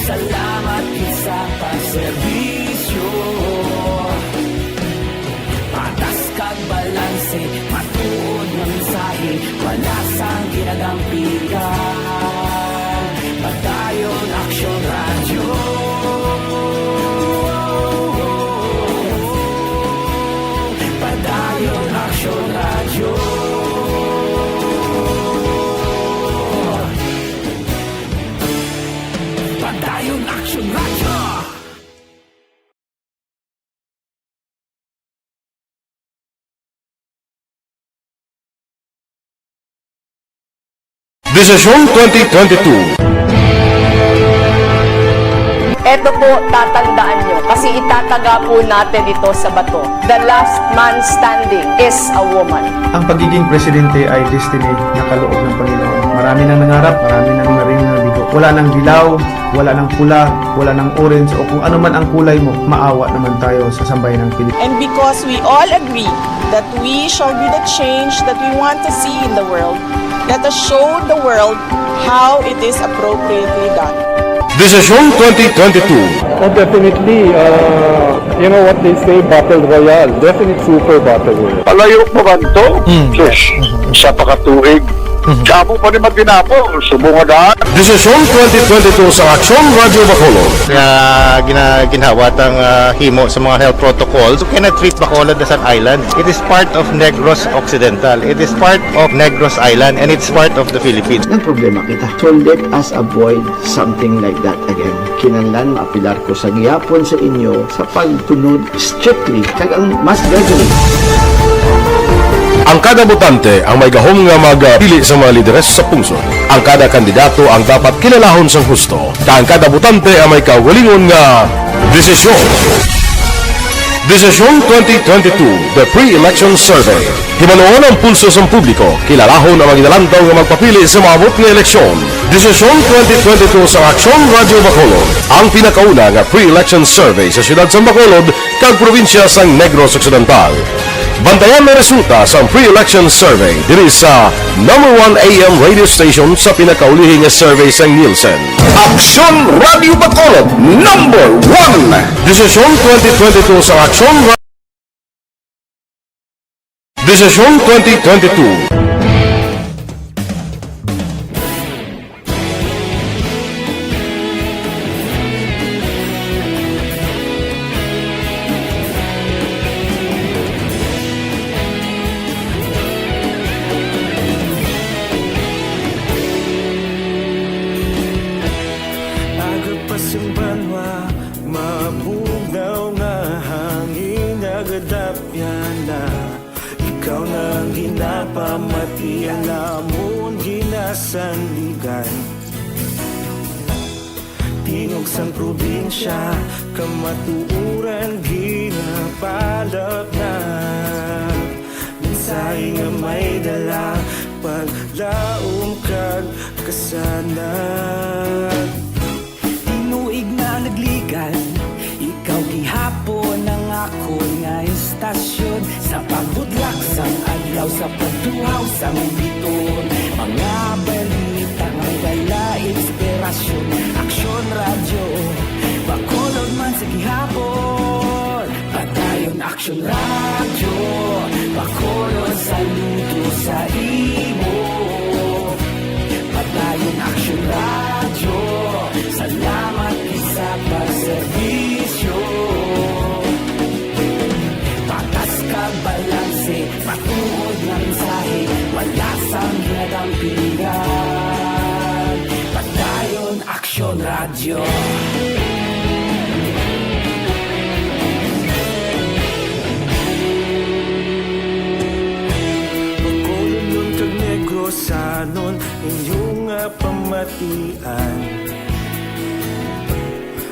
salamat gid sa pagserbisyo. Patas kag balanse, matuod nga mensahe, wala sang ginadampigan. Padayon Aksyon Radyo. Padayon Aksyon Radyo. Padayon Aksyon Radyo. Desisyon twenty twenty-two. Eto po, tatandaan nyo, kasi itataga po natin ito sa bato. The last man standing is a woman. Ang pagiging presidente ay destiny na kaloob ng Panginoon. Marami nang nangarap, marami nang naring nabigo. Wala nang dilaw, wala nang pula, wala nang orange, o kung ano man ang kulay mo, maawa naman tayo sa sambayanang Pilipino. And because we all agree that we shall be the change that we want to see in the world, let us show the world how it is appropriately done. Desisyon twenty twenty-two. Oh, definitely. Uh, you know what they say, battle royale. Definite super battle royale. Palayo pa man to? Mm. Sus, isa pa ka tuig. Mhm. Damo pa ni matinapo, subong nga daan. Desisyon twenty twenty-two sa Aksyon Radyo Bacolod. Nga gina-, ginhawa tang, ah, himo sa mga health protocols, you cannot treat Bacolod as an island. It is part of Negros Occidental. It is part of Negros Island, and it's part of the Philippines. Nagproblema kita. So let us avoid something like that again. Kinahanglan maapelar ko sa gihapon sa inyo sa pagtunod strictly kag ang mas gradually. Ang kada botante ang may gahom nga magpili sa mga lideres sa pungsod. Ang kada kandidato ang dapat kilalahon sang husto, kag ang kada botante ang may kaugalingon nga desisyon. Desisyon twenty twenty-two, The Pre-Election Survey. Himanuon ang pulso sang publiko, kilalahon ang mga ginalantaw nga magpapili sa maabot nga eleksyon. Desisyon twenty twenty-two sa Aksyon Radyo Bacolod, ang pinakauna nga pre-election survey sa siyudad sang Bacolod kag probinsya sang Negros Occidental. Bantayan ang resulta sang pre-election survey diri sa number one A M radio station sa pinakaulihi nga survey sang Nielsen. Aksyon Radyo Bacolod, number one. Desisyon twenty twenty-two sa Aksyon Ra-, Desisyon twenty twenty-two. Aga pa sing banwa, mabugnaw nga hangin, nagadapyan na. Ikaw na ang ginapamati, ang amon ginasandigan. Tingog sang probinsya, kamatuoran ginapalapnag. Mensahe nga may dala, paglaom kag kasanag. Tinuig na nagligan, ikaw gihapon ang akon nga istasyon. Sa pagbutlak sang adlaw, sa pagtuhaw sang bituon, mga balita nga may dala inspirasyon. Aksyon Radyo, Bacolod man sa gihapon. Padayon Aksyon Radyo, Bacolod, saludo sa imo. Padayon Aksyon Radyo, salamat gid sa pagserbisyo. Patas kag balanse, matuod nga mensahe, wala sang ginadampigan. Padayon Aksyon Radyo. Bacolodnon kag Negrosanon, inyo nga pamatian.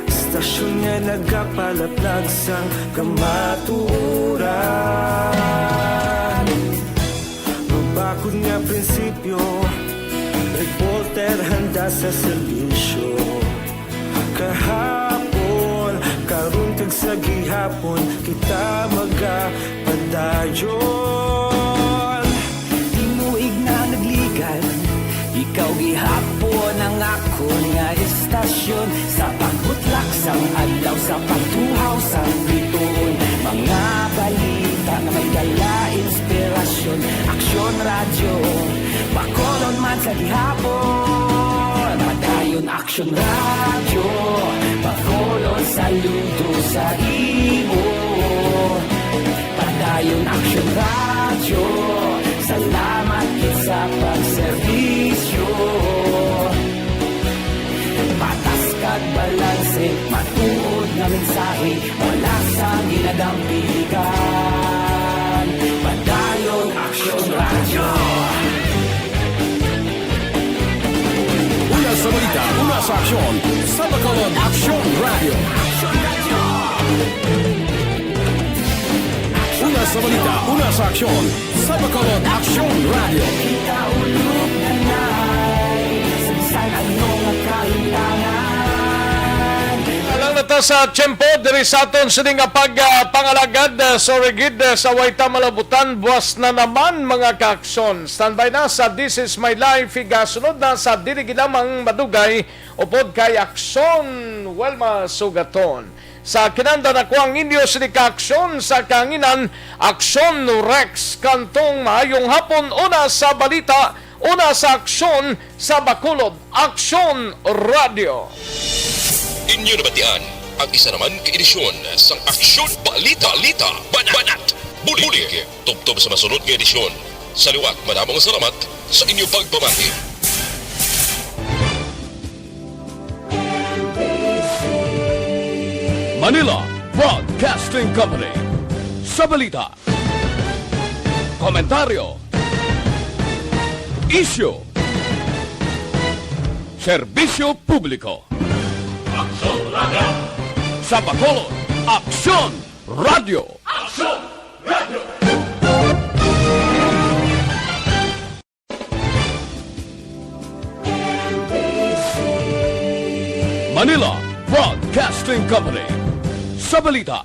Istasyon nga nagapalaplag sang kamatuoran. Mabakod nga prinsipyo, reporter handa sa serbisyo. Kahapon, karon kag sa gihapon, kita magapadayon. Tinuig na nagligan, ikaw gihapon ang akon nga istasyon. Sa pagbutlak sang adlaw, sa pagtuhaw sang bituon, mga balita nga may dala inspirasyon. Aksyon Radyo, Bacolod man sa gihapon. Padayon Aksyon Radyo, Bacolod, saludo sa imo. Padayon Aksyon Radyo, salamat gid sa pagserbisyo. Patas kag balanse, matuod nga mensahe, wala sang ginadampigan. Padayon Aksyon Radyo. Una sa balita, una sa aksyon, sa Bacolod Aksyon Radyo. Una sa balita, una sa aksyon, sa Bacolod Aksyon Radyo. Kita ulog na nai, sa bisan ano nga kayo Na sa tiyempo diri sa aton sini nga pag, ah, pangalagad, ah, sorry gid, ah, sa way ta malabutan, buwas na naman, mga kaaksyon. Standby na sa This Is My Life, igasunod na sa dili gid lamang madugay upod kay Aksyon Wilma Sugaton. Sa kinanda na ko ang inyo sini kaaksyon sa kahanginan, Aksyon Rex Cantong. Maayong hapon, una sa balita, una sa aksyon sa Bacolod, Aksyon Radio. Inyo nabatian ang isa naman ka edisyon sang Aksyon Balita, Balita, Banat, Banat, Bulig, Bulig. Tubtob sa masunod nga edisyon. Sa liwat, madamo nga salamat sa inyo pagpamati. Manila Broadcasting Company. Sa balita, komentaryo, isyu, serbisyo publiko. Aksyon Radio. Sa Bacolod, Aksyon Radio. Aksyon Radio. Manila Broadcasting Company. Sa balita,